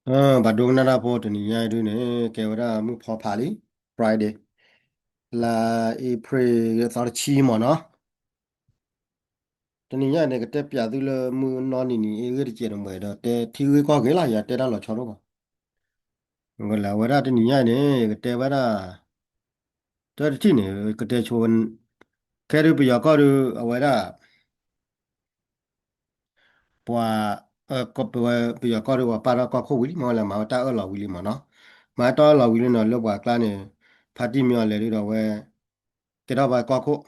ပှၤဒိကနၣ်တၢ်ဖိ တနံၤညါအံၤဒုန့ၣ် ကဲဝဲဒၣ်မုၢ်ဖီဖးလံ Friday လါ April သီတဆံမ့ၢ်နီၤ. တနံၤညါအံၤန့ၣ် ကတဲပၠးသုလၢမုၢ်နီၢ်နံၤနံၤအ့ၣ်ဂ့ၢ်တစဲးတမှဲၤဒီး တဲထံဂ့ၢ်ကီၢ်ဂ့ၢ်လီၤ. ယတဲတၢ်လီၤဆီဒိၣ်မး ဝဲဒၣ်တနံၤညါအံၤန့ၣ် ကတဲဝဲဒၣ် တၢ်တထံၣ်န့ၣ် ကတဲဆိ ခဲဒုးပယီၤကီၢ်ဒုး အဝဲဒၣ် ပှၤ ပယီၤကီၢ်ဒုးပှၤပာ်ထီၣ်ကီၢ်ခိၣ်ဝံၤလံ မ့ၢ်ဝဲလဲၣ် မၤဝဲတၢ်အၢၣ်လီၤဝံၤလံမ့ၢ်နီၤ. မၤတၢ်အၢၣ်လီၤဝံၤလံနီၤ လၢပှၤကျါန့ၣ် ဖါတံၢ်မ့ၢ်အီၤလဲၤဒုးဒီးဝဲ ကဲထီၣ်ပှၤကီၢ်ခိၣ်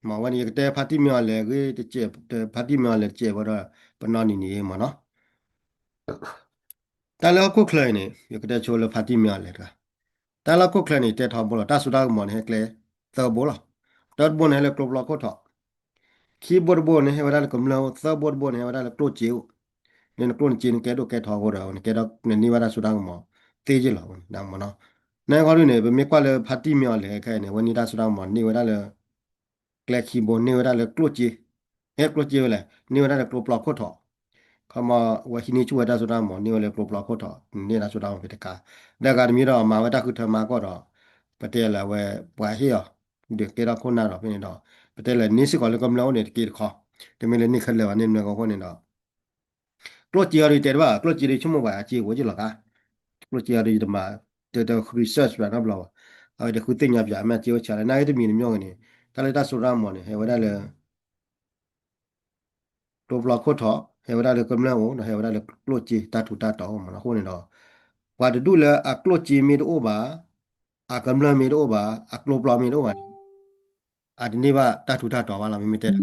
မ့ၢ်ဝဲန့ၣ် ယကတဲဖါတံၢ်မ့ၢ်အီၤလဲၤဂ့ၢ်တစဲး ဖါတံၢ်မ့ၢ်အီၤလဲၤတစဲးဝဲဒီး ပနီၢ်နံၤနံၤအ့ၣ်မ့ၢ်နီၤ. တၢ်လၢဟီၣ်ခိၣ်ချၢအံၤန့ၣ် ယကတဲဆိလၢဖါတံၢ်မ့ၢ်အီၤလဲၤတဂၤ တၢ်လၢဟီၣ်ခိၣ်ချၢန့ၣ် တဲထီဘိလီၤ တၢ်စိတၢ်ကမီၤန့ၣ် ဟဲကျဲသၢဘိလီၤ. တၢတဘိန့ၣ် ဟဲလၢကျိပျီခိၣ်ထီၣ်, ခံဘိတဘိန့ၣ် ဟဲဝဲဒၣ်လၢကမျၢၢ်အိၣ်, သၢဘိတဘိန့ၣ် ဟဲဝဲဒၣ်လၢကျိၣ်စ့အိၣ်. လၢနကျိၣ်နစ့နကဲဒိၣ်ကဲထီအဃိဒီး နကဲထီၣ်နန့ၢ်ဝဲဒၣ်တၢ်စိတၢ်ကမီၤသ့ယ့ၢ်လီၤ ဝဲန့ၣ်မ့ၢ်နီၤ. နခီဒုန့ၣ် ပမ့ၢ်ကွၢ်လၢဖါတံၢ်မ့ၢ်အီၤလဲၤခဲအံၤန့ၣ် ဝဲန့ၢ်တၢ်စိတၢ်ကမီၤန့ၢ်ဝဲဒၣ်လၢ ကျဲခံဘိန့ၢ်ဝဲဒၣ်လၢကျိၣ်စ့, ဟဲကျိၣ်စ့ဝဲလဲၣ် န့ၢ်ဝဲဒၣ်လၢကျိပျီခိၣ်ထီၣ်. ခီမီ ဝဲဟံးန့ၢ်ဆူၣ်ဝဲတၢ်စိတၢ်ကမီၤန့ၢ်ဝဲလၢကျိပျီခိၣ်ထီၣ် န့ၢ်တၢ်စိတၢ်ကမီၤဖဲတခါ, ဒီးဂၤတမံၤဒီးမၤဝဲတၢ်ဃုထၢမၤကီၢ်ဒီး ပတဲလၢအဝဲပှၤဟ့ၣ်အီၤ ဒုးကဲထီၣ်ခိၣ်နၢ်ဒီးဖဲန့ၣ်ဒီး ပတဲလၢန့ၢ်စ့ၢ်ကီးလၢကမျၢၢ်အိၣ်န့ၣ်တက့ၢ်တခီ, တမ့ၢ်လၢန့ၢ်ခဲလၢာ်ဘၣ်န့ၣ်မနုၤအဃိန့ၣ်ဒီး ကျိၣ်စ့အီၤဒုးတဲတဘၣ် ကျိၣ်စ့ဒုးဆိကမိၣ်ပှၤအစ့အိၣ်ယ့ၢ်လီၤကါ, ကျိၣ်စ့အီၤဒုးယတမၤ တ research ဘၣ်နီတဘျီဘၣ်, အဝဲတဃုသ့ၣ်ညါပၠးအမ့ၢ်အစ့အိၣ်ဆံးလဲၣ် နာ်က့တမံၤတမံၤဂ့ၤန့ၣ် တၢ်လၢတၢ်စိတၢ်ကမီၤန့ၣ် ဟဲဝဲဒၣ်လၢ ကျိပျီခိၣ်ထီၣ် ဟဲဝဲဒၣ်လၢကမျၢၢ်အိၣ် ဒီးဟဲဝဲဒၣ်လၢကျိၣ်စ့တၢ်ထူးတၢ်တီၤအိၣ်မ့ၢ်နီၤ. အဃိန့ၣ်ဒီး ပှၤတဒူၣ်လၢအကျိၣ်စ့မ့ၢ်တအိၣ်ဘၣ်, အကမျၢၢ်မ့ၢ်တအိၣ်ဘၣ်, အကျိပျီမ့ၢ်တအိၣ်ဘၣ်န့ၣ် အတန့ၢ်ဘၣ်တၢ်ထူးတၢ်တီၤဘၣ်လီၤ မ့မ့ၢ်တဲတၢ်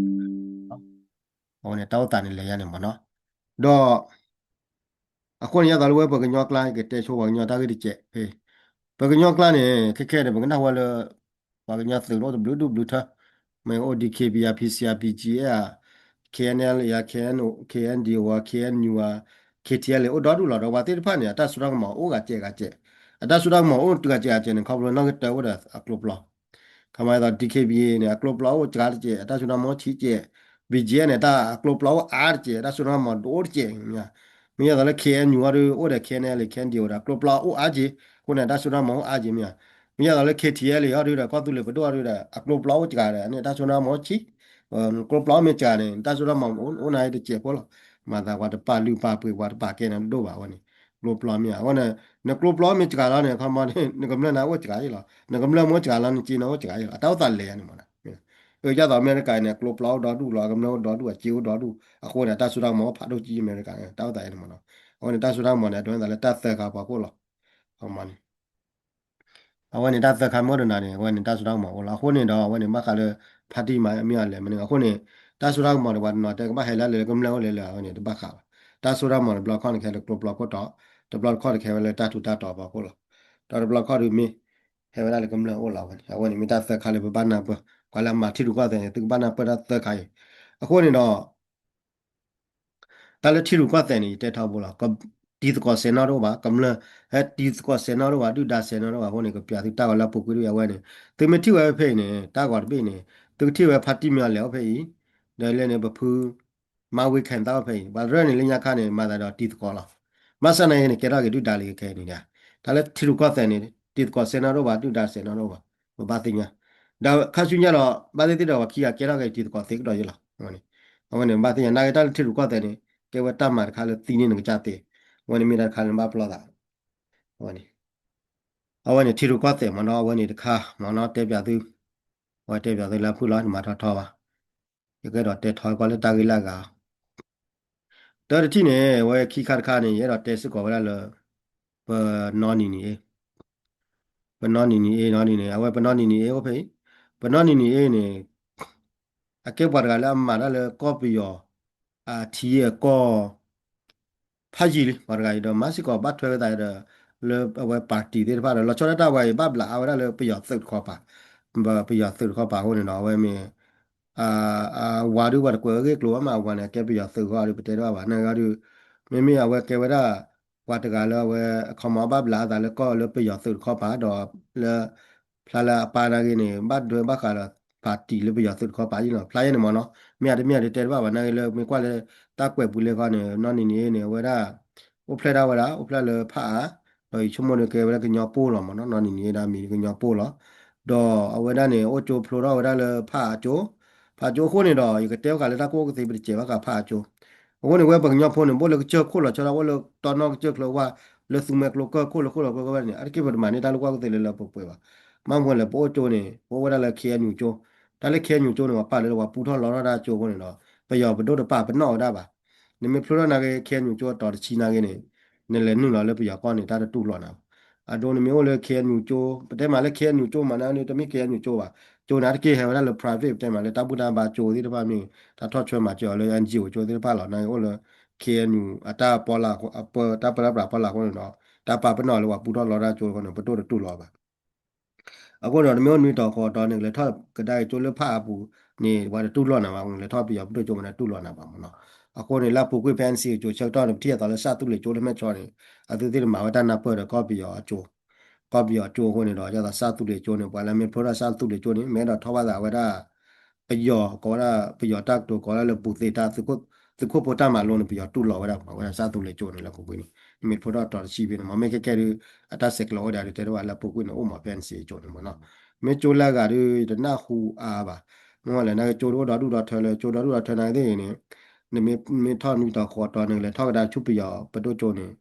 အဝဲန့ၣ် တၢ်အိၣ်သးန့ၣ်လဲၤယါန့ၣ်မ့ၢ်နီၤ. ဒီး အဃိန့ၣ် ယသးလၢဝဲပှၤကညီကျါ ကတဲဆိပှၤကညီတၢ်ဂ့ၢ်တစဲးဖဲ ပှၤကညီကျါန့ၣ် ခဲခဲန့ၣ် ပကနၣ်ဝဲလၢ ပှၤကညီသုးတအိၣ်တဘျုးဒူၣ်ဘျုးထၢ မ့ၢ်အိၣ် D K B ဧါ P C R P G ဧါ K N L A ဧါ K N O K N D O ဧါ K N U ဧါ K T L A အိၣ်ဒီဒူၣ်လီၤ ဒီးပှၤသ့ၣ်တဖၣ်န့ၣ် အတၢ်စိတၢ်ကမီၤအိၣ်ဂၤစဲးဂၤစဲး, အတၢ်စိတၢ်ကမီၤအိၣ်တဂၤစဲးဂၤစဲးန့ၣ် ခီဖျိနီၣ်ဂံၢ်တၢအိၣ်ဒီးအကျိပျီ ခီမီဒ်သိး D K B A န့ၣ် အကျိပျီအိၣ်စှၤတစဲး အတၢ်စိတၢ်ကမီၤအိၣ်ဆံးစဲး, B G F န့ၣ် တၢ်အကျိပျီအိၣ်အါတစဲး အတၢ်စိတၢ်ကမီၤဒိၣ်တစဲး, မ့ၢ်ယသးလၢ K N U အီၤဒုးအိၣ်ဒီး K N L K N D O ဒီး အကျိပျီအိၣ်အါက့ၤ, အဃိန့ၣ် တၢ်စိတၢ်ကမီၤအိၣ်အါက့ၤမ့ၢ်ဧါ, မ့ၢ်ယသးလၢ K T L A အီၤဒုးဒီး ကီၢ်သူလ့ၤပဒိၣ်အီၤဒုးဒီး အကျိပျီအိၣ်စှၤဒီး အန့ၣ်တၢ်စိတၢ်ကမီၤအိၣ်ဆံး ကျိပျီမ့ၢ်စှၤန့ၣ် တၢ်စိတၢ်ကမီၤအိၣ်နၤတစဲးဖိလီၤ, မၤသးပှၤတပာ်လုၢ်ပာ်ပှ့ၤ ပှၤတပာ်ကဲန့ၣ်တဒိၣ်ဘၣ်အဝဲန့ၣ်, ကျိပျီမ့ၢ်ဧါ, အဃိန့ၣ် နကျိပျီမ့ၢ်စှၤလီၤန့ၣ် ခီမီန့ၣ် နကမျၢၢ်နၤအိၣ်စှၤယ့ၢ်လီၤ, နကမျၢၢ်မ့ၢ်စှၤလီၤ နစ့နၤအိၣ်စှၤယ့ၢ်လီၤ, အတၢ်အိၣ်သးလဲၤယါန့ၣ်မ့ၢ်နီၤ. အၢ ဒ်သိးအမဲရကၤန့ၣ် အကျိပျီအိၣ်ဒီဒူၣ်လီၤ, အကမျၢၢ်အိၣ်ဒီဒူၣ် အစ့အိၣ်ဒီဒူၣ်, အဃိန့ၣ် တၢ်စိတၢ်ကမီၤအိၣ်ဖးဒိၣ်ကံအမဲရကၤန့ၣ် တၢ်အိၣ်သးယါန့ၣ်မ့ၢ်နီၤ. အဃိန့ၣ် တၢ်စိတၢ်ကမီၤန့ၣ် အဒိသးလၢတၢ်သၢခါပှၤခိၣ်လီၤ, ခီမီန့ၣ် အဝဲန့ၣ်တၢ်သၢခါမ့ၢ်အိၣ်ဒီးနၤန့ၣ် အဝဲန့ၣ်တၢ်စိတၢ်ကမီၤအိၣ်လီၤ. အဃိန့ၣ်ဒီး အဝဲန့ၣ်ဘၣ်ဃးလၢ ဖါတံၢ်မ့ၢ်အီၤလဲၤမ့ၢ်န့ၣ် အဃိန့ၣ် တၢ်စိတၢ်ကမီၤန့ၣ် ပှၤတနီၤတဲကဘၣ်ဟဲလၢလၢကမျၢၢ်အိၣ်လဲၤလၢအဝဲန့ၣ် တဘၣ်ဃးဘၣ်. တၢ်စိတၢ်ကမီၤတဘျီတခီၣ်န့ၣ် ကဟဲလၢကျိပျီခိၣ်တီၤ, တဘျီတခီၣ်န့ၣ် ကဟဲဝဲလၢတၢ်ထူးတၢ်တီၤပှၤခိၣ်လီၤ. ဒီးတဘျီတခီၣ်ဒုးမ့ၢ် ဟဲဝဲဒၣ်လၢကမျၢၢ်အိၣ်လီၤဝဲန့ၣ် အဝဲန့ၣ်မ့ၢ်တၢ်သၢခါလၢပဘၣ်နၢ်ပၢၢ်, ပှၤလၢအမၤထံရူၢ်ကီၢ်သဲးန့ၣ် သုကဘၣ်နၢ်ပၢၢ်တၢ်သၢခါအံၤ. အဃိန့ၣ်ဒီး တၢ်လၢထံရူၢ်ကီၢ်သဲးန့ၣ် ယတဲထီဘိလီၤ. တံၤသကိးစဲးနီၣ်တအိၣ်ဘၣ်, ကမျၢၢ် ဟဲတံၤသကိးစဲးနီၣ်တအိၣ်ဘၣ်, ဒုၣ်ဒါစဲးနီၣ်တအိၣ်ဘၣ်အဃိန့ၣ် ကပျးသုတၢ်ဂီၤလၢအပူၤကွံာ်တဘ့ၣ်အဝဲန့ၣ် သုမ့ၢ်ထံၣ်ဝဲဖဲအံၤန့ၣ် တၢ်ဂီၤတဘ့ၣ်န့ၣ် သုကထံၣ်ဝဲဖါတံၢ်မ့ၢ်အီၤလဲၤအိၣ်ဖဲအံၤ, ဒီးလဲၣ်န့ၣ် ပဖု မၤဝ့ၤခဲၣ်သၣ်အိၣ်ဖဲအံၤ, ပှၤတရၢၣ်န့ၣ် လၢညါခါန့ၣ် မၤသးဒီးတံၤသကိးလီၤ. ဘၣ်ဆၣ်နာ်က့န့ၣ် ကဲထီၣ်က့ၤဒုၣ်ဒါလံခဲအံၤန့ၣ်, တၢ်လၢထံရူၢ်ကီၢ်သဲးန့ၣ် တံၤသကိးစဲးနီၣ်တအိၣ်ဘၣ်, ဒုၣ်ဒါစဲးနီၣ်တအိၣ်ဘၣ်, ပဘၣ်သ့ၣ်ညါ ဒီးခါဆူညါဒီး ဘၣ်သ့ၣ်သ့ၣ်ဒီးပှၤခံဂၤကဲထီၣ်က့ၤတံၤသကိးသ့ကဒီးယ့ၢ်လီၤ. အဝဲန့ၣ် ဘၣ်သ့ၣ်ညါ နာ်က့တၢ်လၢထံရူၢ်ကီၢ်သဲးန့ၣ် ကဲဝဲတၢ်မၤတခါလၢသံန့ၢ်နကစၢ်သ့, အဝဲန့ၣ်မ့ၢ်တၢ်တခါလၢနဘၣ်ပလီၢ်သး, အဝဲန့ၣ် အဝဲန့ၣ်ထံရူၢ်ကီၢ်သဲးမ့ၢ်နီၤ, အဝဲန့ၣ်တခါမ့ၢ်နီၤ တဲပၠးသု, အဝဲတဲပၠးသုလၢအဖုၣ်လီၤ နမၤထီထီဘၣ်, ယကအဲၣ်ဒိးတဲထီကီၢ်လၢတၢ်ဂ့ၢ်လၢအဂၤ တၢ်တထံၣ်န့ၣ် အဝဲခံခါတခါန့ၣ် ယအဲၣ်ဒိးတဲစ့ၢ်ကီးဝဲဒၣ်လၢ ပနီၢ်နံၤနံၤအ့ၣ်, ပနီၢ်နံၤနံၤအ့ၣ်နီၢ်နံၤန့ၣ် အဝဲပနီၢ်နံၤနံၤအ့ၣ်အိၣ်ဖဲအံၤ, ပနီၢ်နံၤနံၤအ့ၣ်န့ၣ် အကဲပှၤတဂၤလၢအမၤတၢ်လၢကီၢ်ပယီၤ အထံအကီၢ် ဖးယံာ်လံ ပှၤတဂၤအံၤဒီး မၤစ့ၢ်ကီးဘၣ်ထွဲဝဲသးဒီး လၢအဝဲ party သ့ၣ်တဖၣ်ဒီး လီၤဆီဒၣ်တၢ်ဝဲအံၤ ဘၣ်ဘျးအါဝဲဒၣ်လၢပယီၤသုးတခီပၤ, ပယီၤသုးတခီပၤအဃိန့ၣ်ဒီး အဝဲမ့ၢ် အဝၤဒုးပှၤတကွဲးအဂ့ၢ်ကျိၤဝဲမး အဝၤန့ၣ် အကဲပယီၤသုးအဂီၢ်ဒီး ပတဲတဘၣ်ဘၣ် နာ်က့ဒီး မ့မ့ၢ်အဝဲကဲဝဲဒၣ် ပှၤတဂၤလၢအဝဲ အခီမီဘၣ်ဘျးအသးလၢကီၢ်လၢပယီၤသုးတခီပၤဒီး လၢ ဖျါလၢအပၢ်နာ်က့န့ၣ် ဘၣ်ဒွဲဘၣ်ဃးဒီး party လၢပယီၤသုးတခီပၤယ့ၣ်လီၤ ဖျါယဲန့ၣ်မ့ၢ်နီၤ မ့ၢ်အတမ့ၢ်အတတဲတဘၣ်ဘၣ် နာ်က့လၢမ့ၢ်ကွၢ်လၢ တၢ်ကွဲးပူၤလၢခီန့ၣ် နီၢ်နံၤနံၤအ့ၣ်န့ၣ် အဝဲဒၣ် အိၣ်ဖျဲၣ်ဒၣ်ဝဲဒၣ် အိၣ်ဖျဲၣ်လၢဖးအါ, ဒီးယဆိကမိၣ်ဒီးကဲဝဲဒၣ်ကညီပိၢ်လီၤမ့ၢ်နီၤ, နီၢ်နံၤနံၤဒၣ်မံၤကညီပိၢ်လီၤ. ဒီးအဝဲဒၣ်န့ၣ် အိၣ်ကၠိဖျိထီၣ်ဝဲဒၣ်လၢဖးအါကၠိ, ဖးအါကၠိအဃိန့ၣ်ဒီး ယကတဲဘၣ်ဃးလၢတၢ်ကူၣ်ဘၣ်ကူၣ်သ့ ပတစဲးဘၣ်ဃးဖးအါကၠိ. အဃိန့ၣ် ဝဲပှၤကညီဖိန့ၣ် ဘၣ်အိၣ်လၢကစၢၢ်ခိၣ်လီၤဆီဒၣ် အိၣ်လၢတီနီၣ်ကစၢၢ်ချၢဝါ လၢသူမဲကျိကၢၢ်ခိၣ်လၢခိၣ်လီၤကျိကၢၢ်န့ၣ် အတက့ၢ်ပတမၤန့ၢ်တၢ်လၢကွၢ်ကူၣ်သ့လၢလၢပှဲၤပှဲၤဘၣ်. ဘၣ်မနုၤလဲၣ် ပအိၣ်ကၠိန့ၣ် ပအိၣ်ဝဲဒၣ်လၢ ခ့ၣ်အဲၣ်ယူၣ်ကၠိ, တၢ်လၢ ခ့ၣ်အဲၣ်ယူၣ်ကၠိန့ၣ် ပှၤပာ်လၢပှၤပူထီၣ်လီထီၣ်တၢ်ကၠိအဃိန့ၣ်ဒီး ပယီၤပဒိၣ်တပာ်ပနီၣ်ဝဲဒၣ်ဘၣ်. နမ့ၢ်ဖျိထီၣ်နာ်က့ ခ့ၣ်အဲၣ်ယူၣ်ကၠိ အတီၤတဆံနာ်က့န့ၣ် နလဲၤနုာ်လီၤလၢပယီၤကီၢ်န့ၣ် တၢ်တတူၢ်လိာ်နၤဘၣ်. အဒိနမ့ၢ်အိၣ်လၢ ခ့ၣ်အဲၣ်ယူၣ်ကၠိ, ပတဲမးလၢ ခ့ၣ်အဲၣ်ယူၣ်ကၠိမး နာ်က့တမ့ၢ် ခ့ၣ်အဲၣ်ယူၣ်ကၠိဘၣ်. ကၠိန့ၣ် အတက့ၢ်ဟဲဝဲဒၣ်လၢ private ပတဲမးလၢ တၢ်ဘူၣ်တၢ်ဘါကၠိသ့ၣ်တဖၣ်မ့ၢ် တၢ်ထီၣ်ဆွဲမၤစၢၤအီၤလၢ အန်ၣ်ကၠံၣ်အိၣ်ကၠိသ့ၣ်တဖၣ်လီၤ. နာ်က့အိၣ်လၢ ခ့ၣ်အဲၣ်ယူၣ် အတၢ်ပီလၢ်အဃိ အပၢ တၢ်ပၢလၢပြးပီလၢ်အဃိန့ၣ်ဒီး တၢ်ပာ်ပနီၣ်လၢပှၤပူထီၣ်လီထီၣ်တၢ်ကၠိအဃိန့ၣ် ပဒိၣ်တတူၢ်လိာ်ဘၣ်. အဃိန့ၣ်ဒီး နမ့ၢ်အိၣ်နွံတီၤဃိးတီၤန့ၣ် ကလဲၤထီၣ်ကဒါက့ၤကၠိလၢဖးအါပူၤန့ၣ် ပှၤတတူၢ်လိာ်နၤဘၣ်. လဲၤထီၣ်ပယီၤပဒိၣ်ကၠိမး တတူၢ်လိာ်နၤဘၣ်မ့ၢ်နီၤ. အဃိန့ၣ် လၢအပူၤကွံာ် ဖဲ အန်ၣ်စီၣ် ကၠိဆၢကတီၢ်န့ၣ် ပထံၣ်အသးလၢစၣ်သူလ့ၤကၠိလၢမဲၢ်ဆီန့ၣ် အသုသ့ၣ်တမၤဝဲတၢ်နၢ်ပၢၢ်ဒီးကီၢ်ပယီၤအကၠိ ကီၢ်ပယီၤကၠိအဃိန့ၣ်ဒီး ယသးစၣ်သူလ့ၤကၠိန့ၣ် ပှၤလၢမ့ၢ်ဖျိထီၣ်စၣ်သူလ့ၤကၠိန့ၣ် မ့ၢ်အဲၣ်ဒိးထီၣ်ဘၣ်သးဝဲဒၣ် ပယီၤ ကိးဝဲဒၣ် ပယီၤတၢ်ကတိၤကိးဝဲဒၣ်လၢ ပူၤသ့ၣ်တၢ် သုးခိၣ်ဖိတၢ်မၤလိန့ၣ် ပယီၤတူၢ်လိာ်ဝဲဒၣ် မ့ၢ်ဝဲဒၣ်စၣ်သူလ့ၤကၠိန့ၣ် လၢပူၤကွံာ်န့ၣ် မ့ၢ်ဖျိထီၣ်တီၤတဆံဖဲန့ၣ် မ့မ့ၢ်ခဲကဲဒုး အတၢ်ဆဲးကျိးဝဲဒၣ်ဒုး တဲတဘၣ်လၢပူၤကွံာ်န့ၣ် အိၣ်မး ဖဲ အန်ၣ်စီၣ် ကၠိန့ၣ်မ့ၢ်နီၤ. မ့ၢ်ကၠိလၢအဂၤဒုး တနၢ်ဟူအါဘၣ်. မ့ၢ်လဲၣ် နာ်က့ကၠိတအိၣ်ဒီဒူၣ်ဒီထၢလၢ ကၠိဒီဒူၣ်ဒီထၢနာ်က့သ့ၣ်ဂ့ၤန့ၣ် နမ့ၢ် မ့ၢ်ထီၣ်နွံတီၤဃိးတီၤန့ၣ် လဲၤထီၣ်ကဒါဆူပယီၤပဒိၣ်ကၠိန့ၣ်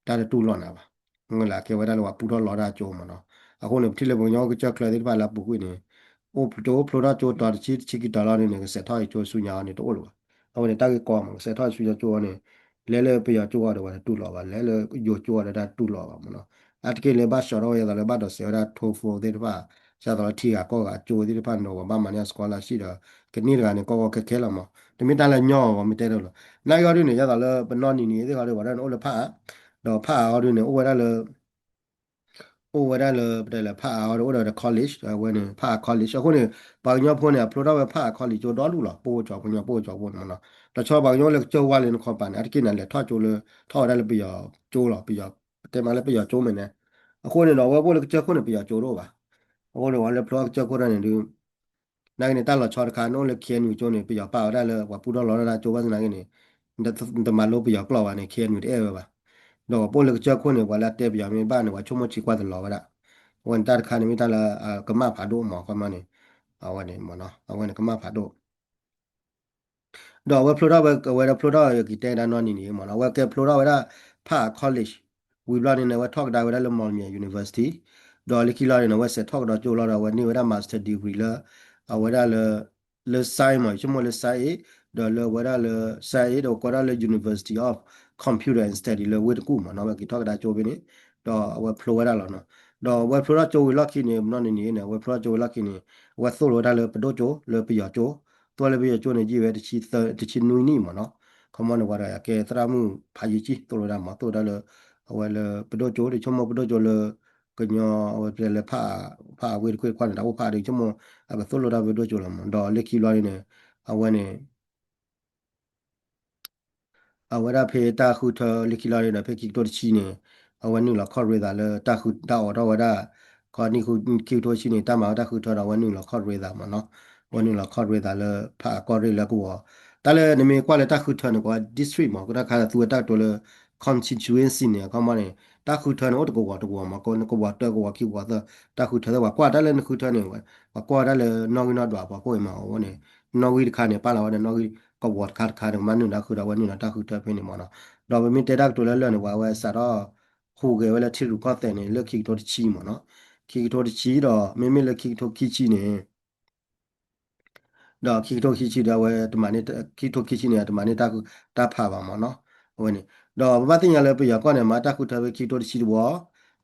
တၢ်တတူၢ်လိာ်နၤဘၣ်. မ့ၢ်လဲၣ် ကဲဝဲဒၣ်လၢပှၤပူထီၣ်လီထီၣ်တၢ်ကၠိမ့ၢ်နီၤ. အဃိန့ၣ် ပထံၣ်လၢပှၤကညီကစၢၢ်ချၢသ့ၣ်တဖၣ်လၢအပူၤကွံာ်န့ၣ် အိၣ်ကၠိဖျိထီၣ်ကၠိတီၤတဆံ တဆံခံတီၤလီၤန့ၣ် ကစဲးထီၣ်ကၠိဆူညါအီၤန့ၣ် တအိၣ်လၢၤဘၣ်. အဝဲန့ၣ် တၢ်ဂ့ၢ်ကီမ့ၢ် ကစဲးထီၣ်ဆူညါကၠိအီၤန့ၣ် လဲၤလၢပယီၤကၠိအီၤဒီးပှၤတတူၢ်လိာ်ဘၣ်, လဲၤလၢယိၤကၠိအီၤဒီးတၢ်တတူၢ်လိာ်ဘၣ်မ့ၢ်နီၤ. အါတက့ၢ်လၢဘၣ်စှၤထီၣ်ဝဲဒၣ်လၢဘၣ်ဒိးစဲးဝဲဒၣ် ထိၣ်ဖိသ့ၣ်တဖၣ် ဒ်သိးလၢထံဂၤကီၢ်ဂၤကၠိသ့ၣ်တဖၣ်န့ၣ်ဒီး ပှၤဘၣ်မၤန့ၢ်အ scholarship ဒီး ကန့ၢ်တဂၤန့ၣ် ကီကီခဲခဲလီၤမ့ၢ်. တမ့ၢ်တၢ်လၢညီအီၤမ့ၢ်တဲဒၣ်လီၤ. နာ်က့အီၤဒုးန့ၣ် ဒ်သိးလၢပနီၢ်နံၤနံၤသ့ၣ်ဃီဒီး ပှၤဒၣ်န့ၣ်အိၣ်လၢဖးအါ, ဒီးဖးအါအီၤဒုးန့ၣ် အိၣ်ဝဲဒၣ်လၢ အိၣ်ဝဲဒၣ်လၢ ပတဲလၢဖးအါအီၤဒီး အိၣ်ဒီး college အဝဲန့ၣ် ဖးအါ college အဃိန့ၣ် ပှၤကညီဖိန့ၣ် အဖျိထီၣ်ဝဲဖးအါ college ကၠိဒီဒူၣ်လီၤ, ပအိၣ်ကၠိ ပှၤကညီပအိၣ်ကၠိဖိန့ၣ်မ့ၢ်နီၤ. ဒီးဆီပှၤကညီလၢကစၢၢ်ဝါလၢနခီပၤန့ၣ် အါတက့ၢ်န့ၣ် လဲၤထီၣ်ကၠိလၢ ထီၣ်ဝဲဒၣ်လၢပယီၤကၠိလီၤ, ပယီၤ တဲမးလၢပယီၤကၠိမဲာ်န့ၣ်. အဃိန့ၣ်ဒီး အဝဲပအိၣ်လၢကစၢၢ်ခိၣ်န့ၣ် ပယီၤကၠိတအိၣ်ဘၣ်. အဃိန့ၣ် ပှၤလၢဖျိထီၣ်ကစၢၢ်ခိၣ်တၢ်န့ၣ်ဒုး နာ်က့န့ၣ် တၢ်လီၤဆီတခါ နအိၣ်လၢ ခ့ၣ်အဲၣ်ယူၣ်ကၠိန့ၣ် ပယီၤပာ်ဝဲဒၣ်လၢ ပှၤပူထီၣ်လီထီၣ်တၢ်ကၠိဘၣ်ဆၣ်နာ်က့န့ၣ် နတမၤလိပယီၤကျိာ်ဘၣ်န့ၣ် ခ့ၣ်အဲၣ်ယူၣ် တအဲၣ်ဝဲဘၣ်. ဒီးပှၤပအိၣ်လၢကစၢၢ်ခိၣ်န့ၣ် ပှၤလၢအတဲပယီၤမ့ၢ်ဘၣ်န့ၣ် ပှၤဆိကမိၣ်ထံကွၢ်တလီၤဝဲဒၣ်. အဝဲန့ၣ်တၢ်တခါန့ၣ် မ့ၢ်တၢ်လၢကမၣ်ဖးဒိၣ်မ့ၢ် ခီမီန့ၣ် အဝဲန့ၣ်မ့ၢ်နီၤ အဝဲန့ၣ်ကမၣ်ဖးဒိၣ် ဒီးအဝဲဖျိထီၣ်ဝဲ အဝဲဒၣ်ဖျိထီၣ်က့ၤတဲဒၣ်နီၢ်နံၤန့ၣ်မ့ၢ်နီၤ အဝဲကဲဖျိထီၣ်ဝဲဒၣ် ဖးအါ college ဝံၤဘျီန့ၣ် အဝဲထီၣ်ကဒါဝဲဒၣ်လၢ Mawlamyine University ဒီးလၢခံလီၤန့ၣ် အဝဲစဲးထီၣ်ကဒီးကၠိလီၤဒီး အဝဲန့ၢ်ဝဲဒၣ် master degree လၢ အဝဲဒၣ်လၢ လၢ science မ့ၢ် ယဆိကမိၣ်လၢ science ဒီးလၢအဝဲဒၣ်လၢ science ဒီးကိးဒၣ်လၢ University of Computer and Study လၢဝ့ၢ်တကူၣ်မ့ၢ်နီၤ အဝဲက့ၤထီၣ်ကဒါကၠိဖဲန့ၣ် ဒီးအဝဲဖျိဝဲဒၣ်လီၤနီၤ. ဒီးအဝဲဖျိထီၣ်ကၠိဝံၤလီၢ်ခံန့ၣ် နီၢ်နံၤန့ၣ် အဝဲဖျိထီၣ်ကၠိဝံၤလီၢ်ခံန့ၣ် အဝဲသိၣ်လိဝဲဒၣ်လၢပဒိၣ်ကၠိ လၢပယီၤကၠိ သိၣ်လိဝဲလၢပယီၤကၠိန့ၣ် ယံာ်ဝဲတဆံနွံနံၣ်မ့ၢ်နီၤ. ခီမီန့ၣ် ပှၤဒီးကဲသရၣ်မုၣ်ဖးယံာ်ကံ သိၣ်လိဝဲဒၣ်မ့ၢ် သိၣ်ဝဲဒၣ်လၢ အဝဲလၢပဒိၣ်ကၠိ ယဆိကမိၣ်ပဒိၣ်ကၠိလၢ ကညီအဝဲပတဲလၢ ဖးအါဝ့ၢ်တခွ့ၣ်တခွါန့ၣ် တၢ်အိၣ်ဖးဒုး ယဆိကမိၣ် အကသိၣ်လိတၢ်ပဒိၣ်ကၠိလီၤမ့ၢ် ဒီးလၢခံဘျီန့ၣ် အဝဲန့ၣ် အဝဲဒၣ်ဖဲတၢ်ဃုထၢလၢခံလီၤန့ၣ်ဒီး ဖဲခံကထိတဆံန့ၣ် အဝဲနုာ်လီၤခီၣ်ရ့သးလၢတၢ်ဃုတၢ်အိးထီၣ်ဝဲဒၣ် ခီနံၣ်ခံကထိတဆံန့ၣ် တၢ်မၤဝဲတၢ်ဃုထၢဒီး အဝဲနုာ်လီၤခီၣ်ရ့သးမ့ၢ်နီၤ. အဝဲနုာ်လီၤခီၣ်ရ့သးလၢဖးအါကီၢ်ရ့ၣ်လၢကဝီၤ တၢ်လၢနမ့ၢ်ကွၢ်လၢတၢ်ဃုထၢန့ၣ် ကိးဝဲ district မ့ၢ် တၢ်ခါသူဝဲတၢ်ကတိၤလၢ constituency န့ၣ် အခီမီန့ၣ် တၢ်ဃုထၢန့ၣ် အိၣ်တကဝီၤတကဝီၤမ့ၢ် ကဝီၤတၢကဝီၤခံကဝီၤသၢ တၢ်ဃုထၢသ့ၣ် ပှၤကွၢ်တၢ်လၢနဃုထၢန့ၣ် ပှၤကွၢ်ဝဲဒၣ်လၢနီၣ်ဂံၢ်နီၣ်ဒွးပှၤကိၣ်အံၤမ့ၢ် အဝဲန့ၣ် နီၣ်ဂံၢ်တခါန့ၣ် ပာ်လီၤဝဲဒၣ်နီၣ်ဂံၢ်ကဝီၤတခါတခါန့ၣ် ကမၤနုာ်တၢ်ဃုထၢ အဝဲနုာ်လီၤတၢ်ဃုထၢဖဲန့ၣ်မ့ၢ်နီၤ. ဒီးပမ့ၢ်တဲတၢ်ကတိၤလၢလၢာ်န့ၣ် ပှၤအဝဲစးထီၣ်ဟူးဂဲၤဝဲလၢထံရူၢ်ကီၢ်သဲးန့ၣ် လၢခံကထိတဆံမ့ၢ်နီၤ. ခံကထိတဆံဒီး မ့မ့ၢ်လၢခံကထိခံဆံန့ၣ် ဒီးခံကထိခံဆံဒီးအဝဲတမၤန့ၢ် ခံကထိခံဆံန့ၣ် တမၤန့ၢ်တၢ်ဃုတၢ်ဖးဘၣ်မ့ၢ်နီၤ. အဝဲန့ၣ် ဒီးပဘၣ်သ့ၣ်ညါလၢပယီၤကီၢ်န့ၣ် မၤတၢ်ဃုထၢဖဲခံကထိတဆံတဝီ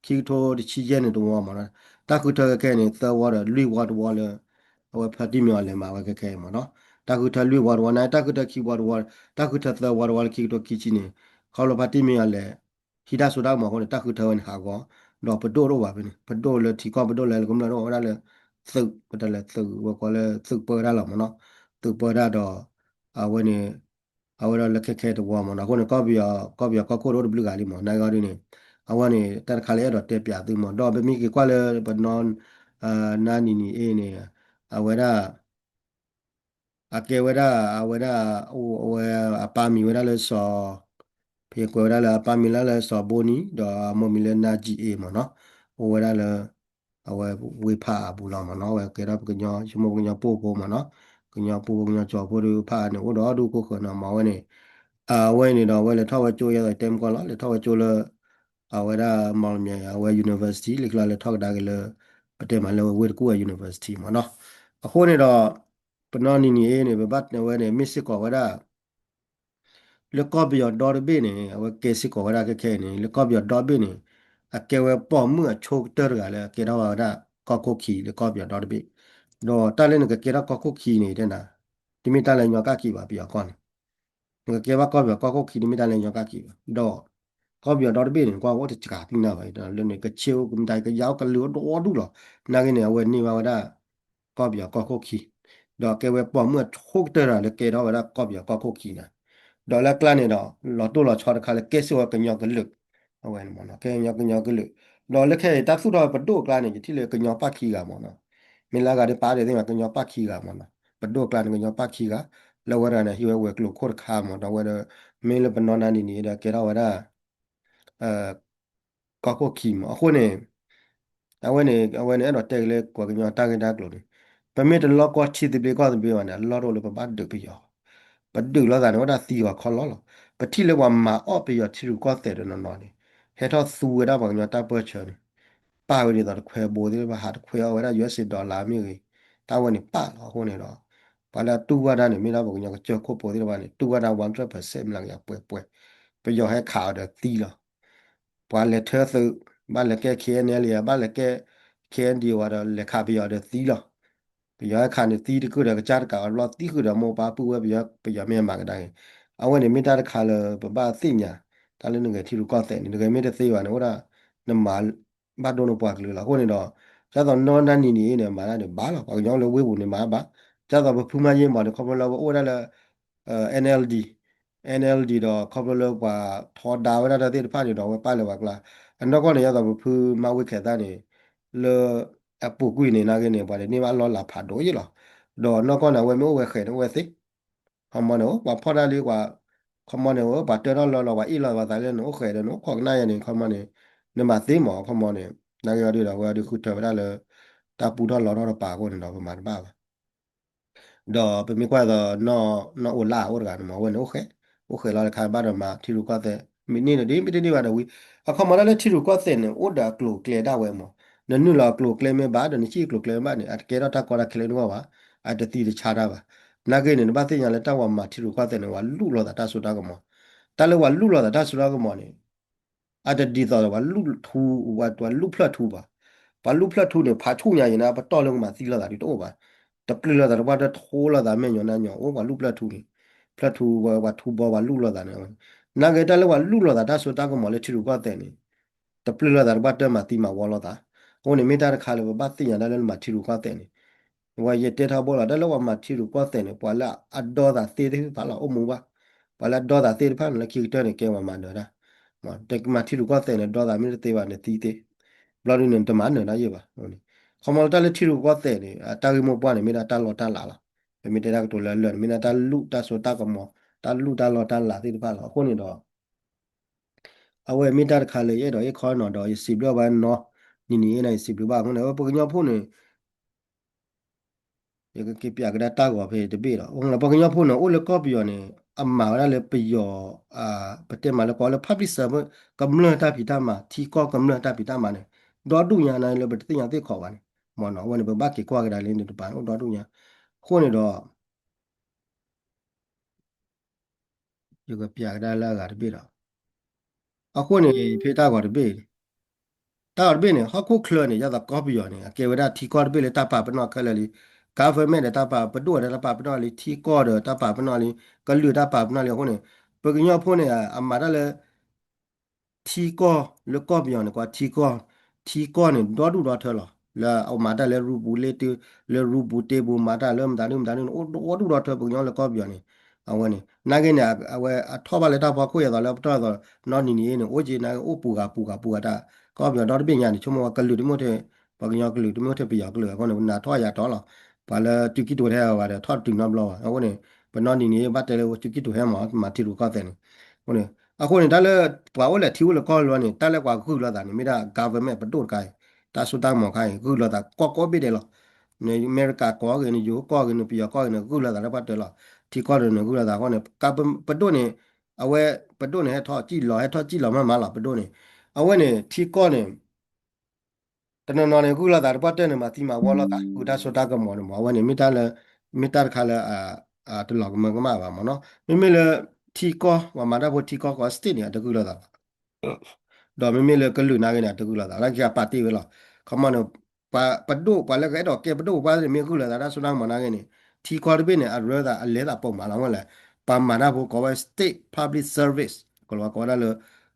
ခံကထိတဆံယဲၢ်န့ၣ်တဝီမ့ၢ်နီၤ. တၢ်ဃုထၢခဲခဲန့ၣ် သၢဝီဒီးလွံၢ်ဝီတဝီလၢ အဝဲဖါတံၢ်မ့ၢ်အီၤလဲၤမၤဝဲခဲခဲမ့ၢ်နီၤ. တၢ်ဃုထၢလွံၢ်ဝီတဝီန့ၣ် တၢ်ဃုထၢခံဝီတဝီ တၢ်ဃုထၢသၢဝီတဝီလၢခံကထိခံဆံန့ၣ် ခီဖျိဖါတံၢ်မ့ၢ်အီၤလဲၤ ဟံးတၢ်စိတၢ်ကမီၤအဃိန့ၣ် တၢ်ဃုထၢဝဲန့ၣ်ဟးဂီၤ ဒီးပဒိၣ်တအိၣ်ဘၣ်ဖဲန့ၣ် ပဒိၣ်လၢထံကီၢ်ပဒိၣ်လၢကမျၢၢ်တအိၣ်ဝဲဒၣ်လၢ သုး ပတဲလၢသုး ဝဲကိးလၢသုးပၢတၢ်လီၤမ့ၢ်နီၤ. သုးပၢတၢ်ဒီး အဝဲန့ၣ် အဝဲဒၣ်လၢခဲခဲတဝီမ့ၢ်နီၤ. အဃိန့ၣ် ကီၢ်ပယီၤ ကီၢ်ပယီၤကီၢ်ခိၣ်တအိၣ်တဘျုးဂၤလံမ့ၢ် နာ်ဂ့ၤအီၤဒ်န့ၣ် အဝဲန့ၣ် တၢ်တခါလၢအဲၣ်ဒိးတဲပၠးသုမ့ၢ် ဒီးပမ့ၢ်က့ၤကွၢ်လၢပနီ နါနံၤနံၤအ့ၣ်န့ၣ် အဝဲဒၣ် အကဲဝဲဒၣ် အဝဲဒၣ် အဝဲအပၢ်မံၤဝဲဒၣ်လၢစီၤ ဖဲကွဲးဝဲဒၣ်လၢအပၢ်မံၤလၢ်လၢစီၤဘိနံၤ ဒီးအမိၢ်မံၤလၢနါကၠံအ့မ့ၢ်နီၤ, အိၣ်ဝဲဒၣ်လၢ အဝဲဝ့ၢ်ဖးအပူၤလီၤမ့ၢ်နီၤ, အဝဲကဲထီၣ်ပကညီ ဆိကမိၣ်ပကညီပိၢ်ဖိမ့ၢ်နီၤ, ကညီပိၢ်ဖိကညီကၠီဖိဒီးဖးန့ၣ် အိၣ်ဒီးဒူၣ်ခိၣ်ဃၢၤနီၤ, မ့ၢ်အဝဲန့ၣ် အဝဲန့ၣ်ဒီး အဝဲလဲၤထီၣ်ဝဲကၠိ ယဲသိးတဲမကီၢ်လီၤ, လဲၤထီၣ်ဝဲကၠိလၢ အဝဲဒၣ် မီၢ်လမၠဲၣ် အဝဲ university လၢခံလီၤ လဲၤထီၣ်ကဒါက့ၤလၢ ပတဲမးလၢဝ့ၢ်တကူၣ်ဝဲ university မ့ၢ်နီၤ, အဃိန့ၣ်ဒီး ပနီၢ်နံၤနံၤအံၤန့ၣ် ပဘၣ်ဝဲန့ၣ် မ့ၢ်စ့ၢ်ကီးဝဲဒၣ် လၢကီၢ်ပယီၤဒီတဘ့ၣ်န့ၣ် အဝဲကဲစ့ၢ်ကီးဝဲဒၣ်ခဲခဲအံၤန့ၣ် လၢကီၢ်ပယီၤဒီတဘ့ၣ်န့ၣ် အကဲဝဲပိာ်မုၣ်အဆိကတၢၢ်တဂၤလၢအကဲထီၣ်ဝဲဒၣ်ကီၢ်ခိၣ်ခံလၢကီၢ်ပယီၤဒီတဘ့ၣ်, ဒီးတၢ်လၢနကကဲထီၣ်ကီၢ်ခိၣ်ခံန့ၣ်တဲနၤ တမ့ၢ်တၢ်လၢညီကၣ်ခံဘၣ် ပယီၤကီၢ်န့ၣ် နကကဲဘၣ်ကီၢ်ပယီၤကီၢ်ခိၣ်ခံ တမ့ၢ်တၢ်လၢညီကၣ်ခံဘၣ်, ဒီး ကီၢ်ပယီၤဒီတဘ့ၣ်န့ၣ် ကွၢ်အိၣ်တစှၤသ့ၣ်ညါဘၣ် လၢနကဆ့အိၣ်ကမတၤ ကယၤအိၣ်ကလုာ်အိၣ်ဒီဒူၣ်လီၤ, နာ်က့န့ၣ် အဝဲန့ၢ်ဘၣ်ဝဲဒၣ် ကီၢ်ပယီၤကီၢ်ခိၣ်ခံ, ဒီးကဲဝဲပိာ်မုၣ်အဆိကတၢၢ်တဂၤလၢကဲထီၣ်ဝဲဒၣ်ကီၢ်ပယီၤကီၢ်ခိၣ်ခံန့ၣ်, ဒီးလၢကျါန့ၣ်ဒီး လီၤတိၢ်လီၤဆီတခါလၢကဲစ့ၢ်ဝဲကညီကလုာ်, အဝဲန့ၣ်မ့ၢ်နီၤ ကဲကညီကလုာ်, ဒီးလၢခဲအံၤတၢ်သူၣ်ထီၣ်ပဒိၣ်အကျါန့ၣ် ယထံၣ်လၢကညီပၢ်ခံဂၤမ့ၢ်နီၤ, မ့ၢ်လၢအဂၤဒ်ပာ်ဒ်သ့ၣ်ညါ ကညီပၢ်ခံဂၤမ့ၢ်နီၤ, ပဒိၣ်အကျါန့ၣ် ကညီပၢ်ခံဂၤ, လၢဝဲတဂၤန့ၣ် ဟံးဝဲဝဲၤကျိၤခိၣ်တခါမ့ၢ် ဒီးဝဲဒီး မ့ၢ်လၢပနီၢ်နံၤနံၤဒီးကဲထီၣ်ဝဲဒၣ် ကီၢ်ခိၣ်ခံမ့ၢ် အဃိန့ၣ် အဝဲန့ၣ် အဝဲန့ၣ် အဲၣ်ဒိးတဲက့ၤလၢပှၤကညီတၢ်ဂ့ၢ်တၢ်ကျိၤန့ၣ်, ပမ့ၢ်တလီၢ်ကီၢ်ထံသဘျ့ကီၢ်သဘျ့ဘၣ်န့ၣ် အလီၢ်တအိၣ်လၢပဘၣ်ဒုးပယီၤ, ပဒုးလိာ်သးန့ၣ် အိၣ်ဒၣ်သံဂီၤခီလီၤလီၤ, ပထံၣ်လၢပှၤမၤအီၣ်ပယီၤထံရူၢ်ကီၢ်သဲးတနီၤနီၤန့ၣ် ဟဲထီၣ်သူဝဲဒၣ်ပှၤကညီတၢ်ပၢၢ်ဆၢန့ၣ်, ပာ်ဝဲဒ်သိးတခွဲဘိသ့ၣ်တဖၣ် ဟးတခွဲအီၣ်ဝဲဒၣ် ယူအက်စ် dollar မ့ၢ်ဂ့ၤ, တၢ်ဝဲန့ၣ်ပာ်လီၤအဃိန့ၣ်ဒီး ပှၤလၢအတူၢ်ဘၣ်တၢ်န့ၣ် မ့ၢ်ဒၣ်ပှၤကညီကစၢၢ်ခိၣ်ဖိသ့ၣ်တဖၣ်န့ၣ် တူၢ်ဘၣ်တၢ် one hundred percent မ့ၢ်လၢကယၤပှဲၤပှဲၤ, ပယီၤဟဲခးအီၤဒီးသံလီၤ, ပှၤလဲၤထၢသုး, ဘၣ်လဲၤကဲ ခ့ၣ်အဲၣ်ၣ်လ်အ့ ဘၣ်လဲၤကဲ ခ့ၣ်အဲၣ်ၣ်ဒံဝဲဒီး လဲၤခးပယီၤဒီးသံလီၤ, ပယီၤဟဲခးန့ၣ်သံတကုာ်ဒီးကစၢ်တကးအဘျီသံဃုာ်ဒီးမိၢ်ပၢ်ပုၢ်ဝဲၢ်ပယီၤ ပယီၤမ့ၢ်မၤကဒါက့ၤ, အဝဲန့ၣ်မ့ၢ်တၢ်တခါလၢပဘၣ်သ့ၣ်ညါ, တၢ်လၢနဂဲၤထံရူၢ်ကီၢ်သဲးန့ၣ် နဂဲၤမ့ၢ်တသ့ဘၣ်န့ၣ် အိၣ်ဒၣ် နမၤ ဘၣ်ဒိနပှၤကလုာ်လီၤ. အဃိန့ၣ်ဒီး ဒ်သိးနီၢ်နံၤနံၤအံၤန့ၣ် မၤတၢ်န့ၣ်ဘၣ်လီၤ. ပှၤကညီလၢဝ့ၢ်ပူၤန့ၣ်မၤဘၣ်. ဒ်သိးပဖုမၤယ့မီၤန့ၣ် ခီဖျိလၢအဝဲအိၣ်ဝဲဒၣ်လၢ NLD, NLD ဒီးခီဖျိလၢပှၤထီဒါဝဲဒၣ်တၢ်သ့ၣ်တဖၣ်န့ၣ်ဒီး အဝဲပာ်လၢပှၤကျါ. အနီၢ်ကီၢ်န့ၣ် ဒ်သိးပဖုမၤဝ့ၤခဲသၣ်န့ၣ် လၢအပူၤကွံာ်န့ၣ် နာ်က့န့ၣ် ပှၤန့ၣ်န့ၢ်ဘၣ်လီၢ်လၤဖးဒိၣ်ယ့ၣ်လီၤ. ဒီးနီၢ်ကီၢ်န့ၣ် အဝဲမ့ၢ်အိၣ်ဝဲဃဲးန့ၣ် အိၣ်ဝဲသ့ ခီမီန့ၣ် ပှၤဖီၣ်တၢ်လံ ပှၤ ခီမီန့ၣ် ပှၤအ့ၣ်လိာ်သးလၢနအိၣ်ဃဲးဒီး နအိၣ်ခိးကနၣ်ယဲန့ၣ် ခီမီန့ၣ် နမၤသ့မး ခီမီန့ၣ် နာ်က့အီၤဒုဒီး အဝဲအီၤဒုဃုထၢဝဲဒၣ်လၢ တၢ်ပူထီၣ်လီထီၣ်တပၤအဃိန့ၣ်ဒီး ပမၤတဘၣ်ဘၣ်. ဒီးပမ့ၢ်ကွၢ်သိး နီၢ်အိၣ်လၢ်အိၣ်တဂၤန့ၣ်မး အဝဲန့ၣ်အိၣ်ဃဲး, အိၣ်ဃဲးလီၤတခါဘၣ်ဒီးမၤထံရူၢ်ကီၢ်သဲး မ့ၢ်န့ၢ်ဒီးဒ်မ့ၢ်တန့ၢ်ဘၣ်ဒီးဝံၤ အခီမီတၢ်လၢထံရူၢ်ကီၢ်သဲးန့ၣ် အိၣ်ဒီးအကျိၤအကျဲဒၣ်ဝဲမး, နနုာ်လီၤအကျိၤအကျဲမ့ၢ်ဘၣ်ဒီး နဟံၣ်အကျိၤအကျဲမ့ၢ်ဘၣ်န့ၣ် အတကဲထီၣ်တၢ်ကီတၢ်ခဲလၢနဂီၢ်ဘၣ်, အတသံတဆါတၢ်ဘၣ်. နာ်က့န့ၣ် နဘၣ်သ့ၣ်ညါလၢတၢ်ဝဲမၤထံရူၢ်ကီၢ်သဲးန့ၣ် ဝဲလူၢ်လိာ်သးတၢ်စိတၢ်ကမီၤ, တၢ်လၢဝဲလူၢ်လိာ်သးတၢ်စိတၢ်ကမီၤန့ၣ် အတဒ်သိးဒီးပှၤလူၢ်ထူ ပှၤလူၢ်ဖျၢၣ်ထူဘၣ်. ပှၤလူၢ်ဖျၢၣ်ထူန့ၣ် ဖးဆူၣ်ညါအံၤန့ၣ် ပတီၢ်လၢကမၤသံလိာ်သးဒုတအိၣ်ဘၣ်. တပျုၢ်လိာ်သးတပှၢ်တၢၢ်ထိလိာ်သးမဲာ်ညီနါညီ အိၣ်ပှၤလူၢ်ဖျၢၣ်ထူန့ၣ်, ဖျၢၣ်ထူဝဲပှၤထူဘီပှၤလူၢ်လိာ်သးန့ၣ်, နာ်က့တၢ်လၢပှၤလူၢ်လိာ်သးတၢ်စိတၢ်ကမီၤလၢထံရူၢ်ကီၢ်သဲးန့ၣ် တပျုၢ်လိာ်သးတပှၢ်တၢၢ်မၤသံမၤဝီလိာ်သး. အဃိန့ၣ်မ့ၢ်တၢ်တခါလၢပဘၣ်သ့ၣ်ညါတၢ်လၢနမၤထံရူၢ်ကီၢ်သဲးန့ၣ် ဝဲယတဲထီဘိလီၤ တၢ်လၢပှၤမၤထံရူၢ်ကီၢ်သဲးန့ၣ် ပှၤလၢအဒီသးသ့သ့ၣ်တဖၣ်လီၤ အိၣ်မူဘၣ်. ပှၤလၢအဒီသးသ့သ့ၣ်တဖၣ်န့ၣ် လၢခံကတၢၢ်န့ၣ် ကဲပှၤမၤနၢၤတၢ်, တမၤထံရူၢ်ကီၢ်သဲးန့ၣ် ဒီသးမ့ၢ်တသ့ဘၣ်န့ၣ်သံသ့, ဘျီဒုန့ၣ် တမၤနၢၤတၢ်ယံာ်ဘၣ်. ခီမီလၢတၢ်လၢထံရူၢ်ကီၢ်သဲးန့ၣ် အတၢ်ဂ့ၢ်မိၢ်ပှၢ်န့ၣ် မ့ၢ်ဒၣ်တၢ်လီၢ်တၢ်လၤလီၤ. ပမ့ၢ်တဲတၢ်ကတိၤလၢအလၢာ်န့ၣ် မ့ၢ်ဒၣ်တၢ်လူၢ်တၢ်စိတၢ်ကမီၤ တၢ်လူၢ်တၢ်လီၢ်တၢ်လၤသ့ၣ်တဖၣ်လီၤ. အဃိန့ၣ်ဒီး အဝဲမ့ၢ်တၢ်တခါလၢယအဲၣ်ဒိးဟ့ၣ်ခီနီၤဒီး ယစံးဘျုးဘၣ်နီၤ, နံၤနံၤအံၤန့ၣ် ယစံးဘျုးဘၣ်အဃိန့ၣ် ပှၤကညီဖိန့ၣ် ယကက့ၤပျးကဒါတၢ်ဂီၤဖဲတဘ့ၣ်ဒီး ပှၤကညီဖိန့ၣ် အိၣ်လၢကီၢ်ပယီၤန့ၣ် အမၤဝဲဒၣ်လၢပယီၤ ပတဲမးလၢကီးလၢ public servant ကမျၢၢ်တၢ်ဖံးတၢ်မၤ ထံကီၢ်ကမျၢၢ်တၢ်ဖံးတၢ်မၤန့ၣ် ဒီဒူၣ်ညါန့ၣ်လၢပတသ့ၣ်ညါသ့ၣ်ခီဘၣ်န့ၣ် မ့ၢ်နီၤ အဝဲန့ၣ် ပဘၣ်က့ၤကွၢ်ကဒါလၢန့ၣ်တပၤန့ၣ် အိၣ်ဒီဒူၣ်ညါ အဃိန့ၣ်ဒီး ယကပျးကဒါလၢအဂၤတဘ့ၣ်ဒီး အဃိန့ၣ် ဖဲတၢ်ဂီၤတဘ့ၣ် တၢ်ဂီၤတဘ့ၣ်န့ၣ် ဟီၣ်ခိၣ်ချၢန့ၣ် ယသးကီၢ်ပယီၤန့ၣ် အကဲဝဲဒၣ်ထံကီၢ်တဘ့ၣ်လၢတၢ်ပာ်ပနီၣ်ခဲလၢာ်လံ government ဒီးတၢ်ပာ်ပဒိၣ်ဒီးတၢ်ပာ်ပနီၣ်လံ ထံကီၢ်ဒီးတၢ်ပာ်ပနီၣ်လံ ကလုာ်တၢ်ပာ်ပနီၣ်လံ အဃိန့ၣ် ပကညီဖိန့ၣ် အမၤတၢ်လၢ ထံကီၢ်လၢကီၢ်ပယီၤန့ၣ် ကွၢ်ထံကီၢ် ထံကီၢ်န့ၣ် ဒီဒူၣ်ဒီထၢလီၤ လၢအမၤတၢ်လၢရူပူၤလ့တ လၢရူပူၤတ့ပူၤ မၤတၢ်လၢမတၤဒုမတၤဒုန့ၣ် အိၣ်ဒီဒူၣ်ဒီထၢပကညီလၢကီၢ်ပယီၤန့ၣ် အဝဲန့ၣ် နာ်က့န့ၣ် အဝဲအထီၣ်ဘၣ်လၢတၢ်ဖီခိၣ်ယဲသိးလၢပတီၢ်သိး နီၢ်နံၤနံၤအံၤန့ၣ် အိၣ်က့ၤနာ်က့ အိၣ်ပူၤဂၤပူၤဂၤပူၤဂၤတၢ် ကီၢ်ပယီၤဒီတဘ့ၣ်ညါန့ၣ် ဆိကမိၣ်ဝဲကလုာ်တမ့ၢ်ထဲ ပှၤကညီကလုာ်တမ့ၢ်ထဲပယီၤကလုာ် အဃိန့ၣ် ပနၤထီၣ်ယၤထီၣ်လီၤ ပှၤလၢစုကံၢ်တူာ်ထဲအဂၤဒီး ထီၣ်တတုၤနီတဘျီဘၣ် အဃိန့ၣ် ပနီၢ်နံၤနံၤဘၣ်တဲလၢစုကံၢ်တူာ်ထဲမး မၤထံရူၢ်ကီၢ်သဲးန့ၣ် အဃိန့ၣ် အဃိန့ၣ် တၢ်လၢ ပှၤအိၣ်လဲၤထံအိၣ်လဲၤကီၢ်လီၤန့ၣ် တၢ်လၢပှၤဂုာ်လိာ်သးန့ၣ် မ့ၢ်ဒၣ် government ပဒိၣ်တခါအံၤ တၢ်စိတၢ်ကမီၤတခါအံၤ ဂုာ်လိာ်သးကိးကိးဘ့ၣ်ဒဲးလီၤ. န့ၣ် အမဲရကၤကီၢ်ဂ့ၤန့ၣ် ယိၤကီၢ်ဂ့ၤန့ၣ် ပယီၤကီၢ်ဂ့ၤန့ၣ် ဂုာ်လိာ်သးလၢပှၤတၢၢ်လီၤ. ထံကီၢ်န့ၣ် ဂုာ်လိာ်သးအဃိန့ၣ် ပဒိၣ်န့ၣ် အဝဲ ပဒိၣ်န့ၣ် ဟဲထီၣ်စံၣ်လီၤ ဟဲထီၣ်စံၣ်လီၤမးမးလီၤ ပဒိၣ်န့ၣ် အဝဲန့ၣ် ထံကီၢ်န့ၣ် တနီၤနီၤန့ၣ် ဂုာ်လိာ်သးတပှၢ်တၢၢ်န့ၣ် မၤသံမၤဝီလိာ်သး ဂုာ်တၢ်စိတၢ်ကမီၤန့ၣ်မး အဝဲန့ၣ် မ့ၢ်တၢ်လၢ မ့ၢ်တၢ်တခါလၢ တလီၤကမၢကမၣ်ဘၣ်မးနီၤ. မ့မ့ၢ်လၢ ထံကီၢ် ပှၤမၤတၢ်ဖိထံကီၢ်ကီၢ် state န့ၣ် အတဂုာ်လိာ်သးဘၣ် ဒီးမ့မ့ၢ်လၢကလုာ်နာ်ဂ့ၤန့ၣ် အတဂုာ်လိာ်သး နာ်က့အပာ်တ့ၢ်ဝဲလီၤ. ခီမီန့ၣ် ပှၤပဒိၣ် ပှၤလၢကအဲၣ်ဒိးကဲပဒိၣ်ပှၤန့ၣ် မ့ၢ်ဂုာ်လိာ်သးတၢ်စိတၢ်ကမီၤနာ်ဂ့ၤန့ၣ် ထံကီၢ်တဘ့ၣ်န့ၣ် အရၢသး အလဲၤသးပိာ်မးလီၤ မ့ၢ်လဲၣ်. ပှၤမၤတၢ်ဖိကိးဝဲ state public service ကလီၤကိးဝဲဒၣ်လၢ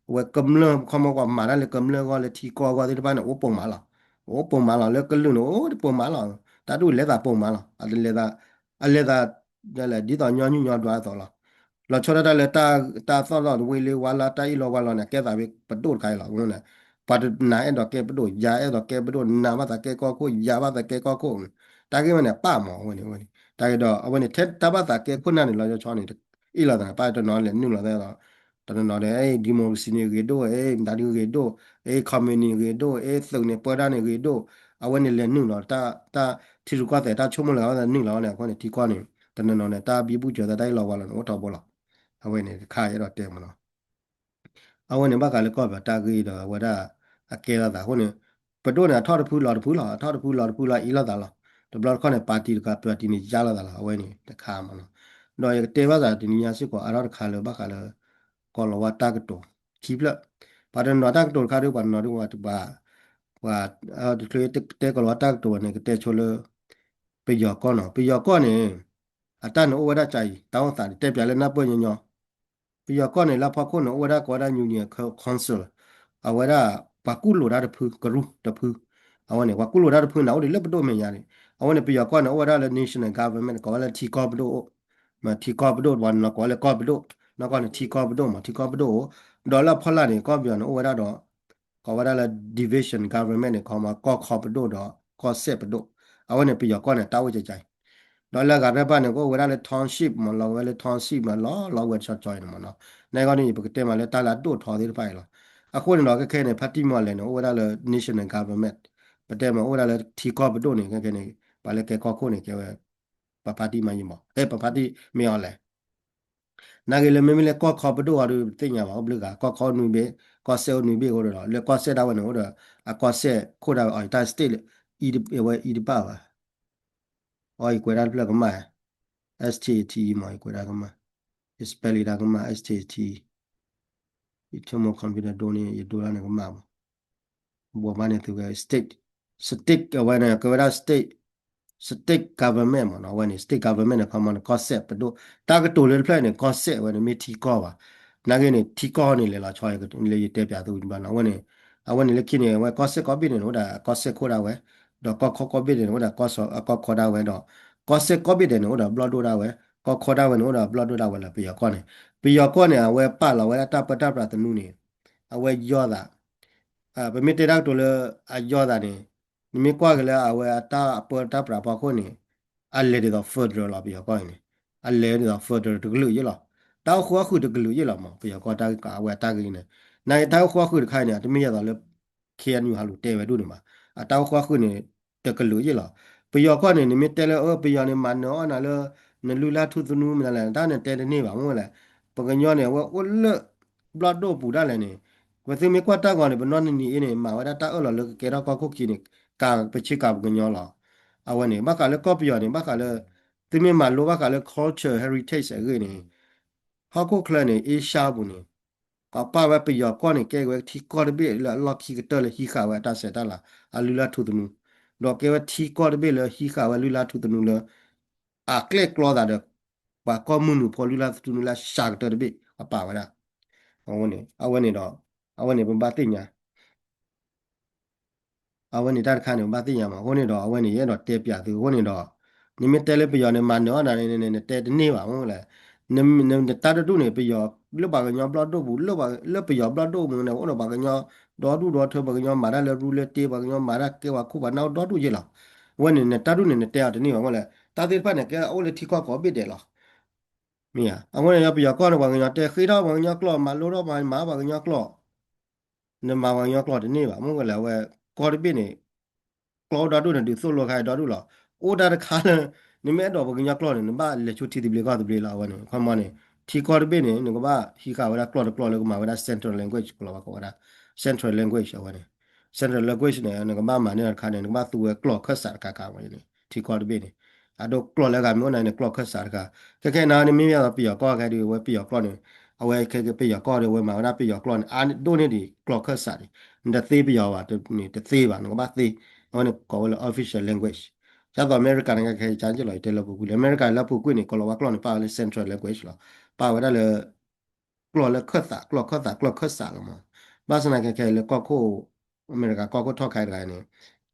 အဝဲကမျၢၢ် ခီမီပှၤမၤတၢ်လၢကမျၢၢ်ဂီၢ်လၢထံကီၢ်ဂီၢ်သ့ၣ်တဖၣ်န့ၣ် အိၣ်ပိာ်မးလီၤ. အိၣ်ပိာ်မးလီၤ လၢကလုာ်န့ၣ် အိၣ်ပိာ်မးလီၤ. တၢ်ဒူၣ်လဲၤသးပိာ်မးလီၤ. အလဲၤသး အလဲၤသး ဒ်သိးညီနုၢ်ညီဒွးအသိးလီၤ. လီၤဆီဒၣ်တၢ်လၢ တၢ်သီၣ်လီၤဝ့လ့ဝါလီၤ တၢ်အ့ၣ်လိာ်ဝါလိာ်န့ၣ် ကဲသးဝဲပဒိၣ်တခါအံၤလီၤ. အဃိန့ၣ် ပှၤတနာ်အဲၣ်ဒိးကဲပဒိၣ် ယၤအဲၣ်ဒိးကဲပဒိၣ် နာ်ဘၣ်သးကဲကီၢ်ခိၣ် ယၤဘၣ်သးကဲကီၢ်ခိၣ် တၢ်ဂ့ၢ်ဝဲန့ၣ် ပာ်မး အဝဲန့ၣ် အဝဲန့ၣ် တၢ်ဂ့ၢ်ဒီး အဝဲန့ၣ် ထဲတၢ်ဘၣ်သးကဲခိၣ်နၢ်န့ၣ် လီၤဆီန့ၣ် အ့ၣ်လိာ်သးန့ၣ် ပၢ်တနီၤလဲၤနုာ်လီၤသးဒီး တနီၤနီၤဒီး democracy န့ၣ်ဂ့ၤဒိၣ် မတၤဒုဂ့ၤဒိၣ် communist ဂ့ၤဒိၣ် သုးန့ၣ်ပၢတၢ်န့ၣ်ဂ့ၤဒိၣ် အဝဲန့ၣ်လဲၤနုာ်လီၤ တၢ်ထံရူၢ်ကီၢ်သဲးတၢ်ဆိကမိၣ်လၢအဝဲသးနုာ်လီၤဝဲန့ၣ် အဃိန့ၣ် ထံကီၢ်န့ၣ် တနီၤနီၤန့ၣ် တၢ်ဘံဘူစၢၤသးတၢ်အ့ၣ်လိာ်ဝါလိာ်န့ၣ် အိၣ်ထီဘိလီၤ. အဝဲန့ၣ်တခါအဲၣ်ဒိးတဲမးနီၤ အဝဲန့ၣ် ဘၣ်ဃးလၢကီၢ်ပယီၤတၢ်ဂ့ၢ်ဒီးအဝဲဒၣ် အကဲလိာ်သးအဃိန့ၣ် ပဒိၣ်န့ၣ် အထီၣ်တဖုလီၤတဖုလီၤ အထီၣ်တဖုလီၤတဖုလီၤအ့ၣ်လိာ်သးလီၤ. တဘျီတခီၣ်န့ၣ် party တခါ party န့ၣ် ယါလိာ်သးလီၤ အဝဲန့ၣ်တခါမးနီၤ. ဒီးယကတဲဘၣ်သးတနံၤညါစ့ၢ်ကီး အါထီၣ်တခါလၢဘၣ်ဃးလၢ ကီၢ်လီၤဝါတၢ်ကတိၤ ခံဖျၢၣ် ပှၤတနီၤတၢ်ကတိၤတခါဒီး ပှၤတနီၤဒီး ပှၤ ပှၤ တချုးတဲကီၢ်လီၤဝါတၢ်ကတိၤဘၣ်န့ၣ် ကတဲဆိလၢ ပယီၤကီၢ်နီၤ ပယီၤကီၢ်န့ၣ် အတၢ်န့ၣ်အိၣ်ဝဲဒၣ်ကါအံၤ တၢ်အိၣ်သးန့ၣ် တဲပၠးလၢနၢ်ပၢၢ်ညီညီ ပယီၤကီၢ်န့ၣ် လၢဖီခိၣ်န့ၣ် အိၣ်ဝဲဒၣ်ကိးဝဲဒၣ် union council အဝဲဒၣ် ပှၤကူၣ်လိာ်တၢ်တဖု ကရူၢ်တဖု အဝဲန့ၣ် ပှၤကူၣ်လိာ်တၢ်တဖုန့ၣ် အိၣ်ဒံးလၢပဒိၣ်မဲာ်ညါန့ၣ် အဝဲန့ၣ် ပယီၤကီၢ်န့ၣ် အိၣ်ဝဲဒၣ်လၢ national government ကိးဝဲလၢထံကီၢ်ပဒိၣ်အိၣ် မ့ၢ်ထံကီၢ်ပဒိၣ် ပှၤနီၤကိးဝဲလၢကီၢ်ပဒိၣ် နီၢ်ကီၢ်န့ၣ် ထံကီၢ်ပဒိၣ်မး ထံကီၢ်ပဒိၣ်အိၣ် ဒီးလၢအဖီလာ်န့ၣ် ကီၢ်ပယီၤန့ၣ် အိၣ်ဝဲဒၣ်ဒီး ကိးဝဲဒၣ်လၢ division government န့ၣ် ကိးမး ကီၢ်ခီပဒိၣ်ဒီး ကီၢ်စဲၣ်ပဒိၣ် အဝဲန့ၣ် ပယီၤကီၢ်န့ၣ် တၢ်အိၣ်ကကါအံၤ ဒီးလၢအဂၤတဖၣ်န့ၣ် ကအိၣ်ဝဲဒၣ်လၢ township မး လီၤဝဲလၢ township မး လီၤလီၤဝဲတဆီဆီအံၤန့ၣ်မးနီၤ နဂီၢ်န့ၣ် ပကတဲမးလၢတၢ်လၢအဒိၣ်ထီသ့ၣ်တဖၣ်အံၤလီၤ. အဃိန့ၣ်ဒီး ခဲခဲန့ၣ် ဖါတံၢ်မီၢ်လဲၣ်န့ၣ် အိၣ်ဝဲဒၣ်လၢ national government ပတဲမး အိၣ်ဝဲဒၣ်လၢထံကီၢ်ပဒိၣ်န့ၣ် ခဲခဲန့ၣ် ပှၤလၢကဲကီၢ်ခိၣ်န့ၣ် ကဲဝဲ ပဖါတံၢ်မီၢ်လဲၣ် အဲ ပဖါတံၢ်မီၢ်လဲၣ် နာ်ဂ့ၤလၢမ့မ့ၢ်လၢကီၢ်ခီပဒိၣ်အီၤဒီး ပသ့ၣ်ညါဘၣ် အိၣ်ဘျုးဂၤ ကီၢ်ခီနွံဘ့ၣ် ကီၢ်စဲၣ်အိၣ်နွံဘ့ၣ်အဃိဒီး လၢကီၢ်စဲၣ်ဒၣ်ဝဲန့ၣ် အိၣ်ဒီး အကီၢ်စဲၣ်ခိၣ်ဒၣ်ဝဲ အီၤတၢ် state လၢ အံၤတဘၣ်ဘၣ် အီၤအံၤကွဲးဒၣ်တဖျၢၣ်ကမၣ် S T A T E မး အံၤကွဲးဒၣ်ကမၣ် ယ spelling ဒၣ်ကမၣ် S T A T E ယဆိကမိၣ် computer ဒိန့ၣ် ယဒိတၢ်န့ၣ်ကမၣ်မး ဘိးဘၣ်န့ၣ်သုဝဲ state state အဝဲန့ၣ် ကဲဝဲဒၣ် state state government မးနီၤ အဝဲန့ၣ် state government န့ၣ် ခီမီန့ၣ် ကီၢ်စဲၣ်ပဒိၣ် တၢ်ကတိၤလၢတဖျၢၣ်န့ၣ် ကီၢ်စဲၣ်ဝဲန့ၣ် မ့ၢ်ထံကီၢ်ဘၣ် နာ်ဂ့ၤန့ၣ် ထံကီၢ်န့ၣ် လဲၤလီၤဆီလၢယတဲပၠးသုဘၣ်နီၤ အဝဲန့ၣ် အဝဲန့ၣ်လၢခံန့ၣ် အဝဲကီၢ်စဲၣ်ကီၢ်ဘ့ၣ်န့ၣ် အိၣ်ဒီးကီၢ်စဲၣ်ခိၣ်ဒၣ်ဝဲ ဒီးကီၢ်ခီကီၢ်ဘ့ၣ်န့ၣ် အိၣ်ဒီးကီၢ်ခီဒၣ်ဝဲဒီး ကီၢ်စဲၣ်ကီၢ်ဘ့ၣ်ဒဲးန့ၣ် အိၣ်ဒီးဘျီၣ်ဒိၣ်ဒၣ်ဝဲ ကီၢ်ခီဒၣ်ဝဲန့ၣ် အိၣ်ဒီးဘျီၣ်ဒိၣ်ဒၣ်ဝဲလၢပယီၤကီၢ်န့ၣ် ပယီၤကီၢ်န့ၣ် အဝဲပာ်လီၤဝဲဒၣ်တၢ်ပၢတၢ်ပြးသနူန့ၣ် အဝဲယီၢ်သး ပမ့ၢ်တဲတၢ်ကတိၤလၢအယီၢ်သးန့ၣ် နမ့ၢ်ကွၢ်က့ၤလၢအဝဲအတၢ်ပၢတၢ်ပြးဖီခိၣ်န့ၣ် အလဲၤဒ်သိး federal လီၤ ပယီၤကီၢ်အံၤန့ၣ် အလဲၤဒ်သိး federal တကလုာ်ယ့ၢ်လီၤ တၢ်အိၣ်ဃူအိၣ်ဃုာ်တကလုာ်ယ့ၢ်လီၤမး ပယီၤကီၢ်တၢ်ဂ့ၢ်ကီး အဝဲအတၢ်ဂ့ၢ်န့ၣ် နာ်က့တၢ်အိၣ်ဃူအိၣ်ဃုာ်တခါအံၤန့ၣ် အတမ့ၢ်ယဲသိးလၢ K N U ဟးလူၤတဲဝဲဒၣ်န့ၣ်ဘၣ် အတၢ်အိၣ်ဃူအိၣ်ဃုာ်န့ၣ် တကလုာ်ယ့ၢ်လီၤ ပယီၤကီၢ်န့ၣ် နမ့ၢ်တဲလၢ အၢ ပယီၤန့ၣ် မၤနၢၤအီၣ်နၤလၢ နလုၢ်လၢ်ထူသနူမနုၤလဲၣ် တၢ်န့ၣ်တဲတန့ၢ်ဘၣ် မ့ၢ်ဝဲလဲၣ် ပှၤကညီန့ၣ် အဝဲအိၣ်လၢ ဘျီၣ်ဒိၣ်ပူၤဒၣ်လဲာ်န့ၣ် ပသုမ့ၢ်ကွၢ်တၢ်ဂီၤန့ၣ် ပနီၢ်နံၤနံၤအံၤန့ၣ် မၤဝဲဒၣ်တၢ်အၢၣ်လီၤလၢကကဲထီၣ်ကီၢ်ခိၣ်ခံန့ၣ် ကးပဆ့ကၤပှၤကညီလီၤ အဝဲန့ၣ် ဘၣ်ဃးလၢကီၢ်ပယီၤန့ၣ် ဘၣ်ဃးလၢ သုမ့ၢ်မၤလိဘၣ်ဃးလၢ culture heritage အဂ့ၢ်န့ၣ် ဟီၣ်ခိၣ်ချၢန့ၣ် Asia ပူၤန့ၣ် ကပာ်ဝဲပယီၤကီၢ်န့ၣ် ကဲဝဲထံကီၢ်တဘ့ၣ်လၢအလီၢ်ခံကတၢၢ်လၢဟံးဃာ်ဝဲအတၢ်ဆဲးတၢ်လၤ အလုၢ်လၢ်ထူသနူ ဒီးကဲဝဲထံကီၢ်တဘ့ၣ်လၢဟံးဃာ်ဝဲလုၢ်လၢ်ထူသနူလၢ အကျဲၣ်ကျီသးဒီး ပှၤကီၢ်မုၢ်နုာ်ဖိလုၢ်လၢ်ထူသနူလၢအစှၤကတၢၢ်တဘ့ၣ် အပာ်ဝဲဒၣ် အဝဲန့ၣ် အဝဲန့ၣ်ဒီး အဝဲန့ၣ်ပဘၣ်သ့ၣ်ညါ အဝဲန့ၣ်တၢ်တခါန့ၣ် ပဘၣ်သ့ၣ်ညါမး အဃိန့ၣ်ဒီး အဝဲန့ၣ် ယအဲၣ်ဒိးတဲပၠးသု အဃိန့ၣ်ဒီး နမ့ၢ်တဲလၢပယီၤန့ၣ် မၤနၢၤအီၣ်နၤန့ၣ် နတဲတန့ၢ်ဘၣ် မ့ၢ်လဲၣ် နတၢ်တဒူၣ်န့ၣ် ပယီၤ လၢပှၤကညီဘျီၣ်ဒိၣ်ပူၤ လၢပယီၤဘျီၣ်ဒိၣ်ပူၤန့ၣ် အိၣ်ဒီးပှၤကညီ ဒီဒူၣ်ဒီထၢ ပှၤကညီမၤတၢ်လၢရူလၢတ့ ပှၤကညီမၤတၢ်ကဲပှၤခိၣ်ပှၤနၢ်အိၣ်ဒီဒူၣ်ယ့ၢ်လီၤ အဝဲန့ၣ် နတၢ်ဒူၣ်န့ၣ် နတဲအီၤတန့ၢ်ဘၣ် မ့ၢ်လဲၣ် တၢ်သ့ၣ်တဖၣ်န့ၣ် ကဲအိၣ်လၢထံကီၢ်ကိးဘ့ၣ်ဒဲးလီၤ မ့ၢ်ဧါ, အဃိန့ၣ် ပယီၤကီၢ်န့ၣ် ပှၤကညီတဲဃ့ထီၣ်ပှၤကညီကျိာ် မၤလိထီၣ်မၤမၤပှၤကညီကျိာ်, နမၤပှၤကညီကျိာ်တန့ၢ်ဘၣ်. မ့ၢ်ဝဲလဲၣ် အဝဲကီၢ်တဘ့ၣ်န့ၣ် ကျိာ်အိၣ်ဒီဒူၣ်န့ၣ် ဒုးသိၣ်လိခါဒီဒူၣ်လီၤ. အိၣ်တၢ်တခါလၢ နမ့ၢ်အဲၣ်ဒိးပှၤကညီကျိာ်န့ၣ် နဘၣ်လဲၤဆူထံသဘျ့ကီၢ်သဘျ့လီၤ. အဝဲန့ၣ် ခီမီန့ၣ် ထံကီၢ်တဘ့ၣ်န့ၣ် နကဘၣ်ဟံးဃာ်ဝဲဒၣ်ကျိာ်တကျိာ်လၢကမၤဝဲဒၣ် central language ကလီၤဝါကိးဝဲဒၣ် central language အဝဲန့ၣ် central language န့ၣ် နကဘၣ်မၤန့ၢ်တခါန့ၣ် နကဘၣ်သူဝဲကျိာ်ခၢၣ်စးတခါခါဝဲန့ၣ် ထံကီၢ်တဘ့ၣ်န့ၣ် အဒိကျိာ်လၢအဂၤမ့ၢ်အိၣ်န့ၣ် ကျိာ်ခၢၣ်စးတခါ, ခဲခဲနၤန့ၣ် မ့မ့ၢ်ပယီၤကီၢ်ခဲဒုး အဝဲပယီၤကျိာ်န့ၣ် အဝဲခဲပယီၤကီၢ်ဒီး အဝဲမၤဝဲဒၣ်ပယီၤကျိာ်န့ၣ် အါဒိၣ်န့ၢ်ဒံးကျိာ်ခၢၣ်စးန့ၣ် နတသ့ပယီၤဘၣ်န့ၣ် တသ့ဘၣ် နကဘၣ်သ့, အဝဲန့ၣ်ကိးဝဲလၢ official language. ဒ်သိးအမဲရကၤန့ၣ် ခဲခဲကလီၤ ယတဲလၢပူၤကွံာ်လၢ အမဲရကၤလၢပူၤကွံာ်န့ၣ် ကလီၤဝါကျိာ်န့ၣ် ပာ်ဝဲလၢ central language လီၤ. ပာ်ဝဲဒၣ်လၢ ကျိာ်လၢခၢၣ်သး ကျိာ်ခၢၣ်သး ကျိာ်ခၢၣ်စးလီၤမး. ဘၣ်ဆၣ်သနာ်က့ခဲအံၤလၢကီၢ်ခိၣ် အမဲရကၤကီၢ်ခိၣ်ထီၣ်ခါတဂၤန့ၣ်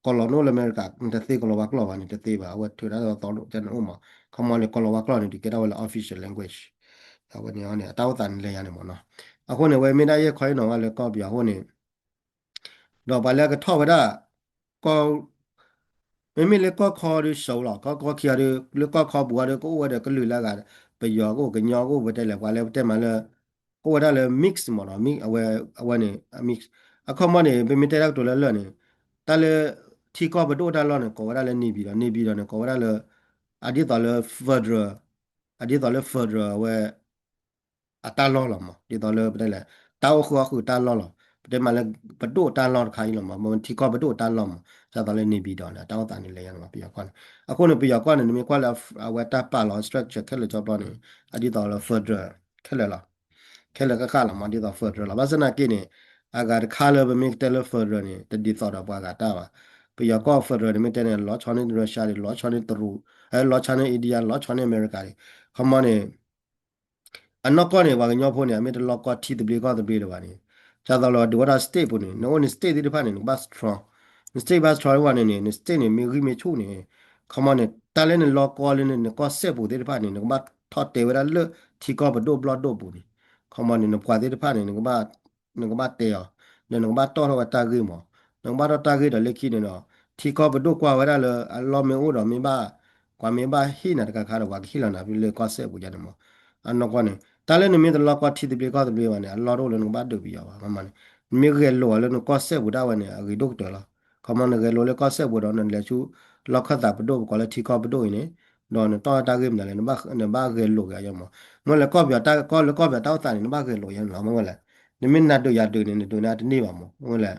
ကလီၤနအိၣ်လၢအမဲရကၤ နတသ့ကလီၤဝါကျိာ်ဘၣ်န့ၣ် တသ့ဘၣ် အဝဲထုးတၢ်သီလိာ်တၢ်န့ၣ်အိၣ်မး. ခီမီန့ၣ် ကလီၤဝါကျိာ်န့ၣ် ဒုးကဲထီၣ်ဝဲလၢ official language အဝဲန့ၣ်န့ၣ် အတၢ်အိၣ်သးန့ၣ်လဲၤယါန့ၣ်မးနီၤ. အဃိန့ၣ် အဝဲမ့ၢ်ဒၣ်ယဲၢ်ခီအံၤနီၤ ဝဲလၢကီၢ်ပယီၤအဃိန့ၣ် ဒီးပှၤလၢကထီၣ်ဝဲဒၣ် ကီၢ် မ့မ့ၢ်လၢကီၢ်ခီဒုးစိၤလီၤ ကီၢ်ခီခံဂၤဒီး လၢကီၢ်ခီပူၤဂၤဒီး ကအိၣ်ဝဲဒီးကလုာ်လၢအဂၤ ပယီၤကအိၣ် ကညီကအိၣ် ပတဲလဲၣ် ပှၤလၢပတဲမးလၢ အိၣ်ဝဲဒၣ်လၢ mix မးနီၤ mix အဝဲ အဝဲန့ၣ် mix အခီမီန့ၣ် ပမ့ၢ်တဲတၢ်ကတိၤလၢလၢာ်န့ၣ် တၢ်လၢ ထံကီၢ်ပဒိၣ်တၢ်လီၢ်န့ၣ် ကိးဝဲဒၣ်လၢ နေပြည်တော် နေပြည်တော် န့ၣ် ကိးဝဲဒၣ်လၢ အဒ်သိးလၢ federal အဒ်သိးလၢ federal အဝဲ အတၢ်လီၢ်လီၤမး ဒ်သိးလၢပတဲလဲၣ် တၢ်အိၣ်ဃုာ်အီၣ်ဃုာ်တၢ်လီၢ်လီၤ. ပတဲမးလၢ ပဒိၣ်တၢ်လီၢ်တခါအံၤလီၤမး မ့ၢ်ထံကီၢ်ပဒိၣ်တၢ်လီၢ်မး ဒ်သိးလၢ နေပြည်တော် န့ၣ် တၢ်အိၣ်သးန့ၣ်လဲၤယါန့ၣ်မး ပယီၤကီၢ်န့ၣ်. အဃိန့ၣ် ပယီၤကီၢ်န့ၣ် နမ့ၢ်ကွၢ်လၢ အဝဲတၢ်ပာ်လီၤ structure ခဲလၢာ်ကၠီပျီန့ၣ် အဒ်သိးလၢ federal ခဲလၢာ်လီၤ. ခဲလၢာ်ဃၣ်ဃၣ်လီၤမး ဒ်သိး federal လီၤ. ဘၣ်ဆၣ်သနာ်က့န့ၣ် အဂၤတခါလၢပမ့ၢ်ကတဲလၢ federal န့ၣ် တဒ်သိးဒီးပှၤဂၤတၢ်ဘၣ်. ပယီၤကီၢ် federal န့ၣ် မ့ၢ်တဲန့ၣ် လီၤဆီန့ၢ် Russia ဒီး လီၤဆီန့ၢ်တရူး လီၤဆီန့ၢ် India လီၤဆီန့ၢ် အမဲရကၤန့ၣ် ခီမီန့ၣ် အနီၢ်ကီၢ်န့ၣ် ပှၤကညီဖိန့ၣ် အမ့ၢ်တလီၢ်ကီထံသဘျ့ကီၢ်သဘျ့လၢၤဘၣ်န့ၣ် ဒ်သိးလီၤ ဒုးဝဲဒၣ် state ပူၤန့ၣ် နအိၣ်န့ၣ် state သ့ၣ်တဖၣ်န့ၣ် နကဘၣ် strong, န state ဘၣ် strong ဝဲန့ၣ်န့ၣ် န state န့ၣ် မ့ၢ်ဂံၢ်မ့ၢ်ဆူၣ်န့ၣ် ခီမီန့ၣ် တၢ်လၢနလီၢ်ကီလၢနကီၢ်စဲၣ်ပူၤသ့ၣ်တဖၣ်န့ၣ် နကဘၣ်ထီၣ်တဲဝဲဒၣ်လၢထံကီၢ်ပဒိၣ်ဘျီၣ်ဒိၣ်ပူၤန့ၣ် ခီမီန့ၣ် နပှၤသ့ၣ်တဖၣ်န့ၣ် နကဘၣ်တဲအီၤ ဒီးနကဘၣ်တီၣ်ထီၣ်ဝဲတၢ်ဂ့ၢ်မး, နကဘၣ်တီၣ်တၢ်ဂ့ၢ်ဒီးလၢခံန့ၣ်ဒီး ထံကီၢ်ပဒိၣ်ကွၢ်ဝဲဒၣ်လၢအလီၢ်မ့ၢ်အိၣ်ဒီးမ့ၢ်ဘၣ် ကွၢ်မ့ၢ်ဘၣ်ဟ့ၣ်နၤတခါခါဒီး ပှၤကဟ့ၣ်လီၤနၤဖဲလၢကီၢ်စဲၣ်ပူၤယါန့ၣ်မး. အနီၢ်ကီၢ်န့ၣ် တၢ်လၢနမ့ၢ်တလီၢ်ကီထံသဘျ့ကီၢ်သဘျ့ဘၣ်န့ၣ် အလီၢ်တအိၣ်လၢနကဘၣ်ဒုးပယီၤဘၣ် ခီမီန့ၣ် နမ့ၢ်ဂဲၤလိာ်အီၤလၢနကီၢ်စဲၣ်ပူၤဒၣ်ဝဲန့ၣ် အဂ့ၤဒိၣ်ကတၢၢ်လီၤ. ခီမီနဂဲၤလိာ်လၢကီၢ်စဲၣ်ပူၤဒီး နလဲၤဆူလီၢ်ခၢၣ်သးပဒိၣ် ပကိးလၢထံကီၢ်ပဒိၣ်အံၤန့ၣ် ဒီးနတီၣ်တၢ်ဂ့ၢ်မနုၤလဲၣ် နဘၣ်ဂဲၤလိာ်က့ၤအီၤယါမး. မ့ၢ်လဲၣ်ကီၢ်ပယီၤတၢ်ကီၢ်လၢကီၢ်ပယီၤတၢ်အိၣ်သးန့ၣ် နဘၣ်ဂဲၤလိာ်ယါန့ၣ်လီၤ. မ့ၢ်ဝဲလဲၣ် နမ့ၢ်နၤဒုးယၤဒုးန့ၣ် နဒုးန့ၣ်တန့ၢ်ဘၣ်မး မ့ၢ်ဝဲလဲၣ်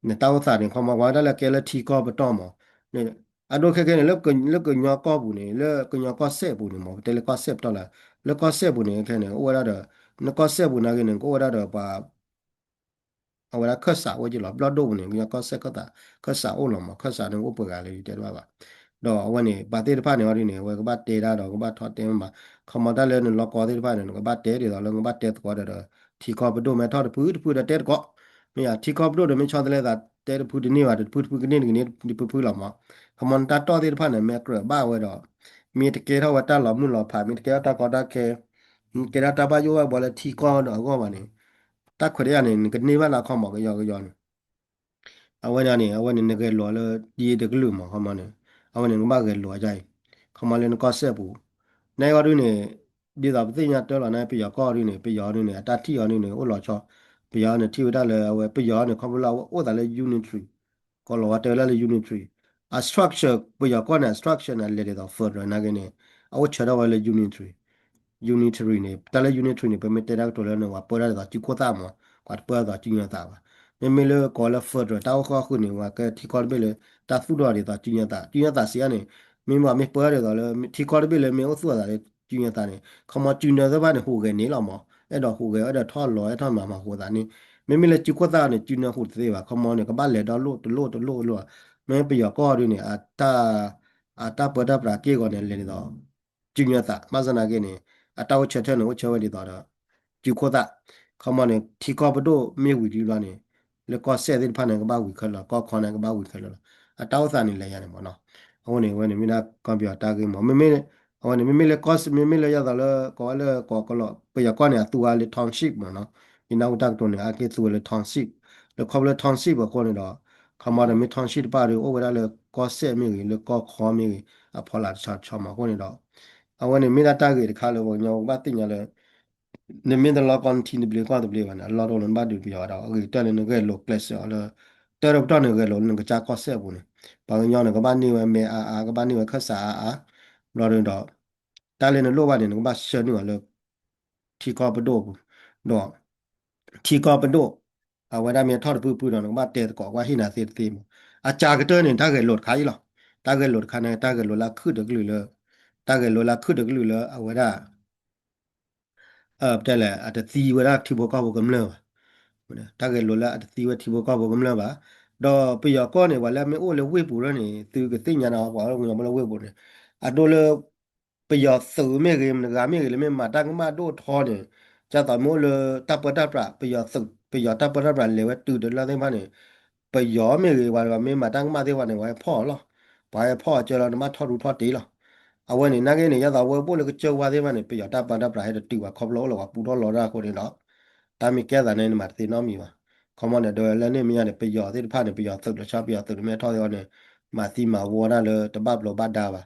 နတၢ်အိၣ်သးန့ၣ် ခီမီ ပှၤဝဲဒၣ်လၢကဲလၢထံကီၢ်ပတီၢ်မး, အဒိခဲခဲန့ၣ် လၢကညီကီၢ်ပူၤန့ၣ် လၢကညီကီၢ်စဲၣ်ပူၤန့ၣ်မး ပတဲလၢကီၢ်စဲၣ်ပတီၢ်လၢ လၢကီၢ်စဲၣ်ပူၤန့ၣ် ခဲန့ၣ် အိၣ်ဝဲဒၣ်ဒီး နကီၢ်စဲၣ်ပူၤနာ်က့န့ၣ် ကအိၣ်ဝဲဒၣ်ဒီးပှၤ အဝဲဒၣ်ခၢၣ်စးအိၣ်က့လီၤ. ဘျီၣ်ဒိၣ်ပူၤန့ၣ် ကညီကီၢ်စဲၣ်ခၢၣ်သး ခၢၣ်စးအိၣ်လီၤမး, ခၢၣ်စးန့ၣ်အိၣ်ပှဲၤဂၤလၢယတဲတဘၣ်ဘၣ်. ဒီးအဝဲန့ၣ် ပှၤသ့ၣ်တဖၣ်န့ၣ်အီၤဒ်န့ၣ် အဝဲကဘၣ်တဲတၢ်ဒီး ကဘၣ်ထီၣ်တဲမး, ခီမီတၢ်လၢနလီၢ်ကီသ့ၣ်တဖၣ်န့ၣ် နကဘၣ်တဲဒ်သိးလၢနကဘၣ်တဲသကိးဒီး ထံကီၢ်ပဒိၣ်မ့ၢ်ထီၣ်တဖုတဖုဒီးတဲသကိး, မ့ၢ်ယါ ထံကီၢ်ပဒိၣ်ဒီးမ့ၢ်ဆီတလဲသး တဲတဖုတန့ၢ်ဘၣ် တဖုတဖုကန့ၢ်တကန့ၢ်တဖုဖုလီၤမး. ခီမီနတၢ်တီၢ်သ့ၣ်တဖၣ်န့ၣ် မ့ၢ်ကြၢးဘၣ်ဝဲဒီး မ့ၢ်တကဲထီၣ်ဝဲတၢ်လီၤမုၢ်လီၤဖး မ့ၢ်တကဲထီၣ်တၢ်ကီတၢ်ခဲ မ့ၢ်တကဲထီၣ်တၢ်ဘၣ်ယိၣ်ဘၣ်ဘှီလၢထံကီၢ်ဒီးအဂီၢ်ဘၣ်န့ၣ် တၢ်ခွဲးတၢ်ယာ်န့ၣ် နကန့ၢ်ဘၣ်လၢအခီမးကယီကယီန့ၣ် အဝဲန့ၣ်န့ၣ် အဝဲန့ၣ် နဂဲၤလိာ်လၢတယံၤတကလုာ်မး ခီမီန့ၣ် အဝဲန့ၣ် နကဘၣ်ဂဲၤလိာ်အါအံၤ ခီမီလၢနကီၢ်စဲၣ်ပူၤ နအံၤအီၤဒ်န့ၣ် ဒ်သိးပသ့ၣ်ညါတၢ်လီၤ နပယီၤကီၢ်အီၤဒ်န့ၣ် ပယီၤအီၤဒ်န့ၣ် အတၢ်ထံၣ်အီၤဒ်န့ၣ် အိၣ်လီၤဆီ ပယီၤန့ၣ်ထံၣ်ဝဲဒၣ်လၢအဝဲ ပယီၤန့ၣ် ခီဖျိလၢအဝဲအိၣ်သးလၢ unitary ကီၢ်လီၤဝါတဲဝဲဒၣ်လၢ unitary အ structure ပယီၤကီၢ်န့ၣ် အ structure န့ၣ် လဲၤဒ်သိး federal နာ်က့န့ၣ် အအိၣ်ဆၢထၢၣ်ဝဲလၢ unitary unitary န့ၣ် တၢ်လၢ unitary န့ၣ် ပမ့ၢ်တဲတၢ်ကတိၤလၢန့ၣ် ပှၤပၢတၢ်ဒ်သိးစုခိၣ်သၣ်မး ပှၤတပၢတၢ်ဒ်သိးစုညါသးဘၣ်. မ့မ့ၢ်လၢကိးလၢ federal တၢ်အိၣ်ဃီဃုာ်န့ၣ် ပှၤကဲထံကီၢ်တဘ့ၣ်လၢ တၢ်သူၣ်ထီၣ်ဒ်သိးစုညါသး စုညါသးစံးအါန့ၣ် မ့မ့ၢ်ပှၤမ့ၢ်ပၢတၢ်ဒ်သိးလၢ ထံကီၢ်တဘ့ၣ်လၢမ့ၢ်အိၣ်သူၣ်အသးလၢစုညါသးန့ၣ် ခီမီစုညါသ့ၣ်တဖၣ်န့ၣ် ဟူးဂဲၤန့ၣ်လီၤမး အဲၣ်ဒိးဟူးဂဲၤ အဲၣ်ဒိးထီၣ်လီၤ အဲၣ်ထီၣ်မၤမၤဟူးသးန့ၣ် မ့မ့ၢ်လၢစုခိၣ်သၣ်န့ၣ် စုညါဟူးတသ့ဘၣ် ခီမီန့ၣ် ကဘၣ်လဲၤဒီလိၣ်တလိၣ်တလိၣ်လိၣ် မ့မ့ၢ်ပယီၤကီၢ်ဒ်န့ၣ် အတၢ်ပၢတၢ်ပြးက့ၢ်ဂီၤန့ၣ် လဲၤဒ်သိး စုညါသး ဘၣ်ဆၣ်သနာ်က့န့ၣ် အတၢ်အိၣ်ဆၢထၢၣ်န့ၣ် အိၣ်ဆၢဝဲဒ်သိးဒီး စုခိၣ်သၣ် ခီမီန့ၣ် ထံကီၢ်ပဒိၣ်မ့ၢ်ဝံၤတဘျီန့ၣ် လၢကီၢ်စဲၣ်သ့ၣ်တဖၣ်န့ၣ် ကဘၣ်ဝံၤခဲလၢာ် ကီၢ်ခီန့ၣ် ကဘၣ်ဝံၤခဲလၢာ်လီၤ. အတၢ်အိၣ်သးန့ၣ်လဲၤယါန့ၣ်မးနီၤ အဃိန့ၣ် အဝဲန့ၣ်မ့ၢ်ဒၣ်ကီၢ်ပယီၤတၢ်ဂ့ၢ်မး မ့မ့ၢ် အဝဲန့ၣ် မ့မ့ၢ်လၢကီၢ် မ့မ့ၢ်လၢယသးလၢ ကိးဝဲလၢကီၢ်ကလီၢ် ပယီၤကီၢ်န့ၣ် အသူဝဲလၢ township မးနီၤ ယနၢ်ဟူတၢ်ကတိၤန့ၣ် အက့ၢ်သူဝဲလၢ township လၢခီဖျိလၢ township အဃိန့ၣ်ဒီး ခီမီဒီးမ့ၢ် township တဖၣ်ဒီး အိၣ်ဝဲဒၣ်လၢကီၢ်စဲၣ်မ့ၢ်ဂ့ၤ လၢကီၢ်ခီမ့ၢ်ဂ့ၤ အဖီလာ်တဆီဆီမး အဃိန့ၣ်ဒီး အဝဲန့ၣ်မ့ၢ်ဒၣ်တၢ်ဂ့ၢ်တခါလၢပှၤကညီကဘၣ်သ့ၣ်ညါလၢ နမ့ၢ်တလီကီနထံတဘျ့ကီၢ်တဘျ့ဘၣ်န့ၣ် အလီၢ်တအိၣ်လၢနဘၣ်ဒုးပယီၤဒီး အဂ့ၤကတၢၢ်လၢနဂဲၤလိာ်ကျဲးစၢးအီၤလၢ တၢ်တပတီၢ်န့ၣ် ဂဲၤလိာ်လၢနကစၢ်ကီၢ်စဲၣ်ပူၤန့ၣ် ပှၤကညီန့ၣ် ကဘၣ်န့ၢ်ဝဲမဲအါအါ ကဘၣ်န့ၢ်ဝဲခၢၣ်စးအါအါ ဘျီဒီး တၢ်လၢနလိၣ်ဘၣ်န့ၣ် နကဘၣ်ဆှၢနုာ်အီၤလၢ ထံကီၢ်ပဒိၣ်အပူၤ ဒီး ထံကီၢ်ပဒိၣ် အဝဲဒၣ်မ့ၢ်ထီၣ်တပုၢ်ပုၢ်ဒီး နကဘၣ်တဲသကိးကွၢ်ဟ့ၣ်နၤသ့တသ့မး. အစှၤကတၢၢ်န့ၣ် တၢ်ဂဲၤလိာ်တခါအံၤလီၤ. တၢ်ဂဲၤလိာ်တခါန့ၣ် တၢ်ဂဲၤလိာ်လၢအခုၣ်တကလုာ်လၢ တၢ်ဂဲၤလိာ်လၢအခုၣ်တကလုာ်လၢအဝဲဒၣ် ပတဲလဲၣ် အတသံဝဲဒၣ်ထံဖိကီၢ်ဖိကမျၢၢ်ဘၣ်. တၢ်ဂဲၤလိာ်လၢအတသံဝဲထံဖိကီၢ်ဖိကမျၢၢ်ဘၣ်. ဒီးပယီၤကီၢ်န့ၣ် ပှၤလၢအမ့ၢ်အိၣ်လၢဝ့ၢ်ပူၤရၢန့ၣ် သုကသ့ၣ်ညါနၤ ပှၤအိၣ်ကညီဖိလၢဝ့ၢ်ပူၤန့ၣ် အဒိလၢ ပယီၤသုးမ့ၢ်ဂ့ၤ မတဂၤမ့ၢ်ဂ့ၤ လၢမ့ၢ်မၤတၢ်ကမၣ်ဒိၣ်ထီန့ၣ် ဒ်သိးမ့ၢ်အိၣ်လၢတၢ်ပၢတၢ်ပြး ပယီၤသုး ပယီၤတၢ်ပၢတၢ်ပြးလဲၤဝဲတုၤတလၢသ့ၣ်တဖၣ်န့ၣ် ပယီၤမ့ၢ်ဂ့ၤ ပှၤမ့ၢ်မၤတၢ်ကမၣ်သ့ၣ်တဖၣ်န့ၣ် ပှၤဟဲဖီၣ်အီၤလီၤ. ပှၤဟဲဖီၣ်အီၤကၢလီၤ နဘၣ်ထီၣ်ရူထီၣ်တ့ၢ်လီၤ. အဝဲန့ၣ်နာ်က့န့ၣ် ဒ်သိးဝဲပအိၣ်လၢကစၢၢ်ဝါသ့ၣ်တဖၣ်န့ၣ် ပယီၤတၢ်ပၢတၢ်ပြးဟဲတတုၤဘၣ် ခီဖျိအိၣ်လၢပှၤပူထီၣ်လီၤတၢ်အဃိန့ၣ်ဒီး တၢ်မ့ၢ်ကဲသးန့ၣ် နမၤတသ့နီတမံၤဘၣ်. ခီမီန့ၣ် ဒီးလၢန့ၣ်မ့ၢ်ညါန့ၣ် ပယီၤသ့ၣ်တဖၣ်န့ၣ် ပယီၤသုးလီၤဆီ ပယီၤသုးတမ့ၢ်ထီၣ်သ့အီၤန့ၣ် မၤသံမၤဝီတၢ်လၢတဘၣ်ဘျီးဘၣ်ဒါဘၣ်,